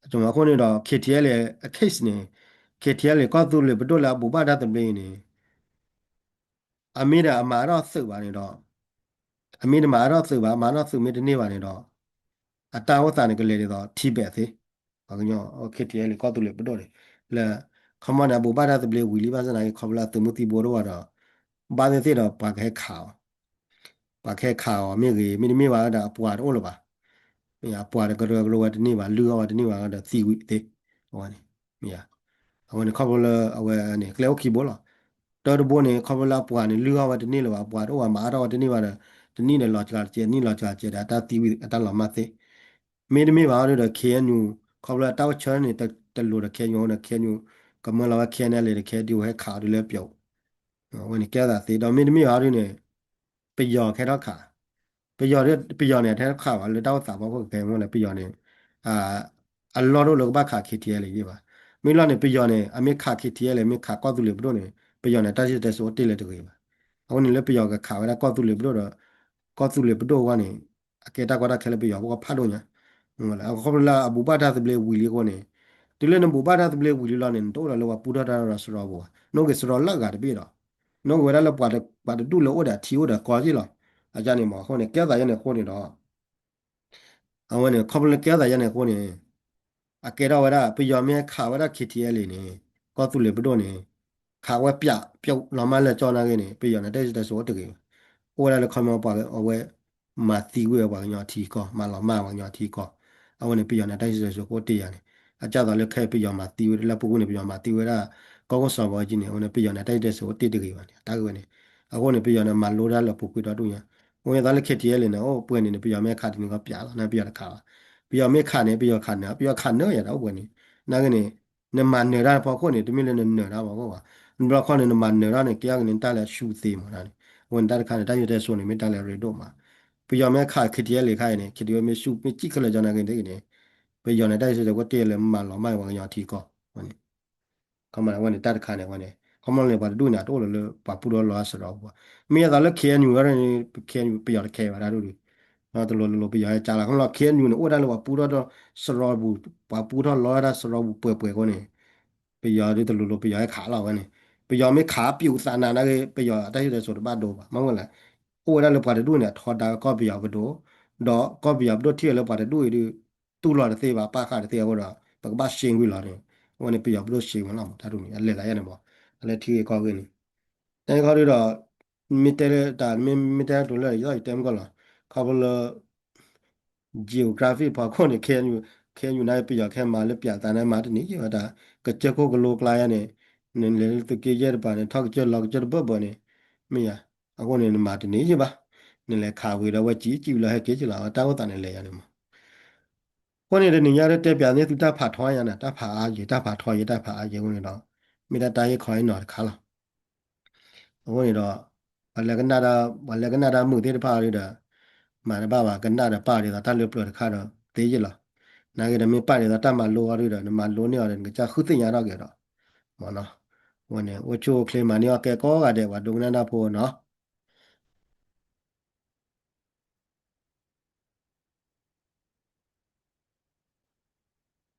အဃိန့ၣ်ဒီး K T L A အ case န့ၣ် K T L A ကီၢ်သူလ့ၤပဒိၣ်လၢအဘိးဘၣ်တၢ်သဘျ့အံၤန့ၣ် အမ့ၢ်ဒီးအမၤအါထီၣ်သုးဘၣ်န့ၣ်ဒီး အမ့ၢ်တမၤအါထီၣ်သုးဘၣ် မၤအါထီၣ်သုးမ့ၢ်တန့ၢ်ဘၣ်န့ၣ်ဒီး အတၢ်အိၣ်သးန့ၣ်ကလဲၤဒ်သိး Tibet သ့ ပှၤကညီ K T L A ကီၢ်သူလ့ၤပဒိၣ်န့ၣ် လၢ ခီမီန့ၣ် အဘိးဘၣ်တၢ်သဘျ့ဝံၤလံဘၣ်ဆၣ်သနာ်က့ ခီဖျိလၢအသုးမုၢ်သံၣ်ဘိတအိၣ်ဘၣ်ဒီး ဘၣ်သ့ၣ်သ့ၣ်ဒီးပှၤကဟဲခးအီၤ, ပှၤကဟဲခးအီၤမ့ၢ်ဂ့ၤ မ့တမ့ၢ်ဘၣ်ဒီးအပှၤတအိၣ်လၢၤဘၣ်, မ့ၢ်အပှၤတကရၢကရိဝဲတန့ၢ်ဘၣ် လုၢ်အီၣ်ဝဲတန့ၢ်ဘၣ်ဒီးသံဝံၤသ့, အဝဲန့ၣ်, မ့ၢ်, အဝဲန့ၣ်ခီဖျိလၢအဝဲန့ၣ် ကျဲအိၣ်ခံဘိလီၤ. တၢ်တဘိန့ၣ် ခီဖျိလၢအပှၤန့ၣ် လုၢ်အီၣ်ဝဲတန့ၢ်လၢၤဘၣ် အပှၤတအိၣ်ဘၣ် မၤအါထီၣ်ဝဲတန့ၢ်ဘၣ်ဒီး တနံၣ်န့ၣ်လီၤစှၤတကဲး နံၣ်လီၤစှၤတကဲးဒီး အတၢ်သံဝံၤအတၢ်လီၤမၢ်သ့ မ့တမ့ၢ်ဘၣ်အီၤဒီး ခ့ၣ်အဲၣ်ယူၣ် ခီဖျိလၢတၢ်အိၣ်ဆၢန့ၣ် တလိၤဒီး ခ့ၣ်အဲၣ်ယူၣ် အဃိဒီး ခ့ၣ်အဲၣ်ယူၣ် ကမၢလီၤဝဲ ခ့ၣ်အဲၣ်ယူၣ် ဒီး ခ့ၣ်အဲၣ်ယူၣ် ဟဲခးအီၤဒ်လၢပျီ, အဝဲန့ၣ်ကဲထီၣ်သးသ့ ဒီးမ့တမ့ၢ်ဘၣ်အီၤဒ်န့ၣ် ပယီၤကဟဲထီၣ်ခး, ပယီၤ ပယီၤန့ၣ် အတဟဲထီၣ်ခးဘၣ် လၢတၢ်အိၣ်သးဖီခိၣ်ကဲမ့ၢ်လၢပယီၤန့ၣ် အလီၢ်တအိၣ်လၢကဘၣ်ခး ခ့ၣ်ထံၣ်အဲၣ်လ့ၣ် ယ့ၢ်ဘၣ်, မ့ၢ်လီၤန့ၣ် ပယီၤန့ၣ် အမ့ၢ်ခး ခ့ၣ်ထံၣ်အဲၣ်လ့ၣ် မ့ၢ်ခးကီၢ်သူလ့ၤပဒိၣ်န့ၣ် ပယီၤန့ၣ် တၢ်စံၣ်တဲစိၤအိၣ်တ့ၢ်လၢတဂ့ၤဘၣ်. အဃိန့ၣ်လၢပယီၤကခးဝဲဒၣ်ကီၢ်သူလ့ၤပဒိၣ်ဒီး ကီၢ်သူလ့ၤပဒိၣ်အဂီၢ်န့ၣ် အကဲတၢ်ကီတၢ်ခဲလၢပယီၤဖိကီၢ်ဖးဒိၣ်ညါ, အခီဖျိလၢအဘူးဘၣ်တၢ်သဘျ့ဝံၤလံအဃိန့ၣ်, တုၤလၢနဘူးဘၣ်တၢ်သဘျ့ဝံၤလံလီၤန့ၣ် နတအိၣ်ဒီးလၢပှၤပူထီၣ်တၢ်ဒီးစရီပူၤဘၣ် နအိၣ်က့ၤစရီလၢအဂၤတဘ့ၣ်ဒီး နအိၣ်က့ၤဝဲဒၣ်လၢပှၤတဒူၣ်လၢအိၣ်ဒီးအထံအိၣ်ဒီးကီၢ်က့ၢ်လီၤ. အန့ၣ်မ့ၢ်အဃိန့ၣ် ကဲထီၣ်သးယဲန့ၣ်အဃိန့ၣ်ဒီး အဝဲန့ၣ် ခီဖျိလၢကဲထီၣ်သးယဲန့ၣ်အဃိန့ၣ် အကဲထီၣ်ဝဲဒၣ် ပယီၤမ့ၢ်ခးဝဲဒၣ် ခ့ၣ်ထံၣ်အဲၣ်လ့ၣ်န့ၣ် ကီၢ်သူလ့ၤပဒိၣ်န့ၣ် ခးဝဲပျးပျးလီၤမၢ်လၢာ်ကၠီနာ်က့န့ၣ် ပယီၤန့ၣ် တၢ်စံၣ်တဲစိၤအိၣ်တဂ့ၤဘၣ်. အိၣ်ဝဲဒၣ်လၢခီမီပှၤအဝဲ မၤသံဝဲပှၤကညီထံကီၢ် မၤလီၤမၢ်ပှၤကညီထံကီၢ်, အဝဲန့ၣ် ပယီၤန့ၣ် တၢ်စံၣ်တဲစိၤကအိၣ်တ့ၢ်ယၤန့ၣ်, အကၢ်သိးလၢခဲအံၤပယီၤမၤသံဝဲလၢပူၤကွံာ်န့ၣ် ပယီၤမၤသံဝဲဒၣ် ကီၢ်ခိၣ်စီၤဘီကၠံန့ၣ် အဝဲန့ၣ် ပယီၤန့ၣ် တၢ်စံၣ်တဲစိၤအိၣ်တ့ၢ်တဂ့ၤဘၣ်န့ၣ် တၢ်ဂ့ၢ်ဝဲန့ၣ်, အဃိန့ၣ် ပယီၤန့ၣ် မၤလိတၢ်လၢပူၤကွံာ်ဒီဒူၣ်ညါ, အဃိန့ၣ်သးလၢ ခ့ၣ်ထံၣ်အဲၣ်လ့ၣ် န့ၣ် အိၣ်ပှဲၤန့ၣ်န့ၣ် ပယီၤမ့ၢ်ခးတနံၤကီၢ်ပျးလီၤ နပယီၤတခးဘၣ်, ပယီၤမ့ၢ်ခးန့ၣ် ပယီၤခးနၢၤ ပယီၤခးနၢၤယၤဒီးအိၣ်ပှဲၤန့ၣ်, နာ်က့န့ၣ် နမၤနၢၤတၢ်ဖီခိၣ်န့ၣ် တမ့ၢ်လၢနနၢၤတၢ်ဖီခိၣ်ဘၣ်, နဘျီခီန့ၣ် နမၤနၢၤတၢ်န့ၣ် ကဲထီၣ်က့ၤန့ၣ် တၢ်လၢအဆူသ့မးန့ၣ်, အဝဲန့ၣ်တၢ်တခါန့ၣ် တၢ်စံၣ်တဲစိၤန့ၣ် မ့ၢ်တၢ်လၢအရ့ဒိၣ်မး, ပယီၤမ့ၢ်ခး ခ့ၣ်ထံၣ်အဲၣ်လ့ၣ် ခါအံၤန့ၣ် ခ့ၣ်ထံၣ်ဝဲမ့ၢ်ဆူၣ်မ့ၢ်စံၣ်ခဲလၢာ်ကၠီနာ်က့န့ၣ် ပယီၤန့ၣ် တၢ်စံၣ်တဲစိၤကအိၣ်တ့ၢ်လၢမၤလီၤမၢ်ပှၤကညီထံကီၢ်န့ၣ် ခီမီန့ၣ် အဝဲန့ၣ်တၢ်တခါန့ၣ် အဝဲန့ၣ် ခီမီန့ၣ် ပှၤတဒူၣ်န့ၣ် အတအိၣ်လၢၤလၢ ပှၤပူထီၣ်လီၤစရီပူၤဘၣ်, မ့ၢ်ယသးလၢ ခ့ၣ်အဲၣ်ယူၣ် ဝဲန့ၣ် ခ့ၣ်အဲၣ်ယူၣ် ပယီၤတခဲဘၣ်တၢ်ဒူၣ်ဒုး, တလိၤလိၤပယီၤဟဲကၠါလီၤ ခီမီလီၤ ခ့ၣ်အဲၣ်ယူၣ် န့ၣ် အိၣ်ဝဲဒၣ်လၢပှၤပူထီၣ်ဒီးစရီပူၤ, ပှၤပူထီၣ်လီၤဝဲဒၣ်စရီပူၤပှဲၤပှဲၤအဃိန့ၣ် ပယီၤဒုးတလိၤလိၤပယီၤဟဲခးလီၤဝဲန့ၣ်, ပယီၤမ့ၢ်ခးပျးသးနးနာ်က့ ပယီၤတၢ်စံၣ်တဲစိၤတဘၣ်ဒိဘၣ် မ့ၢ်ဝဲလဲၣ်, အိၣ်ဝဲဒၣ်လၢပှၤတဒူၣ်န့ၣ် အထီဒါကီၢ်ပယီၤပဒိၣ်, ဒီးကီၢ်ပယီၤပဒိၣ်ထံၣ်ဝဲလၢပှၤတဒူၣ်အံၤဒုး တူၢ်လိာ်တသ့ဘၣ် ပာ်ဃာ်တသ့အဃိဒီး ပကဘၣ်ရှ့ကွံာ်လီၤန့ၣ်, အဝဲန့ၣ်ပယီၤပဒိၣ်ရှ့ဝဲလီၤ တၢ်ဒ်န့ၣ် အလဲၤသးယဲန့ၣ်မး, အလဲၤထံဂ့ၢ်ကီၢ်ဂ့ၢ်န့ၣ်, တၢ်အံၤခီဒုးဒီး မ့ၢ်တဲလၢတၢ် မ့ၢ်တဲတိၤလၢယသီၣ်ယတဲမုၢ်ကီၢ်လီၤ, ခီဖျိလၢ geography ဖီခိၣ်န့ၣ် ခ့ၣ်အဲၣ်ယူၣ် ခ့ၣ်အဲၣ်ယူၣ် နာ်က့ပယီၤခဲမၤလၢပျးသးန့ၣ် မၤတန့ၢ်ယဲၢ်ဘၣ်တၢ်, ကစၢၢ်ခိၣ်ကလိကျါယဲန့ၣ်, နလဲၤလၢသုးက့ယဲၢ်တပၤန့ၣ် ထီၣ်ကစၢၢ်လီၤကစၢၢ်တဘၢၣ်ဘၢၣ်န့ၣ်, မ့ၢ်ယၤ, အဃိန့ၣ် နမၤတန့ၢ်ယဲၢ်ဘၣ်, နလဲၤခးဝံၤဒီးဝဲစံၣ် စံၣ်ဝံၤလီၤဟဲက့ၤက့ၤလီၤ တၢ်အိၣ်သးန့ၣ်လဲၤယၤန့ၣ်မး အဃိန့ၣ် တနံၤညါတဲပၠးန့ၢ်သုတၢ်ဖးထီယါန့ၣ် တၢ်ဖးအါယံၤ တၢ်ဖးထီယံၤ တၢ်ဖးအါယံၤအဃိန့ၣ်ဒီး မ့ၢ်တၢ်တၢ်ဟ့ၣ်ခီဟ့ၣ်နီၤတခါလီၤ. အဃိန့ၣ်ဒီး ပှၤလၢကနၣ်တၢ် ပှၤလၢကနၣ်တၢ်မုာ်သ့ၣ်တဖၣ်အံၤဒီး မၤတဘၣ်ဘၣ် ကနၣ်ဒီးပာ်ဒ်သိးတၢ်လၢပျၢၤတခါဒီးသ့ယ့ၢ်လီၤ. နာ်က့ဒီးမ့ၢ်ပာ်ဒ်သိးတၢ်မၤလိအီၤဒုးဒီး နမၤလိန့ၢ်အီၤဒီး နကစၢ်ဃုသ့ၣ်ညါထီၣ်က့ၤဒီး မ့ၢ်နီၤ. အဃိန့ၣ် အိၣ်ဆူၣ်အိၣ်ချ့မၤန့ၢ်အီၣ်ကဲကိးဂၤဒဲး ပှၤဒိကနၣ်တၢ်ဖိနီၤ.